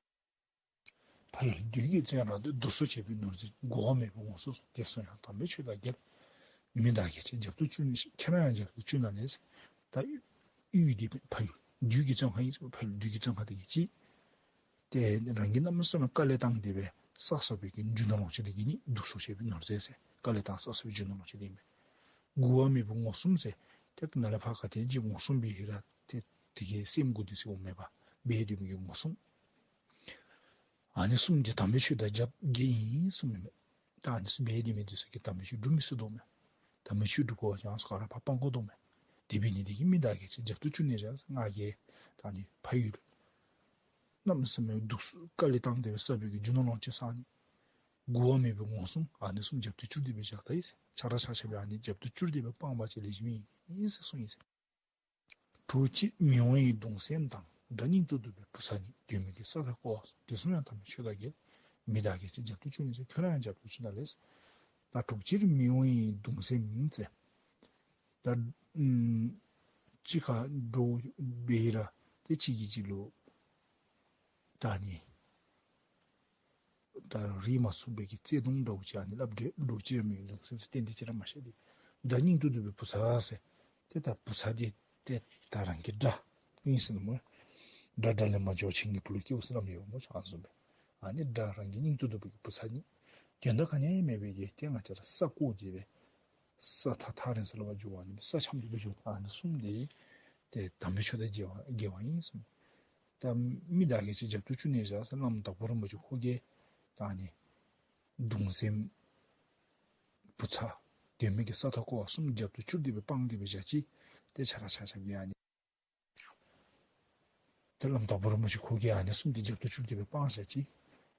ཕ་ཡུལ་བདུད་ཀྱི་བཙོན་རར་སྡོད། དུག་གསོག་བྱེད་པའི་ནོར་རྫས་ཀྱི། མགུ་བ་མེད་པའི་ངོ་སྲུང་སོགས། དེ་གསུམ་ཡང་དམ་པའི་ཆོས་དང་འགལ། མི་བདག་གིས་ཆེད་རྒྱབ་ཏུ་བཅུག་ནས། ཁྱེད་རང་ཡང་རྒྱབ་ཏུ་བཅུག་ན་ལས་ཟེར། ད་ཡུལ་འདི་ཕ་ཡུལ་བདུད་ཀྱི་བཙོན་ཁང་ཨིན་ཟེར། ཕ་ཡུལ་བདུད་ཀྱི་བཙོན་ཁང་དེ་གི་ཅིག་ཏེ་རང་གིས་གནམ་མེད་ས་མེད་དཀའ་ལས་བཏང་སྟེ་སྦེ་བསགས་བསགས་པའི་གི་རྒྱུ་ནོར་ལོངས་སྤྱོད་དེ་གི་ནི་དུག་གསོག་བྱེད་པའི་ནོར་རྫས་ཟེར། དཀའ་ལས་བཏང་བསགས་བསགས་པའི་རྒྱུ་ནོར་ལོངས་སྤྱོད་དེ་ཨིན་པས། མགུ་བ་མེད་པའི་ངོ་སྲུང་ཟེར། ཏེ་ནཱ་ལས་ཕར་ག་ཏེ་ཅིག་ངོ་སྲུང་འབད་ར་ཏེ་དེ་གི་སེམས་མགུ་འདི་ཟེར་འོང་མེད་པར་འབད་སྡོད་མི་གི་ངོ་སྲུང་ཨ་ནི་གསུམ་འདི་དམ་པའི་ཆོས་དང་རྒྱབ་འགལ་ཨིན་གསུངམ་མས། ད་ཨ་ནི་གསུམ་འབད་སྡོད་མི་འདི་ཚུ་གིས་དམ་པའི་ཆོས་སྒྲུབ་མི་ཚུགས་དོ་མས། དམ་པའི་ཆོས་སྒྲུབ་དགོ་པ་ཅིན་ག་ར་ཕར་སྤང་དགོ་དོ་མས། དེ་འབད་ནི་འདི་གིས་མི་བདག་གིས་ཆེད་རྒྱབ་ཏུ་བཅུག་ནས་བཞག་ཟེར། ང་གིས་ད་ཨ་ནི་ཕ་ཡུལ་གནམ་མེད་ས་མེད་དུག་གསོག་དཀའ་ལས་བཏང་སྟེ་སྦེ་བསགས་པའི་གི་རྒྱུ་ནོར་ལོངས་སྤྱོད་བསགས་ནི། མགུ་བ་མེད་པའི་ངོ་སྲུང་ཨ་ནི་གསུམ་རྒྱབ་ཏུ་བཅུག་སྟེ་སྦེ་བཞག་ད་ཡི་ཟེར། ཆ་ར་ཆ་ཁྱབ་ཨ་ནི་རྒྱབ་ཏུ་བཅུག་སྟེ་སྦེ་སྤང་བ་ཅིན་ལེགས་ཤོམ་ཨིན་ཟེར་གསུངས་ཡི་ཟེར། གྲོགས་ཅིག་མི་འོང་བའི་གདུང་སེམས་དང་། དགྲ་སྙིང་ཏོག་ཏོ་སྦེ་བུ་ཚ་ནི། དོན་མེད་ཀྱི་ས་མཐར་བཀོ་བ་སོགས། དེ་གསུམ་ཡང་དམ་པའི་ཆོས་དང་འགལ། མི་བདག་གིས་ཆེད་རྒྱབ་ཏུ་བཅུག་ནས་ཟེར། ཁྱོད་ར་ཡང་རྒྱབ་ཏུ་བཅུག་ན་ལས་ཟེར། ད་གྲོགས་ཅིག་མི་འོང་བའི་གདུང་སེམས་ཟེར། ད་ཨམ་གཅིག་ཁར་འགྲོ་འབད་ར་ཏེ་གཅིག་གིས་གཅིག་ལུ་ད་ཨ་ནི་ ད་རིག་མ་ཚུགས་པའི་གི་བརྩེ་དུང་འདྲཝ་ཅིག་ཨ་ནི་སླབ་སྟེ་འདྲཝ་ཅིག་ར་མི་འདུག་ཟེར་ཏན་ཏན་ཅིག་ར་མ་ཤེས་ཏེ། དགྲ་སྙིང་ཏོག་ཏོ་སྦེ་བུ་ཚ་ཟེར། ཏེ་ད་བུ་ཚ་འདི་ཏེ་ད་རང་གི་དགྲ་ཨིན་ཟེར་ནུག་སྨོ། དགྲ་དགྲ་ལས་མ་འཇོག་བྱིན་གྱིས་བུ་ལུ་སྐྱེའོ་ཟེར་སླབ་མི་ཡོད་སྨོ་ཆ་ཨ་ནི་བཟུམ་སྦེ། ཨ་ནི་དགྲ་རང་གི་སྙིང་ཏོག་ཏོ་སྦེ་གི་བུ་ཚ་ནི་དོན་དག་ག་ནི་ཡང་མེད་པའི་གི་ཏེ་ང་བཅས་ར་ས་བརྐོ་སྟེ་སྦེ་ས་ཐག་ཐག་རིང་ས་ལུ་འབག་འགྱོ་བ་ནི་ས་འཁྱམ་སྟེ་སྦེ་འགྱོ་ཨ་ནི་བཟུམ་འདི་ཏེ་དམ་པའི་ཆོས་དང་འགལ་བ་འགལ་བ་ཨིན་ཟེར་སྨོ། ད་མི་དག་གིས་ཅིག་རྒྱབ་ཏུ་བཅུག་ནི་བཞག་ཟེར་བླམ་དྭགས་པོ་རིན་པོ་ཆེ་ཁོ་གིས་ད་ཨ་ནི་གདུང་སེམས་བུ་ཚ་དོན་མེད་ཀྱི་ས་ཐག་བརྐོ་བ་བཟུམ་རྒྱབ་ཏུ་བཅུག་སྟེ་སྦེ་སྤང་སྟེ་སྦེ་བཞག་ཅི། ཏེ་ཆ་ར་ཆ་ཁྱབ་ཀྱིས་ཨ་ནི་ཏེ་བླམ་དྭགས་པོ་རིན་པོ་ཆེ་ཁོ་གིས་ཨ་ནི་བཟུམ་ཏེ་རྒྱབ་ཏུ་བཅུག་སྟེ་སྦེ་སྤང་བཞག་ཅི།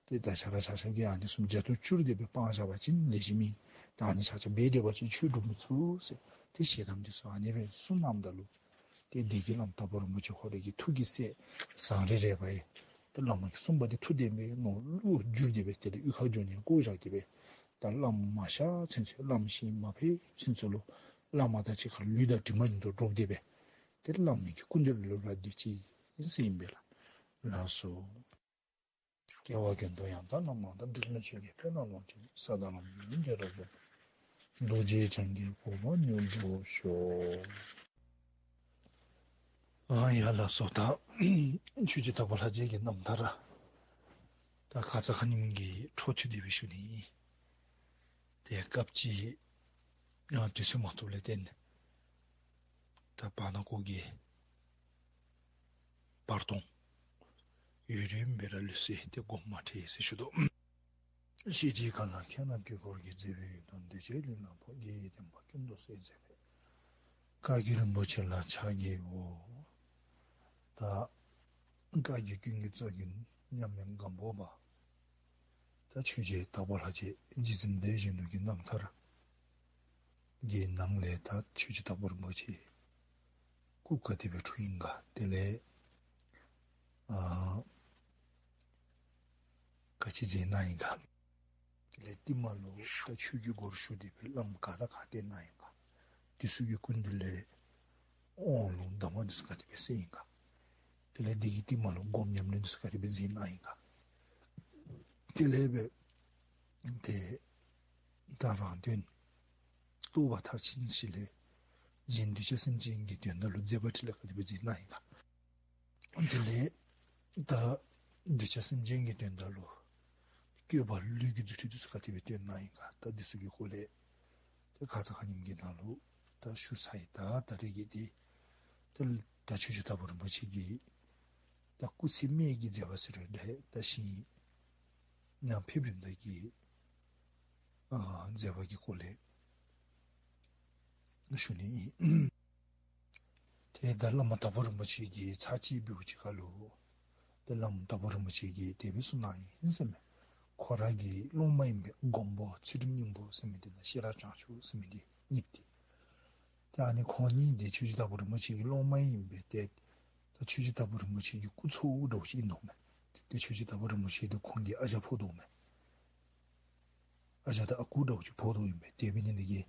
ཏེ་ད་ཆ་ར་ཆ་ཁྱབ་ཀྱིས་ཨ་ནི་བཟུམ་རྒྱབ་ཏུ་བཅུག་སྟེ་སྦེ་སྤང་བཞག་པ་ཅིན་ལེགས་ཤོམ་ཨིན། ད་ཨ་ནི་ཆ་ཁྱབ་འབད་སྡོད་པ་ཅིན་ཆོས་སྒྲུབ་མི་ཚུགས་ཟེར་ཏེ་ཞལ་གདམས་འདི་ཚུ་ཨ་ནི་སྦེ་གསུངས་གནངམ་ད་ལུ་ཏེ་དེ་གིས་བླམ་དྭགས་པོ་རིན་པོ་ཆེ་ཁོ་རའི་གི་ཐུགས་ཀྱི་སྲས་བཟང་རི་རས་པ་ཡང་ཏེ་བླ་མ་གིས་གསུངས་པ་འདི་ཐུགས་བདེན་པའི་ངོ་ལུ་གྱུར་ཏེ་སྦེ་དེ་ལས་གཡུས་ཁར་འགྱོ་ནི་བཀོ་བཞག་སྟེ་སྦེ་ད་བླམ་མ་གཤགས་ཚུན་ཚོད་བླམ་ཞིང་མ་ཕེབས་ཚུན་ཚོད་ལུ་བླ་མ་དང་གཅིག་ཁར་ལུས་དང་གྲིབ་མ་བཞིན་དུ་འགྲོགས་ཏེ་སྦེ་ཏེ་བླ་མའི་གི་སྐུ་མདུན་ལུ་ར་སྡོད་ཅི་ཨིན་ཟེར་ཨིན་པས་ལགས། ལགས་སོ། སྐྱེ་བ་ཀུན་ཏུ་ཡང་དག་བླ་མ་དང་། འབྲལ་མེད་ཆོས་ཀྱི་དཔལ་ལ་ལོངས་སྤྱོད་ཅིང་། ས་དང་ལམ་གྱི་ཡོན་ཏན་རབ་འབྱམས་ཏེ། རྡོ་རྗེ་འཆང་གི་གོ་འཕང་མྱུར་ཐོབ་ཤོག། ཨ་ཡ་ལགས་སོ། ད་ཆོས་རྗེ་དྭགས་པོ་ལྷ་རྗེ་གི་རྣམ་ཐར་ད་ཁ་ཙ་ཁ་ཉིནམ་གྱི་འཕྲོ་མཐུད་དེ་སྦེ་ཞུ་ནི་ཨིན། ཏེ་སྐབས་ཅིག་ཡང་དུས་ཚོད་མ་ཐོབ་ལས་བརྟེན་ད་བར་ན་ཀོ་གི་བར་སྟོང་ཡུན་རིངམོ་སྦེ་ར་ལུས་སོ་ཡི། ཏེ་དགོངསམ་མ་ཁྲེལ་ཟེར་ཞུ་དོ། ཤེས་བྱའི་མཁའ་ལ་མཁྱེན་རབ་དཀྱིལ་འཁོར་རྒྱས། མཛད་པའི་ཡུལ་དུ་གདུལ་བྱའི་ལུས་ལ་ཕོག། རྒྱལ་བའི་བསྟན་པ་ཀུན་ཏུ་གསལ་མཛད་པའི། བཀའ་བརྒྱུད་རིན་པོ་ཆེ་ལ་ཕྱག་བགྱིའོ། ད་བཀའ་བརྒྱུད་ཀུན་གྱི་གཙོ་རྒྱན་མཉམ་མེད་སྒམ་པོ་པ་ད་ཆོས་རྗེ་དྭགས་པོ་ལྷ་རྗེ་རྗེ་བཙུན་སྡེ་བཞི་ནོར་གྱི་རྣམ་ཐར་གྱི་ནང་ལས་ད་ཆོས་རྗེ་དྭགས་པོ་རིན་པོ་ཆེ་སྐུ་ག་དེ་སྦེ་འཁྲུངས་ཡི་ག། དེ་ལས་ཨ་ག་ཅི་མཛད་གནང་ཡི་ག། དེ་ལས་རྟིང་མ་ལུ་ད་ཆོས་ཀྱི་སྒོར་ཞུགས་ཏེ་སྦེ་བླམ་ག་དང་ག་བསྟེན་གནང་ཡི་ག། དེ་ཚུ་གི་སྐུ་མདུན་ལས་དབང་ལུང་གདམས་ངག་འདི་ཚུ་ག་དེ་སྦེ་གསན་ཡི་ག། དེ་ལས་དེ་གི་རྟིང་མ་ལུ་སྒོམ་ཉམས་ལེན་འདི་ཚུ་ག་དེ་སྦེ་མཛད་གནང་ཡི་ག། དེ་ལས་སྦེ་ཏེ་ད་རང་དོན་རྟོགས་པ་མཐར་ཕྱིན་ཞིནམ་ལས་གཞན་གདུལ་བྱ་སེམས་ཅན་གྱི་དོན་དག་ལུ་མཛད་པ་འཕྲིན་ལས་ག་དེ་སྦེ་མཛད་གནང་ཡི་ག། དེ་ལས་ད་གདུལ་བྱ་སེམས་ཅན་གྱི་དོན་དག་ལུ་བཀོད་པ་ལུས་ཀྱི་རྫུ་འཕྲུལ་འདི་ཚུ་ག་དེ་སྦེ་སྟོན་གནང་ཡི་ག། ད་འདི་ཚུ་གི་སྐོར་ལས་ཏེ་ཁ་ཙ་ཁ་ཉིནམ་གྱི་ནང་ལུ་ད་ཞུ་ཚར་ཡི། ད་ད་རེས་ཀྱི་འདི་ད་ད་ཆོས་རྗེ་དྭགས་པོ་རིན་པོ་ཆེ་གི་ད་སྐུ་ཚེ་སྨད་ཀྱི་མཛད་པ་ཟེར་རུང་འདྲ། ད་ཞིང་ནང་ཕེབས་རནམ་ད་གི་ཨ་མཛད་པ་གི་སྐོར་ལས་ཞུ་ནི་ཨིན། ཏེ་ད་བླ་མ་དྭགས་པོ་རིན་པོ་ཆེ་གིས་ཚར་གཅིག་འབདཝ་ཅིག་ཁར་ལུ་ཏེ་བླ་མ་དྭགས་པོ་རིན་པོ་ཆེ་གིས་དེ་སྦེ་གསུངས་གནང་ཡི་ཟེར་མས། ཁོ་ར་གི་སློབ་མ་ཨིན་པའི་མགོན་པོ་ཚུལ་ཁྲིམས་སྙིང་པོ་ཟེར་མི་འདི་དང་ཤེས་རབ་བྱང་ཆུབ་ཟེར་མི་འདི་གཉིསཔོ་འདི། ཏེ་ཨ་ནི་ཁོང་གཉིས་འདི་ཆོས་རྗེ་དྭགས་པོ་རིན་པོ་ཆེ་གི་སློབ་མ་ཨིན་པས། ཏེ་ད་ཆོས་རྗེ་དྭགས་པོ་རིན་པོ་ཆེ་གི་སྐུ་ཚ་བོ་འདྲཝ་ཅིག་ཨིན་དོ་མས། ཏེ་ཆོས་རྗེ་དྭགས་པོ་རིན་པོ་ཆེ་འདི་ཁོང་གི་ཨ་ཞང་ཕོ་དོ་མས། ཨ་ཞང་དང་ཨ་ཁུ་འདྲཝ་ཅིག་ཕོ་དོ་ཨིན་པས། དེ་འབད་ནི་འདི་གིས་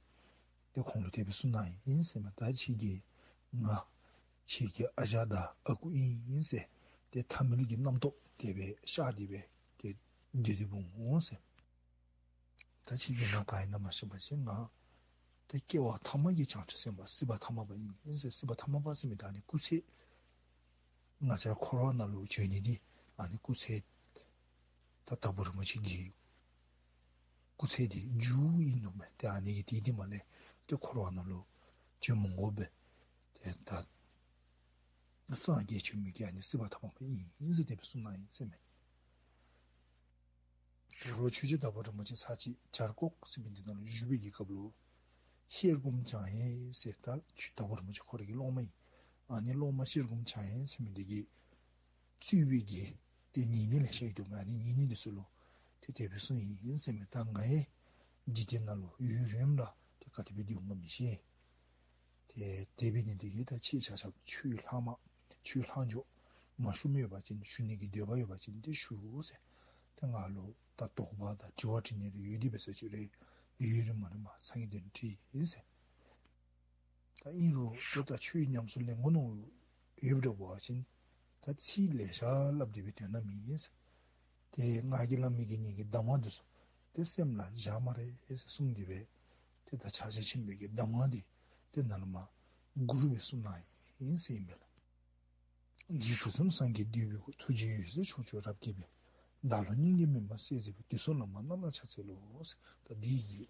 ཏེ་ཁོང་ལུ་དེ་སྦེ་གསུངས་གནང་ཡི་ཟེར་མས། ད་ཁྱེད་ཀྱིས་ང་ཁྱེད་ཀྱི་ཨ་ཞང་དང་ཨ་ཁུ་ཨིན་ཟེར་ཏེ་ཐ་མལ་གྱི་རྣམ་རྟོག་དེ་སྦེ་བཤགས་ཏེ་སྦེ་ཏེ་སྡོད་དེ་འོང་ཟེར། ད་ཁྱེད་ཀྱིས་ང་ག་ཨིན་ན་མ་ཤེས་པ་ཅིན་ང་ད་སྐྱེ་བ་ཐ་མ་གི་བྱང་ཆུབ་སེམས་དཔའ་སྲིད་པ་ཐ་མ་པ་ཨིན་ཟེར། སྲིད་པ་ཐ་མ་པ་ཟེར་མི་ད་ཨ་ནི་སྐུ་ཚེ་ང་བཅས་འཁོར་བ་ནང་ལུ་བྱོན་ནི་འདི་ཨ་ནི་སྐུ་ཚེ་ད་དྭགས་པོ་རིན་པོ་ཆེ་གི་སྐུ་ཚེ་འདི་མཇུག་ཨིན་ནོ་མས། ཏེ་ཨ་ནི་གིས་དེ་འདི་མ་ལས་ཏེ་འཁོར་བ་ནང་ལུ་བྱོན་མི་དགོ་པས། ཏེ་ད་སངས་རྒྱས་བྱོན་མི་གི་ཨ་ནི་སྲིད་པ་ཐ་མ་པ་ཨིན་ཟེར་དེ་སྦེ་གསུངས་གནང་ཡི་ཟེར་མས། དོ་རུང་ཆོས་རྗེ་དྭགས་པོ་རིན་པོ་ཆེ་ཚར་གཅིག་བྱ་རྐོག་ཟེར་མི་འདི་ནང་ལུ་བཞུགས་པའི་གི་སྐབས་ལུ་ཤེལ་སྒོམ་བྱང་ཡེ་ཟེར་ད་ཆོས་དྭགས་པོ་རིན་པོ་ཆེ་ཁོ་རའི་གི་སློབ་མ་ཨིན། ཨ་ནི་སློབ་མ་ཤེལ་སྒོམ་བྱང་ཡེ་ཟེར་མི་འདི་གིས་གཙོས་པའི་གི་ཏེ་ཉེ་གནས་ལེ་ཤ་ཡོད་དོ་མས། ཨ་ནི་ཉེ་གནས་འདི་ཚུ་ལུ་ཏེ་དེ་སྦེ་གསུངས་ཡི་ཟེར་མས། ད་ང་ཡང་འཇིག་རྟེན་ནང་ལུ་ཡུན་རིངམོ་ར་ཏེ་ག་དེ་སྦེ་སྡོད་འོང་ག་མི་ཤེས། ཏེ་དེ་འབད་ནི་འདི་གིས་ད་ཁྱེད་ཆ་ཁྱབ་ཆོས་ལྷག་མ་ཆོས་ལྷག་འཇོག་མ་ཞུ་མི་ཡོད་པ་ཅིན་ཞུ་ནི་གི་འདོད་པ་ཡོད་པ་ཅིན་ཏེ་ཞུ་ཟེར། ཏེ་ང་ལུ་ད་དོགས་པ་དང་དྲི་བ་དྲི་ནི་རེ་ཡོད་དེ་འབད་ས་ཅིག་རེ་ཡུན་རིངམོ་རིངམོ་སང་གི་དོན་དྲི་ཟེར། ད་ཨིན་རུང་ད་ད་ཆོས་ཉམས་སུ་ལེན་དགོ་མནོ་ཡོདཔ་འདྲ་བ་ཅིན་ད་ཚིག་ལེ་ཤ་སླབ་སྟེ་སྦེ་དོན་དག་མེད་ཟེར། ད་ ཏེ་ང་གིས་སླབ་མི་གི་ངེ་གི་གདམས་ངག་འདི་ཚུ་ཏེ་སེམས་ལ་བཞག་སྨ་རེ་ཟེར་གསུངས་ཏེ་སྦེ་ཏེ་ད་ཕྱག་རྒྱ་ཆེན་པོའི་གི་གདམས་ངག་འདི་ཏེ་ནཱ་ལས་མར་མགུར་སྦེ་གསུངས་གནང་ཡི་ཟེར་ཨིན་པས་ལགས། རྗེ་དུས་གསུམ་སངས་རྒྱས་འདུས་པའི་སྐུ། ཐུགས་རྗེའི་འོད་ཟེར་ཕྱོགས་བཅུར་རབ་བཀྱེས་པའི། བདག་བློ་སྙིང་གའི་མུན་པ་སེལ་མཛད་པའི། དུས་གསུམ་བླ་མ་རྣམས་ལ་ཕྱག་འཚལ་ལོ་ཟེར། ད་འདི་གི་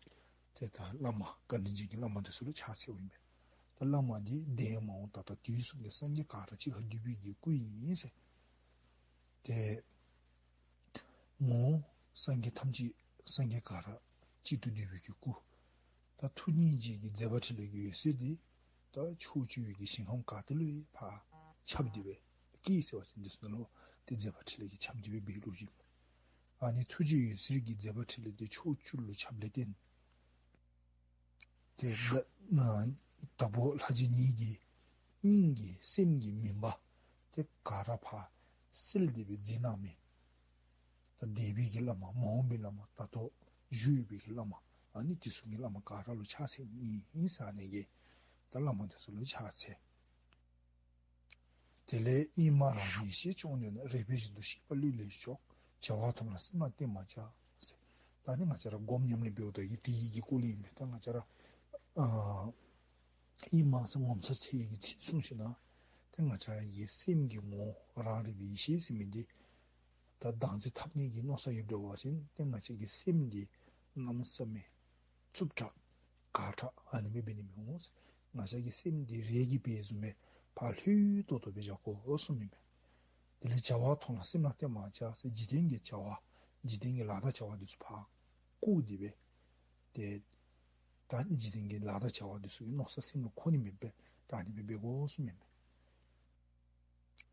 ཏེ་ད་བླ་མ་བཀའ་དྲིན་ཅན་གྱི་བླ་མ་འདི་ཚུ་ལུ་ཕྱག་འཚལཝ་ཨིན་པས། ད་བླ་མ་འདི་འདས་མ་འོངས་ད་ལྟ་དུས་གསུམ་གྱི་སངས་རྒྱས་ག་ར་གཅིག་ཁར་འདུས་པའི་གི་སྐུ་ཨིན་ཟེར། ཏེ་ངོ་བོ་སངས་རྒྱས་ཐམས་ཅད་སངས་རྒྱས་ག་ར་གཅིག་ཏུ་འདུས་པའི་གི་སྐུ། ད་ཐུགས་སྙིང་རྗེ་གི་མཛད་པ་འཕྲིན་ལས་ཀྱི་འོད་ཟེར་འདི་ད་ཕྱོགས་བཅུ་གི་ཞིང་ཁམས་ག་ཏེ་ལུ་ཡང་ཕར་ཁྱབ་སྟེ་སྦེ་སྐྱེས་ཟེར་བ་ཅིན་འདི་ཚུ་ནང་ལུ་ཏེ་མཛད་པ་འཕྲིན་ལས་ཀྱིས་ཁྱབ་སྟེ་སྦེ་འབད་ལུགས་ཨིན། ཨ་ནི་ཐུགས་རྗེའི་འོད་ཟེར་གྱི་མཛད་པ་འཕྲིན་ལས་འདི་ཕྱོགས་བཅུ་ལུ་ཁྱབ་ལས་བརྟེན་ཏེ་ད་ན་དྭགས་པོ་ལྷ་རྗེ་ཉིད་ཀྱི་སྙིང་གི་སེམས་ཀྱི་མུན་པ་ཏེ་ག་ར་ཕར་སེལ་ཏེ་སྦེ་འཛིན་གནང་མི། ད་འདས་པའི་གི་བླ་མ་མ་འོངས་པའི་བླ་མ་ད་ལྟོ་བཞུགས་ཡོད་པའི་གི་བླ་མ་ཨ་ནི་དུས་གསུམ་གྱི་བླ་མ་ག་ར་ལུ་ཕྱག་འཚལ་ནི་ཨིན་ཟེར་ཨ་ནི་གི་ད་བླ་མ་དེ་ཚུ་ལུ་ཕྱག་འཚལ། དེ་ལས་ཨིན་མ་རང་རིག་ཡེ་ཤེས་མཆོག་མྱུར་ནས། རེག་པའི་བཞིན་དུ་ཤེས་པ་ལུས་ལས་བཞོག། བྱ་བ་ཐོབ་ལ་སེམས་ལ་གཏད་མ་བྱ་ཟེར། ད་ནི་ང་བཅས་ར་སྒོམ་ཉམས་ལེན་འབདཝ་ད་གི་དེ་ཡི་གི་སྐོར་ལས་ཨིན་པས། ད་ང་བཅས་ར་ཨ་ཨིན་མ་ཟེར་ངོ་མཚར་ཆེ་བའི་གི་ཚིག་གསུངས་ཞིནམ་ལས་ཏེ་ང་བཅས་ར་གི་སེམས་ཀྱི་ངོ་བོ་རང་རིག་པའི་ཡེ་ཤེས་ཟེར་མི་འདི་ད་བདག་འཛིན་འཐབ་ནི་གི་མནོ་ས་ཡོདཔ་འབད་བ་ཅིན་ཏེ་ང་བཅས་ཀྱི་སེམས་འདི་གནམ་མེད་ས་མེད་རྩུབ་དྲགས་ག་དྲགས་ཨ་ནི་སྦེ་འབད་ནི་མི་འོང་ཟེར། ང་བཅས་ཀྱི་སེམས་འདི་རས་ཀྱི་བལ་བཟུམ་སྦེ་ཕར་ལྷོད་ཏོག་ཏོ་སྦེ་བཞག་དགོ་གསུངམ་ཨིན་པས། དེ་ལས་བྱ་བ་ཐོབ་ལ་སེམས་ལ་གཏད་མ་བྱ་ཟེར། འཇིག་རྟེན་གྱི་བྱ་བ་འཇིག་རྟེན་གྱི་ལཱ་དང་བྱ་བ་འདི་ཚུ་ཕར་བཀོ་སྟེ་སྦེ་ཏེ་ད་ནི་འཇིག་རྟེན་གྱི་ལཱ་དང་བྱ་བ་འདི་ཚུ་གི་མནོ་ས་སེམས་ལུ་འཁོར་ནི་མེདཔ་སྦེ་ད་ཨ་ནི་སྦེ་འབད་དགོ་གསུངམ་ཨིན་པས།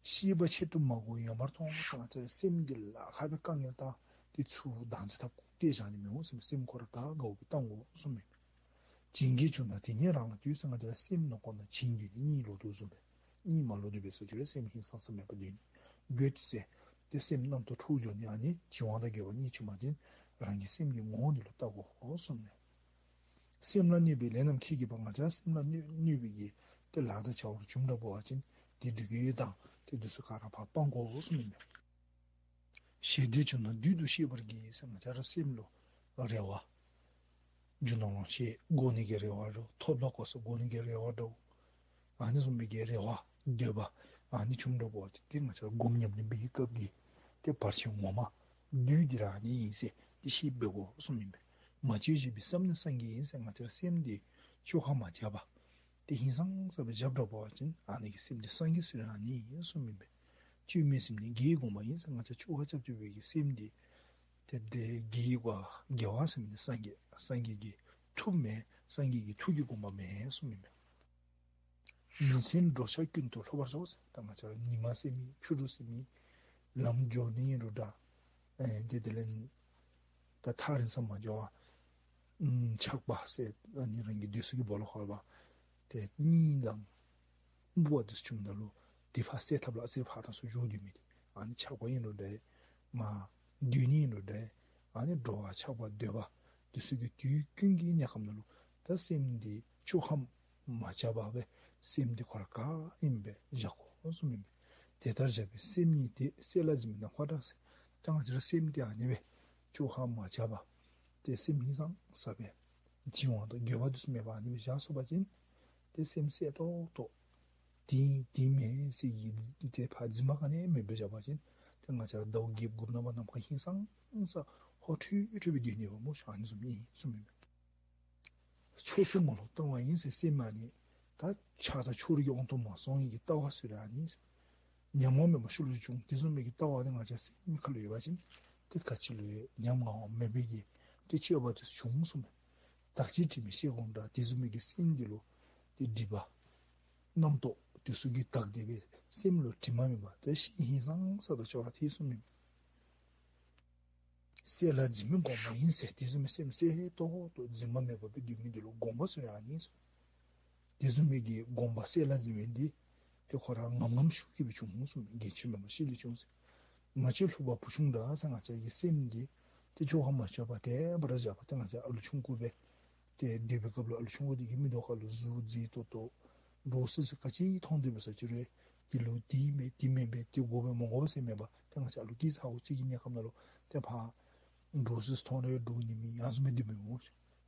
ཤེས་པ་ཆེད་དུ་མ་བསྒོམས་ཡོད་མེད་མཐོང་ཟེར། ང་བཅས་སེམས་འདི་ལཱ་ཁག་སྦེ་དཀའ་ངལ་བཏང་སྟེ་ཚུར་བདག་འཛིན་འཐབ་བཀོ་སྟེ་བཞག་ནི་མི་འོང་ཟེར། སེམས་ཁོ་ར་དགའ་དགའཝ་སྦེ་བཏང་དགོ་གསུངམ་ཨིན་པས། བྱིང་རྒོད་བྱུང་ན་དེ་ཉིད་རང་ལ་ལྟོས་ཟེར། ང་བཅས་ར་སེམས་ནང་ཁོག་ནང་བྱིང་རྒོད་ནི་གཉིད་ལོག་དོ་བཟུམ་སྦེ་གཉིད་མ་ལོག་དོ་བཟུམ་སྦེ་སོང་ཅི་རུང་སེམས་ཧིང་སངས་ས་མེད་པར་སྡོད་ནི། རྒོད་ཟེར་ཏེ་སེམས་རྣམ་རྟོག་འཁྲུགས་འགྱོ་ནི། ཨ་ནི་བྱིང་བ་དང་རྒོད་པ་གཉིས་བྱུང་པ་ཅིན་རང་གི་སེམས་ཀྱི་ངོ་བོ་འདི་ལུ་བལྟ་དགོ་གསུངམ་ཨིན། སེམས་ལ་གནོད་པའི་ལས་རྣམས་ཁྱེད་ཀྱིས་སྤང་། ང་བཅས་སེམས་ལ་གནོད་གནོད་པའི་གི་ཏེ་ལཱ་དང་བྱ་བ་རེ་བྱུངམ་འདྲཝ་འབད་བ་ཅིན་ཏེ་འདི་གི་ཡོད་དང་ཏེ་འདི་ཚུ་ག་ར་ཕར་སྤང་དགོ་གསུངམ་ཨིན། ཞེ་འདོད་བྱུང་ན་བདུད་དུ་ཤེས་པར་གྱིས་ཟེར། ང་བཅས་ར་སེམས་ལུ་རེ་བ་རྒྱུ་ནོར་ལོངས་སྤྱོད་དགོ་ནི་གི་རེ་བ་འདྲཝ་ཐོབ་ལོ་གོ་ས་དགོ་ནི་གི་རེ་བ་འདྲཝ་ཨ་ནི་བཟུམ་མའི་གི་རེ་བ་འདོད་པ་ཨ་ནི་བྱུངམ་འདྲཝ་འབད་བ་ཅིན་ཏེ་ང་བཅས་ར་སྒོམ་ཉམས་ལེན་འབད་བའི་སྐབས་ཀྱི་ཏེ་བར་ཆད་ངོ་མ་བདུད་འདི་ར་ཨ་ནི་ཨིན་ཟེར་ཏེ་ཤེས་འབད་དགོ་གསུངམ་ཨིན་པས། མ་བཅོས་བཞེད་པའི་བསམ་ནི་སངས་རྒྱས་ཡིན་ཟེར། ང་བཅས་ར་སེམས་འདི་བཅོས་ཁ་མ་རྐྱབ་པར་ཏེ་ཧིང་སངས་ས་སྦེ་བཞགཔ་འདྲཝ་འབད་བ་ཅིན་ཨ་ནི་གི་སེམས་འདི་སངས་རྒྱས་ཟེར་ར་ཨ་ནི་ཨིན་གསུངམ་ཨིན་པས། བཅོས་མའི་སེམས་ནི་བགེགས་བསྒོམ་པ་ཡིན་ཟེར། ང་བཅས་བཅོས་ཁ་རྐྱབ་བཅུག་པའི་གི་སེམས་འདི་ཏེ་དེ་བགེགས་པ་དགེ་བ་ཟེར་མི་འདི་སངས་རྒྱས་སངས་རྒྱས་ཀྱི་ཐུགས་མེན། སངས་རྒྱས་ཀྱི་ཐུགས་ཀྱིས་བསྒོམ་པ་མེན་གསུངམ་ཨིན་པས། མི་འཚལ་འགྲོ་འཆག་ཀུན་ཏུ་སློབ་པར་ཤོག་ཟེར། ད་ང་བཅས་ར་ཉིན་མ་ཟེར་མི་ཕྱི་རུ་ཟེར་མི་ལམ་འགྱོ་ནི་ཨིན་རུང་འདྲ། ཨེ་དེ་དེ་ལས་ད་ཐག་རིང་ས་མ་འགྱོ་བར་ཨམ་ཆགས་པ་ཟེར་ཨ་ནི་རང་གི་འདོད་སྲེད་ཀྱི་སྦོ་ལོགས་ཁར་ལུ་ཏེ་གཉིད་དང་འབུ་བ་འདི་ཚུ་བྱུངམ་ད་ལུ་དེ་ཕར་སེལ་ཐབས་ལ་ཨ་ཙི་ཕར་དང་ཚུར་འགྱོ་སྡོད་མི་འདི་ཨ་ནི་ཆགས་པ་ཨིན་རུང་འདྲ། མར་སྡོད་ནི་ཨིན་རུང་འདྲ། ཨ་ནི་འགྲོ་བ་ཆགས་པ་འདོད་པ་འདི་ཚུ་གི་དུས་ཀུན་གྱི་དམྱལ་ཁམས་ནང་ལུ་ད་སེམས་འདི་བཅོས་ཁ་མ་རྐྱབ་པར་སྦེ་སེམས་འདི་ཁོ་ར་ག་ཨིནམ་སྦེ་བཞག་དགོ་གསུངམ་ཨིན་པས། དེ་ལྟར་བཞག་པའི་སེམས་ཉིད་དེ། སེལ་ལ་འཛིན་པའི་ནམ་མཁའ་འདྲ་ཟེར། ད་ང་བཅས་ར་སེམས་འདི་ཨ་ནི་སྦེ་བཅོས་ཁ་མ་རྐྱབ་པར་ཏེ་སེམས་ཧིང་སངས་ས་སྦེ་བྱིང་བ་དང་རྒོད་པ་འདི་ཚུ་མེད་པར་ཨ་ནི་སྦེ་བཞག་ཚུགས་པ་ཅིན་ཏེ་སེམས་གསལ་ཏོག་ཏོ་དེ་དེ་མེན་ཟེར་གྱི་ཏེ་ཕར་འཛིན་པ་ག་ནི་མེདཔ་སྦེ་བཞག་པ་ཅིན་ཏེ་ང་བཅས་ར་ཟླཝ་བརྒྱད་དགུ་ནང་པ་ནམ་མཁའ་ཧིང་སངས་ས་ཧོ་ཁྲུས་ཁྲུས་སྦེ་སྡོད་ནི་འབདཝ་མོ་ཤ་ཨ་ནི་བཟུམ་ཨིན་གསུངམ་ཨིན་པས། ཕྱོགས་སུ་མ་ལྷུང་སྟོང་པ་ཡིན་ཟེར། སེམས་ཨ་ནི་ད་ཆགས་དང་ཕྱོགས་རིས་ཀྱི་དབང་དུ་མ་སོང་ནི་གི་ལྟ་བ་ཟེར་ར་ཨ་ནི་ཉམ་ང་མེད་པར་ཤུགས་ལུ་འབྱུང་། དེ་བཟུམ་མའི་གི་ལྟ་བ་ནི་ང་བཅས་སེམས་ཁ་ལུ་ཡོད་པ་ཅིན་ཏེ་ག་ཅི་ལུ་ཡང་ཉམ་ང་བ་མེད་པའི་གི་ཏེ་སྤྱོད་པ་དེ་ཚུ་འབྱུང་གསུངམ་མས། བདག་གཅེས་དྲི་མེད་ཤེལ་སྒོང་འདྲ། དེ་བཟུམ་མའི་གི་སེམས་འདི་ལུ་ཏེ་སྒྲིབ་པ་རྣམ་རྟོག་དེ་ཚུ་གིས་དག་སྟེ་སྦེ་སེམས་ལུ་དྲི་མ་མེད་པར་ཏེ་ཤེལ་ཧིང་སངས་ས་དང་ཅོག་ར་འཐད་གསུངམ་མས། སེལ་ལ་འཛིན་པའི་དགོངས་པ་ཡིན་ཟེར། དེ་བཟུམ་མའི་སེམས་གསལ་ཏོག་ཏོ་འཛིན་པ་མེད་པར་སྦེ་སྡོད་མི་འདི་ལུ་དགོངས་པ་ཟེར་ཨ་ནི་ཟེར། དེ་བཟུམ་མའི་གི་དགོངས་པ་སེལ་ལ་འཛིན་པའི་འདི་ཏེ་ཁོ་ར་ངམ་ངམ་ཤུགས་ཀྱིས་སྦེ་འབྱུང་གསུངམ་མས། རྒྱུན་ཆད་མེད་པར་ཤུགས་ལུ་འབྱུང་ཟེར། མ་བཅོས་ལྷུག་པ་བུ་ཆུང་འདྲ་ཟེར། ང་བཅས་ཀྱི་སེམས་འདི་ཏེ་བཅོས་ཁ་མ་རྐྱབ་པར་དེ་སྦེ་ར་བཞག་པ་ཏེ་ང་བཅས་ཨ་ལུ་ཆུང་ཀུ་སྦེ་ཏེ་སྡོད་པའི་སྐབས་ལུ་ཨ་ལུ་ཆུང་ཀུ་འདི་གིས་མིག་ཏོ་ཁ་ལུ་གཟུགས་མཛེས་ཏོག་ཏོ་འདྲོག་སི་སི་ག་ཅི་མཐོང་སྡོད་པའི་ས་ཅིག་རུང་ འདི་ལུ་འདི་མེད་འདི་མེན་པས་འདི་དགོ་པས་མི་དགོ་པས་ཟེར་མེད་པར་ཏེ་ང་བཅས་ལུ་སྐྱེས་ཚརཝ་ཅིག་གི་དམྱལ་ཁམས་ནང་ལུ་ཏེ་ཕར་འགྲོ་ས་མཐོང་རུང་འགྲོ་ནི་མེད། ཡར་སོང་སྦེ་སྡོད་མི་སྨོ།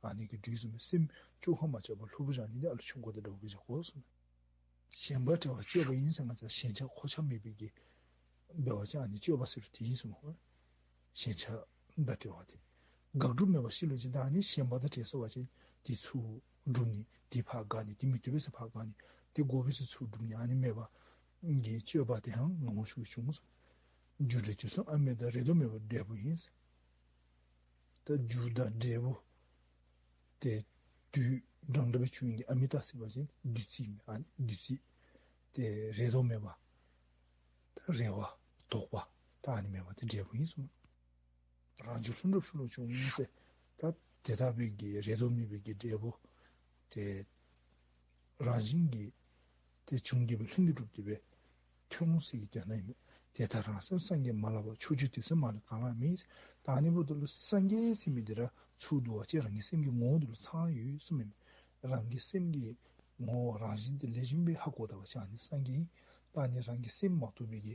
ཨ་ནི་གི་དུས་སུ་སེམས་བཅོས་ཁ་མ་བཅད་པར་ལྷུག་པོ་བཞག་ནི་འདི་ཨ་ལུ་ཆུང་ཀུ་དང་འདྲཝ་སྦེ་བཞག་དགོ་གསུངས། ཞེན་པ་བྲལ་བ་སྤྱོད་པ་ཡིན་ཟེར། ང་བཅས་ཞེན་ཆགས་འཁོར་ཆགས་མེད་པའི་གི་འབད་བ་ཅིན་ཨ་ནི་སྤྱོད་པ་ཟེར་དེ་ཨིན་གསུངས་སྨོ། ཞེན་ཆགས་དང་བྲལ་བ་དེ། དགག་སྒྲུབ་མེད་པར་ཤེས་ལོ་ཅིག། ད་ཨ་ནི་ཞེན་པ་དང་བྲལ་སོང་པ་ཅིན་དེ་ཚུར་སྒྲུབ་ནི་དེ་ཕར་དགག་ནི་དེ་མི་བཏུབ་པས་ཟེར་ཕར་དགག་ནི་དེ་དགོ་པས་ཟེར་ཚུར་སྒྲུབ་ནི་ཨ་ནི་མེད་པ་གི་སྤྱོད་པ་དེའང་ངོ་མ་ཤུགས་ཆུང་ངུ་སོང་། རྒྱུ་འབྲས་དུས་གསུམ་ཨ་མེད་དང་། རེ་དོགས་མེད་པ་འབྲས་བུ་ཡིན། ད་རྒྱུ་དང་འབྲས་བུ་ཏེ་དུས་འགྲངས་འགྲངས་སྦེ་བྱུང་ནི་ཨ་མི་རྟག་ཟེར་བ་ཅིན་བདུད་རྩི་ཨིན་མས། ཨ་ནི་བདུད་རྩི་ཏེ་རེ་དོགས་མེད་པ་ད་རེ་བ་དོགས་པ་ད་ཨ་ནི་མེད་པ་དེ་འབྲས་བུ་ཨིན་གསུངས། རང་རྒྱུ་ལྷུན་གྲུབ་ཤུགས་ལུ་འབྱུང་ཟེར། ད་དེ་ལྟ་བུའི་གི་རེ་དོགས་མེད་པའི་གི་འབྲས་བུ་ཏེ་རང་བཞིན་གྱིས་ཏེ་བྱུང་སྟེ་སྦེ་ལྷུན་གྱིས་གྲུབ་སྟེ་སྦེ་ཐོན་འོང་ཟེར་གྱི་དོན་དག་ཨིན་མས། དེ་ལྟར་རང་སེམས་སངས་རྒྱས་མ་ལགས་པ། ཕྱོགས་བཅུ་དུས་གསུམ་མ་ལུས་གང་ལའང་མིན། ད་ཨ་ནི་འབདཝ་ད་ལུ་སངས་རྒྱས་ཟེར་མི་འདི་ར་ཚུར་བསྡུ་བ་ཅིན་རང་གི་སེམས་ཀྱི་ངོ་བོ་འདི་ལུ་ཚང་ཡོད་གསུངམ་ཨིན་མས། རང་གི་སེམས་ཀྱི་ངོ་བོ་རང་བཞིན་དེ་ལེགས་ཤོམ་སྦེ་ཧ་གོ་ད་པ་ཅིན་ཨ་ནི་སངས་རྒྱས་ཨིན། ད་ཨ་ནི་རང་གི་སེམས་མ་རྟོགས་པའི་གི་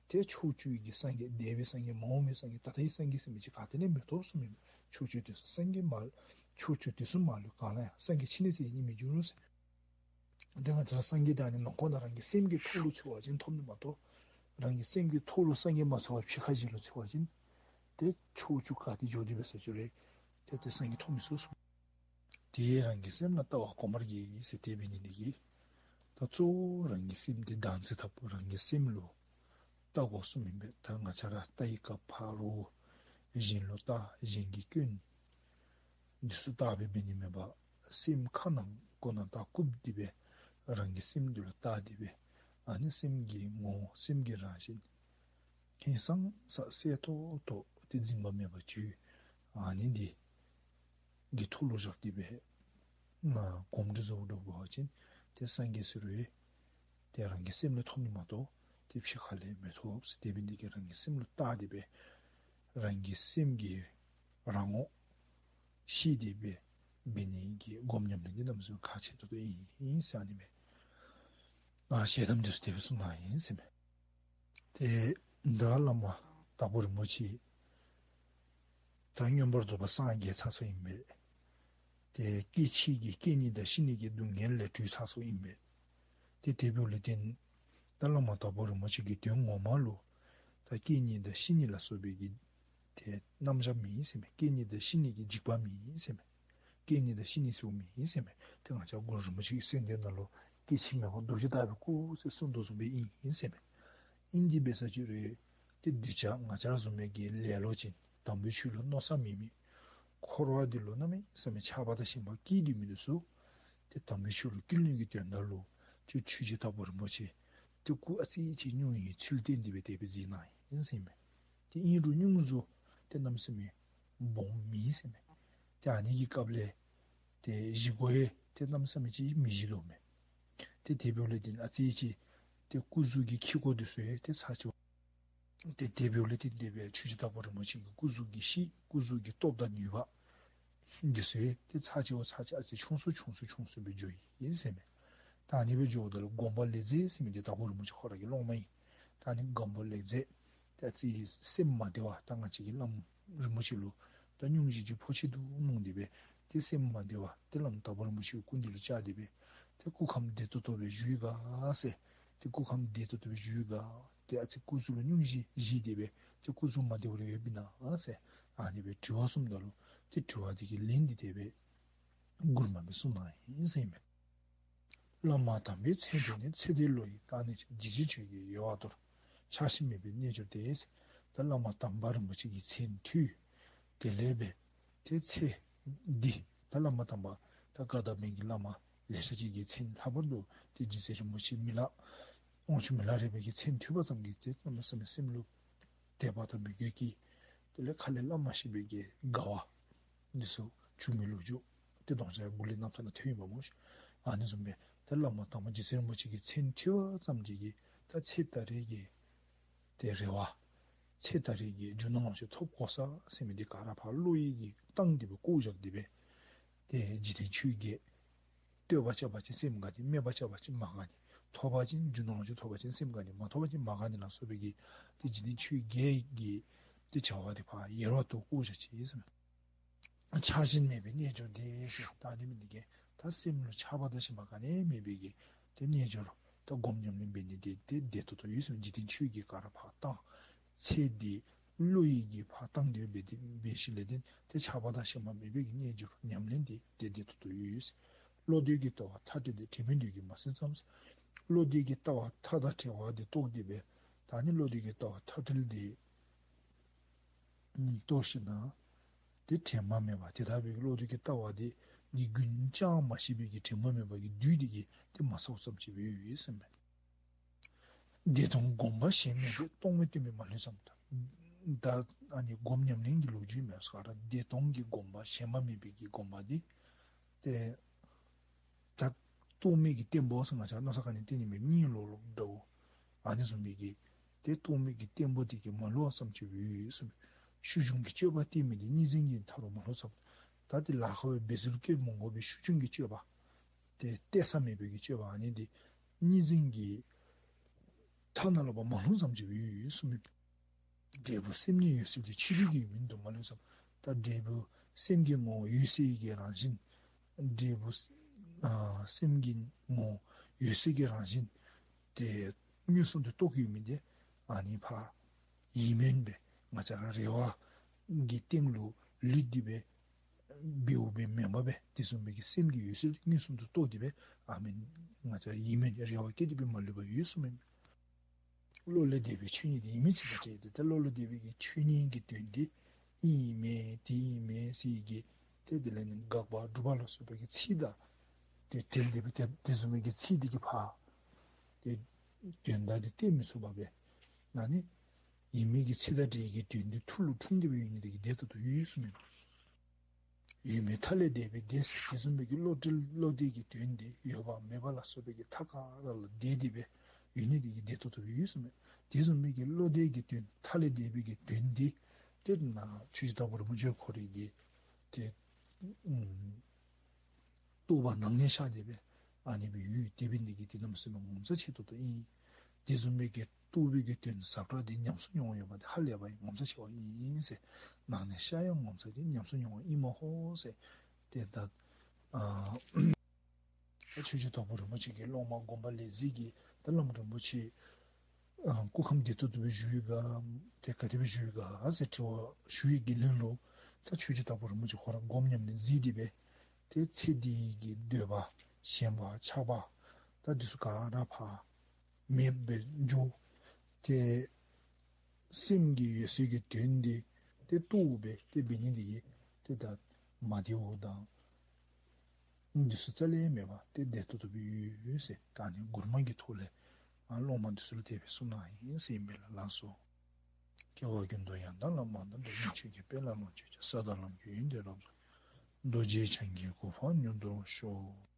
ཏེ་ཕྱོགས་བཅུའི་གི་སངས་རྒྱས་འདས་པའི་སངས་རྒྱས་མ་འོངས་པའི་སངས་རྒྱས་ད་ལྟའི་སངས་རྒྱས་ཟེར་མི་ཅིག་ག་ཏེ་ནི་མི་ཐོབ་གསུངམ་ཨིན་མས། ཕྱོགས་བཅུ་དུས་གསུམ་སངས་རྒྱས་མ་ཕྱོགས་བཅུ་དུས་གསུམ་མ་ལུས་གང་ལའང་སངས་རྒྱས་ཕྱི་ནས་ཟེར་ནི་མི་འགྱུར་རོ་ཟེར། ཏེ་ང་བཅས་ར་སངས་རྒྱས་ད་ཨ་ནི་ནང་ཁོག་ནང་རང་གི་སེམས་ཀྱི་ཐོག་ལུ་ཚུད་པ་ཅིན་ཐོབ་ནི་མ་གཏོགས་རང་གི་སེམས་ཀྱི་ཐོག་ལུ་སངས་རྒྱས་མ་ཚུད་པར་ཕྱི་ཁ་ཅིག་ལུ་ཚུད་པ་ཅིན་ཏེ་ཕྱོགས་བཅུ་ག་ཏེ་འགྱོ་དེ་འབད་ས་ཅིག་རུང་ཏེ་ཏེ་སངས་རྒྱས་ཐོབ་མི་ཚུགས་གསུངས། དེ་རང་གི་སེམས་ལ་ལྟ་བ་གོང་མར་གྱིས་ཟེར་དེ་འབད་ནི་འདི་གིས་ད་གཙོ་བོ་རང་གི་སེམས་འདི་བདག་འཛིན་འཐབ་རང་གི་སེམས་ལུ་ལྟ་དགོ་གསུངམ་ཨིན་པས། ད་ང་བཅས་ར་ལྟ་བའི་སྐབས་ཕ་རོལ་གཞན་ལུ་ལྟ་གཞན་གྱི་སྐྱོན་འདི་ཚུ་བལྟ་སྦེ་འབད་ནི་མེད་པར་སེམས་ཁ་ནང་ཁོག་ནང་ད་བཀུག་སྟེ་སྦེ་རང་གི་སེམས་འདི་ལུ་བལྟ་སྟེ་སྦེ་ཨ་ནི་སེམས་ཀྱི་ངོ་བོ་སེམས་ཀྱི་རང་བཞིན་ཧིང་སངས་ས་གསལ་ཏོག་ཏོ་ཏེ་འཛིན་པ་མེད་པ་ཅིག་ཨ་ནི་འདི་གི་ཐོག་ལུ་བཞག་སྟེ་སྦེ་ང་གོམས་འདྲིས་བཟོ་འགྱོ་བ་ཅིན་ཏེ་སངས་རྒྱས་ཟེར་རུང་ཏེ་རང་གི་སེམས་ལས་ཐོབ་ནི་མ་གཏོགས་ཏེ་ཕྱི་ཁ་ལས་མི་ཐོབ་ཟེར། དེ་འབད་ནི་འདི་གིས་རང་གི་སེམས་ལུ་བལྟ་སྟེ་སྦེ་རང་གི་སེམས་ཀྱི་རང་ངོ་ཤེས་ཏེ་སྦེ་འབད་ནི་གི་སྒོམ་ཉམས་ལེན་འདི་གནམ་མེད་ས་མེད་ཁག་ཆེ་ཏོག་ཏོ་ཨིན་ཟེར་ཨ་ནི་སྦེ་ང་ཞལ་གདམས་འདི་ཚུ་དེ་སྦེ་གསུངས་གནང་ཡི་ཟེར་མས། ཏེ་ད་བླ་མ་དྭགས་པོ་རིན་པོ་ཆེ་ད་མངོན་པར་རྫོགས་པ་སངས་རྒྱས་ཚར་སོང་ཨིན་པས། ཏེ་སྐྱེ་འཆི་གི་སྐྱེ་ནི་དང་ཤི་ནི་གི་སྡུག་བསྔལ་ལས་གྲོལ་ཚར་སོང་ཨིན་པས། ཏེ་དེ་འབདཝ་ལས་བརྟེན་ད་བླ་མ་དྭགས་པོ་རིན་པོ་ཆེ་གི་དོན་ངོ་མ་ལུ་ད་སྐྱེ་ནི་དང་ཤི་ནི་ལ་སོགས་པའི་གི་ཏེ་རྣམ་གཞག་མེད་ཟེར་མས། སྐྱེ་ནི་དང་ཤི་ནི་གི་འཇིགས་པ་མེད་ཟེར་མས། སྐྱེ་ནི་དང་ཤི་ནི་ཟེར་མེད་ཟེར་མས། ཏེ་ང་བཅས་གུ་རུ་རིན་པོ་ཆེ་གི་གསུང་དོན་ནང་ལུ་སྐྱེ་འཆི་མེད་པར་རྡོ་རྗེ་ལྟ་བུའི་སྐུ་ཟེར་གསུངས་དོ་བཟུམ་སྦེ་ཨིན་ཨིན་ཟེར་མས། ཨིན་དེ་འབད་ས་ཅིག་རུང་ཏེ་གདུལ་བྱ་ང་བཅས་ར་བཟུམ་མའི་གི་ལེ་ལོ་ཅན་དམ་པའི་ཆོས་ལུ་མནོ་བསམ་མེད་མི་འཁོར་བ་འདི་ལུ་གནམ་མེད་ས་མེད་ཆགས་པ་དང་ཞེན་པ་སྐྱེས་སྡོད་མི་འདི་ཚུ་ཏེ་དམ་པའི་ཆོས་ལུ་སྐྱིད་ལུས་ཀྱི་དོན་དག་ལུ་ཏེ་ཆོས་རྗེ་དྭགས་པོ་རིན་པོ་ཆེ་ཏེ་སྐུ་ཨ་ཙི་ཅིག་སྙུང་བའི་ཚུལ་བསྟན་ཏེ་སྦེ་དེ་སྦེ་མཛད་གནང་ཡི་ཟེར་མས། ཏེ་ཨིན་རུང་སྙུང་ཟེར་ཏེ་གནམ་མེད་ས་མེད་སྦོམ་མེད་ཟེར་མས། ཏེ་ཨ་ནི་གི་སྐབས་ལས་ཏེ་བཞེས་སྒོ་ཡང་ཏེ་གནམ་མེད་ས་མེད་ཅིག་མི་བཞེས་དོ་མས། ཏེ་དེ་འབདཝ་ལས་བརྟེན་ཨ་ཙི་ཅིག་ཏེ་སྐུ་གཟུགས་ཀྱི་ཁྱད་ཀོ་འདི་ཚུ་ཡང་ཏེ་ཚར་ཅིག་ཏེ་དེ་འབདཝ་ལས་བརྟེན་ཏེ་སྦེ་ཆོས་རྗེ་དྭགས་པོ་རིན་པོ་ཆེ་གི་སྐུ་གཟུགས་ཀྱི་གཤིས་སྐུ་གཟུགས་ཀྱི་སྟོབས་དང་ནུས་པ་འདི་ཚུ་ཡང་ཏེ་ཚར་ཅིག་བ་ཚར་ཅིག་ཨ་ཙི་ཆུང་སུ་ཆུང་སུ་ཆུང་སུ་སྦེ་འགྱོ་ཡི་ཟེར་མས། ད་ཨ་ནི་སྦེ་འགྱོཝ་ད་ལུ་སྒོམ་པ་ལེགས་མཛེས་ཟེར་མི་འདི་དྭགས་པོ་རིན་པོ་ཆེ་ཁོ་ར་གི་སློབ་མ་ཨིན། ད་ཨ་ནི་སྒོམ་པ་ལེགས་མཛེས་ཏེ་ཨ་ཙི་སེམས་མ་བདེ་བ་ད་ང་བཅས་ཀྱི་བླམ་རིན་པོ་ཆེ་ལུ་ད་སྙུང་གཞི་ཅིག་ཕོག་ཅི་འདུག་མནོ་སྟེ་སྦེ་ཏེ་སེམས་མ་བདེ་བ་ཏེ་བླམ་དྭགས་པོ་རིན་པོ་ཆེ་གི་སྐུ་མདུན་ལུ་བཅར་ཏེ་སྦེ་ཏེ་སྐུ་ཁམས་བདེ་ཏོག་ཏོ་སྦེ་བཞུགས་ཡི་ག་ཟེར། ཏེ་སྐུ་ཁམས་བདེ་ཏོག་ཏོ་སྦེ་བཞུགས་ཡི་ག། ཏེ་ཨ་ཙི་སྐུ་གཟུགས་ལུ་སྙུང་གཞི་བཞེས་ཏེ་སྦེ་ཏེ་སྐུ་གཟུགས་མ་བདེཝ་རེ་ཡོདཔ་ཨིན་ན་ཟེར་ཨ་ནི་སྦེ་དྲི་བ་གསུངམ་ད་ལུ་ཏེ་དྲི་བ་འདི་གི་ལན་འདི་དེ་སྦེ་མགུར་མ་སྦེ་གསུངས་གནང་ཡི་ཟེར་མས། བླ་མ་དམ་པའི་མཚན་ཐོས་ནས། ཚེ་འདི་བློ་ཡིས་བཀག་ནུས་ཅིང་། འཇིགས་བྱེད་ཆོས་ཀྱི་ཡོལ་བ་དོར། ཆགས་ཞེན་མེད་པའི་རྣལ་འབྱོར་ཏེ། ད་བླ་མ་དམ་པ་རིན་པོ་ཆེ་གི་མཚན་ཐོས། དེ་ལས་སྦེ་ཏེ་ཚེ་འདི་ད་བླ་མ་དམ་པ་ད་བཀའ་དང་བསྟན་གྱི་བླ་མ་ལེ་ཤ་ཅིག་གི་མཚན་ལྷག་པར་དུ་ཏེ་རྗེ་བཙུན་རིན་པོ་ཆེ་མི་ལ་དབང་ཕྱུག་མི་ལ་རས་པའི་གི་མཚན་ཐོས་པ་ཙམ་གྱིས་ཏེ་གནམ་མེད་ས་མེད་སེམས་ལུ་དད་པ་དང་མོས་གུས་སྐྱེས། དེ་ལས་ཁ་ལས་སླབ་མ་ཤེས་པའི་གི་དགའ་བ་འདི་ཚུ་བྱུང་མི་ལོ་རྒྱུས་ཏེ་དོན་ཆེན་མགུར་གླུ་རྣམ་ཐར་ནང་ཐོན་ཡོདཔ་སྨོ་ཤིག། ཨ་ནི་བཟུམ་སྦེ་ཏེ་བླ་མ་དམ་པ་རྗེ་བཙུན་རིན་པོ་ཆེ་གི་མཚན་ཐོས་པ་ཙམ་གྱིས་ཀྱི་ད་ཚེ་ད་རེས་ཀྱི་ཏེ་རེ་བ་ཚེ་ད་རེས་ཀྱི་རྒྱུ་ནོར་ལོངས་སྤྱོད་ཐོབ་གོ་ས་ཟེར་མི་འདི་ག་ར་ཕར་བློ་ཡིས་ཀྱིས་བཏང་སྟེ་སྦེ་བཀོ་བཞག་སྟེ་སྦེ་ཏེ་འཇིག་རྟེན་ཆོས་བརྒྱད་བསྟོད་པ་རྐྱབ་པ་ཅིན་སེམས་དགའ་ནི། སྨད་པ་རྐྱབ་པ་ཅིན་མ་དགའ་ནི། ཐོབ་པ་ཅིན་རྒྱུ་ནོར་ལོངས་སྤྱོད་ཐོབ་པ་ཅིན་སེམས་དགའ་ནི། མ་ཐོབ་པ་ཅིན་མ་དགའ་ནི་ལ་སོགས་པའི་གི་ཏེ་འཇིག་རྟེན་ཆོས་བརྒྱད་ཀྱི་ཏེ་བྱ་བ་དེ་ཕར་ཡལ་བར་དུ་བཀོ་བཞག་ཅི་ཟེར་མས། ཆགས་ཞེན་མེད་པའི་རྣལ་འབྱོར་དེ་ཟེར། ད་འདི་མི་འདི་གིས་ད་སེམས་ལུ་ཆགས་པ་དང་ཞེན་པ་ག་ནི་མེད་པའི་གི་ཏེ་རྣལ་འབྱོར་ད་སྒོམ་ཉམས་ལེན་འབད་ནི་དེ་ཏེ་བདེ་ཏོག་ཏོ་ཡོད་ཟེར་མས། འཇིག་རྟེན་ཆོས་བརྒྱད་ག་ར་ཕར་བཏང་། ཚེ་འདི་བློ་ཡི་གི་ཕར་བཏང་སྟེ་འབད་དེ་འབད་ཞིནམ་ལས་ཏེ་ཏེ་ཆགས་པ་དང་ཞེན་པ་མེད་པའི་གི་རྣལ་འབྱོར་ཉམས་ལེན་དེ་ཏེ་བདེ་ཏོག་ཏོ་ཡོད་ཟེར། བློ་འདས་ཀྱི་ལྟ་བ་མཐའ་བྲལ་ཏེ། དྲན་མེད་འདོད་ཀྱིས་མ་ཟིན་ཙམ་ཟེར། བློ་འདས་ཀྱི་ལྟ་བ་མཐའ་དང་བྲལ་བ་དེ་རྟོགས་ཏེ་འབད། ད་ནི་བློ་འདས་ཀྱི་ལྟ་བ་མཐའ་བྲལ་དེ་རྟོགས་ཞིནམ་ལས་ཏེ་དྲན་པ་མེད་པ་དེ་ལྟ་བུའི་བློ་འདས་ཀྱི་ལྟ་བ་དེ་གི་རྒྱུན་ཅང་མ་ཤེས་པའི་གི་དྲན་པ་མེད་པ་གི་བདུད་དེ་གིས་ཏེ་མ་ཚུགས་ཙམ་ཅིག་འབད་ཡོད་ཟེར་མས། བདེ་སྟོང་སྒོམ་པ་ཞེན་མེད་དེ། རྟོག་མེད་སྟོན་པས་མ་བསླུས་ཙམ། ད་ཨ་ནི་སྒོམ་ཉམས་ལེན་གྱི་ལོ་རྒྱུས་མས་ཟེར་ག་ར། བདེ་སྟོང་གི་སྒོམ་པ་ཞེན་པ་མེད་པའི་གི་སྒོམ་པ་དེ་ཏེ་ད་རྟོག་མེད་ཀྱི་བརྟན་པོ་ཟེར་ང་བཅས་མནོ་བསམ་ག་ནི་བརྟེན་ནི་མེད་གཉིད་ལོག་ལོགཔ་འདྲཝ་ཨ་ནི་བཟུམ་མའི་གི་ཏེ་རྟོག་མེད་ཀྱི་བརྟན་པོ་དེ་གིས་མ་བསླུ་བ་ཙམ་ཅིག་འབད་ཡོད་ཟེར་མས། ཤུགས་འབྱུང་གི་སྤྱོད་པ་གཏི་མུག་དེ། གཉིས་འཛིན་གྱི་མཐའ་རུ་མ་ལྷུང་ཙམ། ད་དེ་ལཱ་ཁག་སྦེ་འབད་ཟེར་བཀོད་མི་དགོ་པའི་ཤུགས་འབྱུང་གི་སྤྱོད་པ་ཏེ་གཏད་ས་མེད་པའི་གི་སྤྱོད་པ་ཨ་ནི་དེ་གཉིས་འཛིན་གྱི་མཐའ་ནང་ལུ་ཕར་མ་ལྷུང་ཙམ་ཅིག་འབད་ཡོད་ཟེར་མས། འབྲས་བུ་སེམས་ཉིད་འོད་གསལ་དེ། ཆོས་བརྒྱད་ཀྱི་ཡུལ་མིན་དུ་མ་ལྷུང་ཙམ། ད་འབྲས་བུ་སེམས་ཀྱི་ངོ་བོ་འོད་གསལ་གྱི་རང་བཞིན། འབྲས་བུ་ཨ་སེམས་ཀྱི་ངོ་བོ་འོད་གསལ་གྱི་རང་བཞིན་དེ་མངོན་སུམ་དུ་རྟོགས་ཡོད་མི་དེ་ཨ་ནི་ཕར་ཡིད་སྨོན་སྦེ་ང་བཅས་ར་རེ་བ་གི་སྟེང་ལུ་ལུས་འདི་སྦེ་འབདཝ་སྦེ་མེན་པར་སྦེ་དེ་བཟུམ་མའི་གི་སེམས་ཀྱི་འོད་གསལ་མངོན་སུམ་དུ་རྟོགས་ཏེ་སྦེ་ཨ་ནི་ང་བཅས་ར་ཡིད་སྨོན་རེ་བ་བསྐྱེད་དེ་སྦེ་མ་ལུས་པར་ཡོད་ཟེར་མས། བློ་ལས་འདས་པའི་ཆོས་ཉིད་དེ། ཡིད་མིན་ཚིག་དང་བྲལ་ཏེ། ད་བློ་ལས་འདས་པའི་གི་ཆོས་ཉིད་ཀྱི་དོན་དེ་ཨིན་མས་དེ་ཨིན་མས་ཟེར་གྱི་ཏེ་དེ་ལས་ནི་དགག་པ་སྒྲུབ་པ་ལ་སོགས་པའི་གི་ཚིག་དང་ཏེ་བྲལ་ཏེ་སྦེ་ཏེ་དེ་བཟུམ་མའི་གི་ཚིག་དེ་གིས་ཕར་ཏེ་དོན་དག་དེ་སྟོན་མི་ཚུགས་པར་སྦེ་ཨ་ནི་ཡིད་མིན་གྱི་ཚིག་དང་བྲལ་གྱི་དོན་དེ་ཐུགས་ལུ་འཁྲུངས་ཏེ་སྦེ་ཡོད་ནི་དེ་གིས་བདེ་ཏོག་ཏོ་ཡོད་ཟེར་མས། ཡུལ་མེད་མཐའ་ལས་འདས་པའི་བདེ་ཟེར། དེ་བཟུམ་མའི་གི་བློ་འདས་བློ་འདས་ཀྱི་དོན་དེ་ཡོད་པ་མེད་པ་ལ་སོགས་པའི་གི་མཐའ་ག་ར་ལས་འདས་ཏེ་སྦེ་ཡོད་ནི་དེ་གིས་བདེ་ཏོག་ཏོ་སྦེ་ཡོད་ཟེར་མས། དེ་བཟུམ་མའི་གི་བློ་འདས་ཀྱི་དོན་མཐའ་ལས་འདས་པའི་གི་དོན་དེ་ཏེ་ནཱ་ཆོས་རྗེ་དྭགས་པོ་རིན་པོ་ཆེ་ཁོ་རའི་གི་ཏེ་ཨུམ་རྟོགས་པ་ནང་ནས་ཤར་ཏེ་སྦེ་ཨ་ནི་སྦེ་ཡོད། དེ་འབད་ནི་དེ་གིས་ཏེ་གནམ་མེད་ས་མེད་ངོ་མཚར་ཆེ་ཏོག་ཏོ་ཨིན། དེ་བཟུམ་མའི་གི་རྟོགས་པའི་གི་དོན་ཟབ་དྲགས་དེ་ཉམས་སུ་མྱོང་ཡོད་པ་དེ་ཧ་ལས་པ་ཨིན། ངོ་མཚར་ཆེ་བ་ཨིན་ཟེར། ནང་ནས་ཤར་ཡང་ངོ་མཚར་ཅིག་ཉམས་སུ་མྱོང་བ་ཨིན་མས་ཧོ་ཟེར། ཏེ་ད་ཨ་ཆོས་རྗེ་དྭགས་པོ་རིན་པོ་ཆེ་གི་སློབ་མ་སྒོམ་པ་ལེགས་མཛེས་ཀྱིས་ད་བླམ་རིན་པོ་ཆེ་ཨ་སྐུ་ཁམས་བདེ་ཏོག་ཏོ་སྦེ་བཞུགས་ཡི་ག་ཏེ་ག་དེ་སྦེ་བཞུགས་ཡི་ག་ཟེར་དྲི་བ་ཞུ་ཡི་གི་ལན་ལུ་ད་ཆོས་རྗེ་དྭགས་པོ་རིན་པོ་ཆེ་ཁོ་ར་སྒོམ་ཉམས་ལེན་མཛད་དེ་སྦེ་ཏེ་ཚེ་འདི་གི་འདོད་པ་ཞེན་པ་ཆགས་པ་ད་འདི་ཚུ་ག་ར་ཕར་མེདཔ་སྦེ་འགྱོ། ཏེ་སེམས་ཀྱི་འོད་གསལ་གྱི་དོན་འདི་ཏེ་རྟོགས་སྦེ་ཏེ་འབད་ནི་འདི་གིས་ཏེ་ད་མ་བདེཝ་དང་འདི་ཚུ་རྩ་ལས་མེད་པར་ཏེ་བདེ་ཏོག་ཏོ་སྦེ་ཡོད་ཟེར། ད་ནི་མགུར་མ་གི་ཐོག་ལས་ཨ་སློབ་མ་འདི་ཚུ་ལུ་དེ་སྦེ་གསུངས་གནང་ཡི་ཟེར་ཨིན་པས་ལགས། ལགས་སོ། སྐྱེ་བ་ཀུན་ཏུ་ཡང་དག་བླ་མ་དང་། འབྲལ་མེད་ཆོས་ཀྱི་དཔལ་ལ་ལོངས་སྤྱོད་ཅིང་། ས་དང་ལམ་གྱི་ཡོན་ཏན་རབ་རྫོགས། རྡོ་རྗེ་འཆང་གི་གོ་འཕང་མྱུར་ཐོབ་ཤོག།